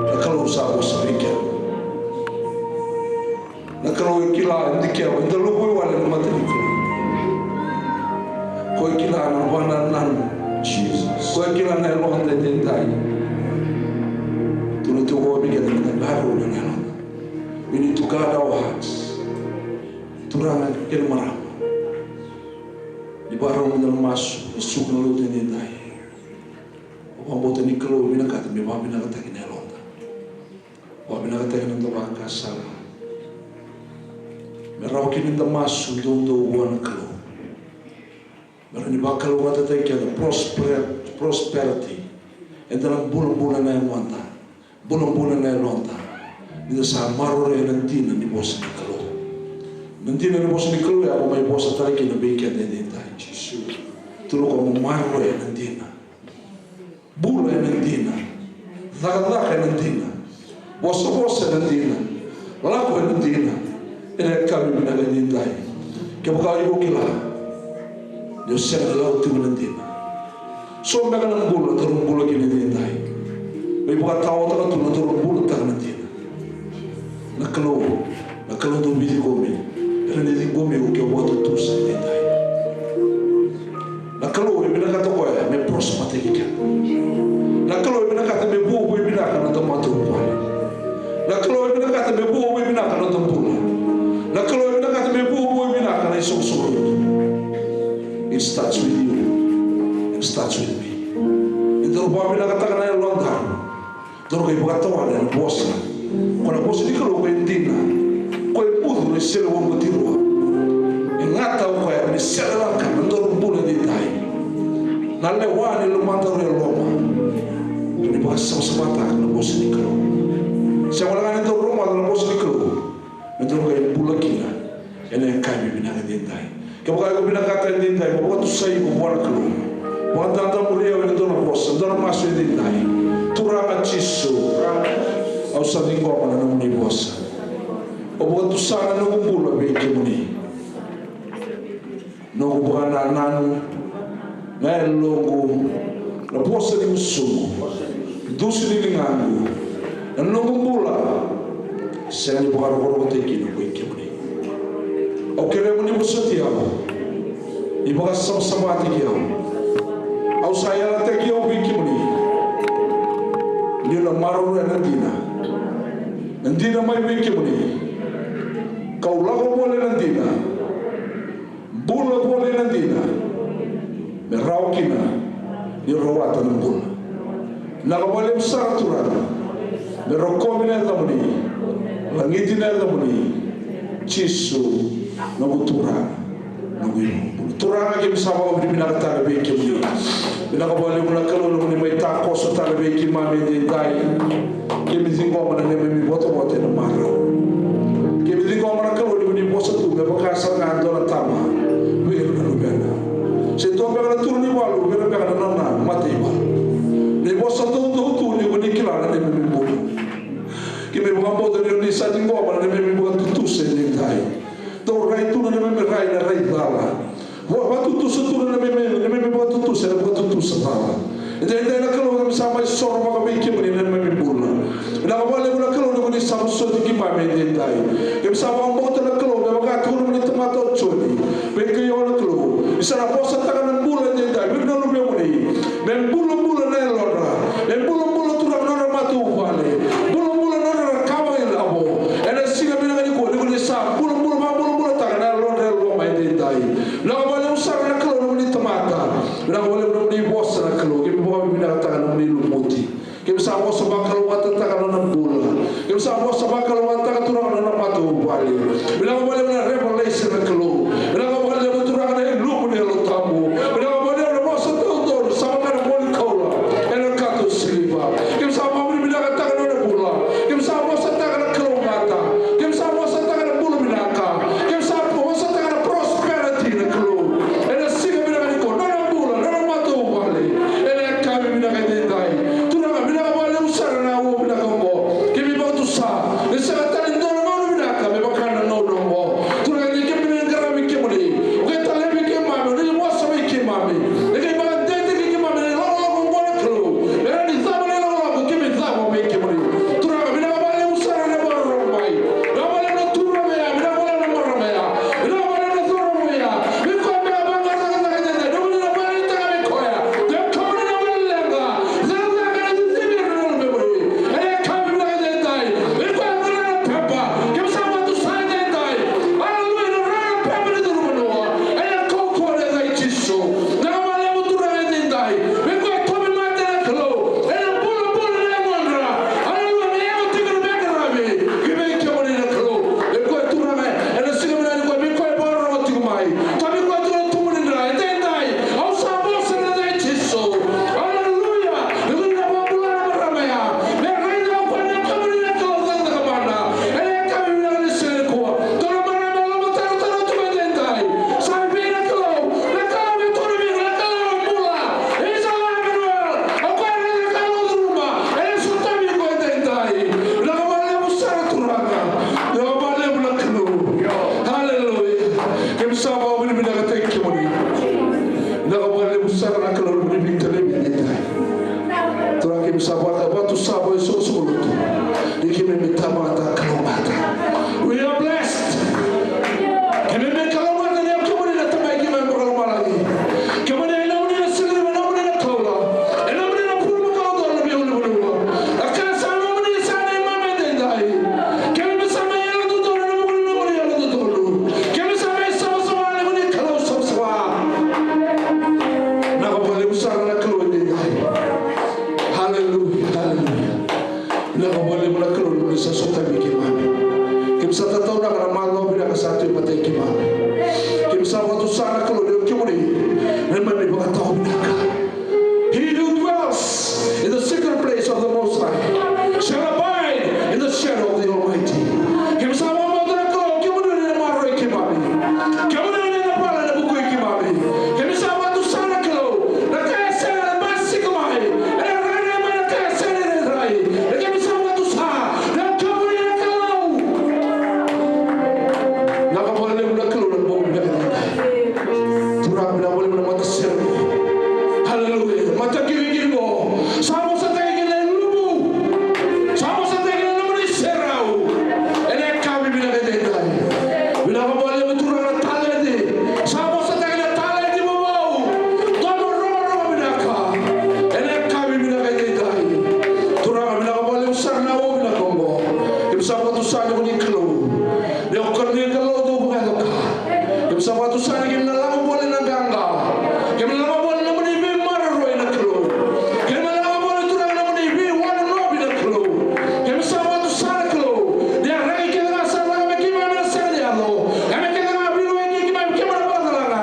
Na Kalou sa vosa vei keda. Na Kalou e kila, e dikeva, eda luvu i wale na mata ni Kalou. Ko e kila na vanananu. Jesus. Ko e kila na yaloda edaidai. Tukuna tiko vei keda na Kalou na yaloda. We need to guard our hearts. Turaga kei na marama. Ni vakarau meda na masu, e suka na lotu edaidai. Au vakabauta ni Kalou e vinakata me vavinakataki na yaloda. Vavinakataki na noda vakasama. Me rawa kina da masu doudou vua na Kalou. Me rawa ni vakalougatataki keda prosper-, prosperity. Eda na bulabula na yaloda. Bulabula na yaloda. Ni da sa maroroya na dina ni vosa ni Kalou. Na dina ni vosa ni Kalou ya ko mai vosa tale kina vei keda edaidai. Jisu. Tukuna ko mo maroroya na dina. Bula ena dina. Cakacaka ena dina. Vosavosa ena dina. Lako ena dina. Ena yakavi vinaka edaidai. Kevaka iko kila ni o sega ni lako tiko ena dina. So beka na bula daru bula kina edaidai. Me ivakataotaka tu na daru bulataka na dina. Na Kalou, na Kalou dau veiciqomi. Ena ni ciqomi iko ke o vakatutusa edaidai. Na Kalou e vinakata o koya me prospertaki keda. Na Kalou e vinakata me vuavuai vinaka na noda matavuvale. Na Kalou e vinakata me vuavuai vinaka na noda bula. Na Kalou e vinakata me vuavuai vinaka na isoqosoqo lotu. It starts with you. It starts with me. Ni daru vakavinakataka na yaloda. Daru qai vakatawana na vosa. Ko na vosa ni Kalou ko e dina. Ko e bucu na isele waqoti rua. E gata o koya me selelaka na nodaru bula edaidai. Na lewa ni lomadaru e loma. Ni vakasavasavataka na vosa ni Kalou. Sega wale ga ni daru rogoca na vosa ni Kalou. Me daru qai bula kina. Ena yakavi vinaka edaidai. Kevaka iko vinakata edaidai mo vakatusai iko vua na Kalou, vakadadamuri au ena dua na vosa, dua na masu edaidai. Turaga Jisu, au sa ciqoma na nomuni vosa. Au vakatusa na noqu bula vei kemuni. Noqu vakanananu, na yaloqu, na vosa ni gusuqu, dusi ni ligaqu, na noqu bula. Sega ni vakarokorokotaki kina ko i kemuni. Au kerea mo ni vosoti au, ni vakasavasavataki au. Au sa yalataki au vei kemuni. Niu na maroroya na dina, na dina mai vei kemuni. Kau lako voli na dina. Bula voli na dina. Me rawa kina ni rawata na bula. Vinaka vakalevu sara Turaga. Me rokovi na yacamuni. Lagiti na yacamuni. Jisu, noqu Turaga. Noqu iVakabula. Turaga, keimami sa vakavinavinaka tale vei kemuni. Vinaka vakalevu na Kalou nomuni mai takoso tale vei keimami edaidai. Keimami ciqoma na neimami votavota ena marau. Keimami ciqoma na Kalou ni, ni vosa tu me vaka sara ga dua na tama vei ira na luvena. Se dua beka na turu ni valu, vei ira beka na nona mataivalu. Ni vosa doudou tu ni ko ni kila na neimami bula. Keimami vakabauta ni o ni sa ciqoma na neimami vakatutusa edaidai. Dou rai tu na neimami rai na rai cala. Vakatutusa tu na neimami, neimami vakatutusa ena vakatutusa cala. Edaidai na Kalou, keimami sa mai soro vaka vei kemuni na neimami bula. Vinaka vakalevu na Kalou ni ko ni sa vosoti keimami edaidai. Keimami sa vakabauta na Kalou, me vaka tukuna na nomuni tamata o Joni vei Kaio na Kalou. Ni sa na vosataka na bula edaidai vei ira na luvemuni. Me bulabula na yalodra. Me bulabula Turaga na nodra matavuvale. Bulabula na nodra ka vakailavo. Ena siga vinaka nikua, ni ko ni sa bulabula, vakabulabulataka na yalodra e loma edaidai. Vinaka vakalevu sara na Kalou na nomuni tamata. Vinaka vakalevu na nomuni vosa na Kalou. Keimami vakavinavinakataka na nomuni lumuti. Keimami sa vosa vakalougatataka na nona bula. Keimami sa vosa vakalougatataka Turaga na nona matavuvale. Vinaka vakalevu na revelation na Kalou. Vinaka vakalevu Turaga na ilumu ni Yalo Tabu. Vinaka vakalevu na vosa dodonu sa vaka na moli koula ena kato siliva. Keimami sa vakavinavinakataka na nona bula. Keimami sa vosataka na kalougata. Keimami sa vosataka na bula vinaka. Keimami sa vosataka na prosperity na Kalou. Ena siga vinaka nikua, nona bula, nona matavuvale. Ena yakavi vinaka edaidai. Turaga, vinaka vakalevu sara na aua vinaka oqo. Keimami vakatusa ni sega tale ni dua na gauna vinaka me vaka na gauna oqo. Turaga, ni keimami na qaravi Na Kalou ni veitalevi edaidai. Turaga, keimami sa vakatusa vua e soqosoqo lotu. Ni keimami tabaka kalougata. We are blessed. Keimami kalougata ni o kemuni na Tamai keimami vakalomalagi. Kemuni e nomuni na siliva, e nomuni na koula, e nomuni na bulumakau, e nomuni na veiulunivanua. Na ka sa nomuni sa neimami edaidai. Keimami sa mai yalododonu ena vuku ni nomuni yalododonu. Keimami sa mai savasava ena vuku ni Kalou savasava. Vinaka vakalevu sara na Kalou edaidai. Haleluya, haleluya. Vinaka vakalevu na Kalou ni sa sotavi keimami. Keimami sa tataunaka na macawa vinaka sa tu e matai keimami. Keimami sa vakatusa na Kalou ni o kemuni na neimami vakatawa vinaka. He who dwells in the secret place of the Most High shall abide in the shadow of the Almighty. Keimami sa vakabauta na Kalou, kemuni na maroroi keimami. Kemuni na vala ena vukui keimami. Keimami sa vakatusa na Kalou, na ka e sega ena basika mai, ena rairai mai na ka e sega ni rairai. Na keimami sa vakatusa, na kemuni na Kalou. Vinaka vakalevu na Kalou na bogi vinaka edaidai. Turaga, vinaka vakalevu na matasere. Haleluya. Matakirikiri qo. Sa vosataki kina e luvu. Sa vosataki kina na nomuni serau. Ena yakavi vinaka edaidai. Vinaka vakalevu Turaga na taledi. Sa vosataki na taledi vovou. Domo rogorogo vinaka. Ena yakavi vinaka edaidai. Turaga, vinaka vakalevu sara na au vinaka oqo. Keimami sa vakatusa na vuni Kalou. Ni o koya na Kalou dau vakayaco ka. Keimami sa vakatusa ni keimami na lako voli na qaqa. Keimami na lako voli na nomuni veimaroroi na Kalou. Keimami na lako voli Turaga na nomuni veiwanonovi na Kalou. Keimami sa vakatusa na Kalou. Ni a rairai kece ga sa lako me keimami na sega ni yaco. Ia me kece ga veiwekani keimami, keimami na vakacalaka.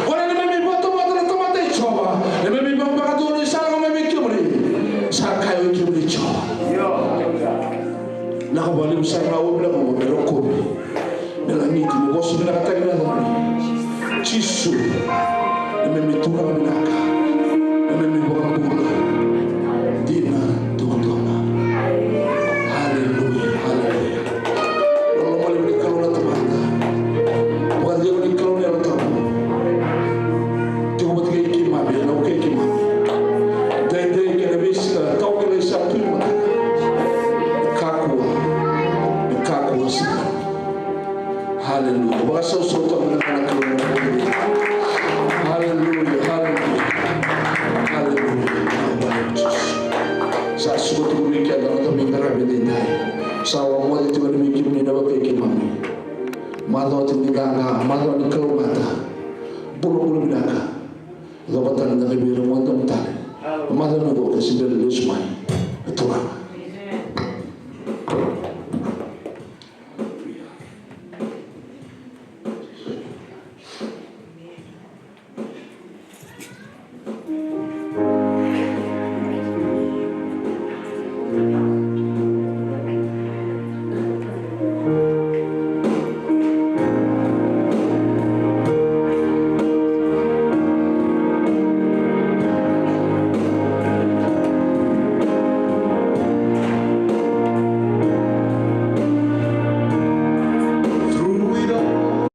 Voli na neimami ivotavota na tamata i Jiova. Na neimami vakavakadonui sa lako mai vei kemuni. Sa kaya o kemuni Jiova. Vinaka vakalevu sara na au vinaka oqo me rokovi. Me lagiti, me vosa vinakataki na yacamuni. Jisu, na neimami Turaga vinaka, na neimami iVakabula dina duadua. Haleluya, haleluya. Loloma levu ni Kalou na Tamada. Vakacegu ni Kalou na Yalo Tabu. Tiko vata kei keimami, ena vukei keimami. Daidai kei na veisiga, tawa kei na isa tu e mataka. Kakua, kakua sara. Haleluya. Vakasausau tale na Kalou na Kalou. Haleluya, haleluya. Haleluya. Sa suka tiko vei keda na noda veiqaravi edaidai. Sa vakamoce tiko yani vei kemuni na vukei keimami. Macawa tiko ni qaqa, macawa ni kalougata. Bulabula vinaka. Cava tale na vei ira mo dau tale. Macawa ni qo ka se bera ni lesu mai na Turaga.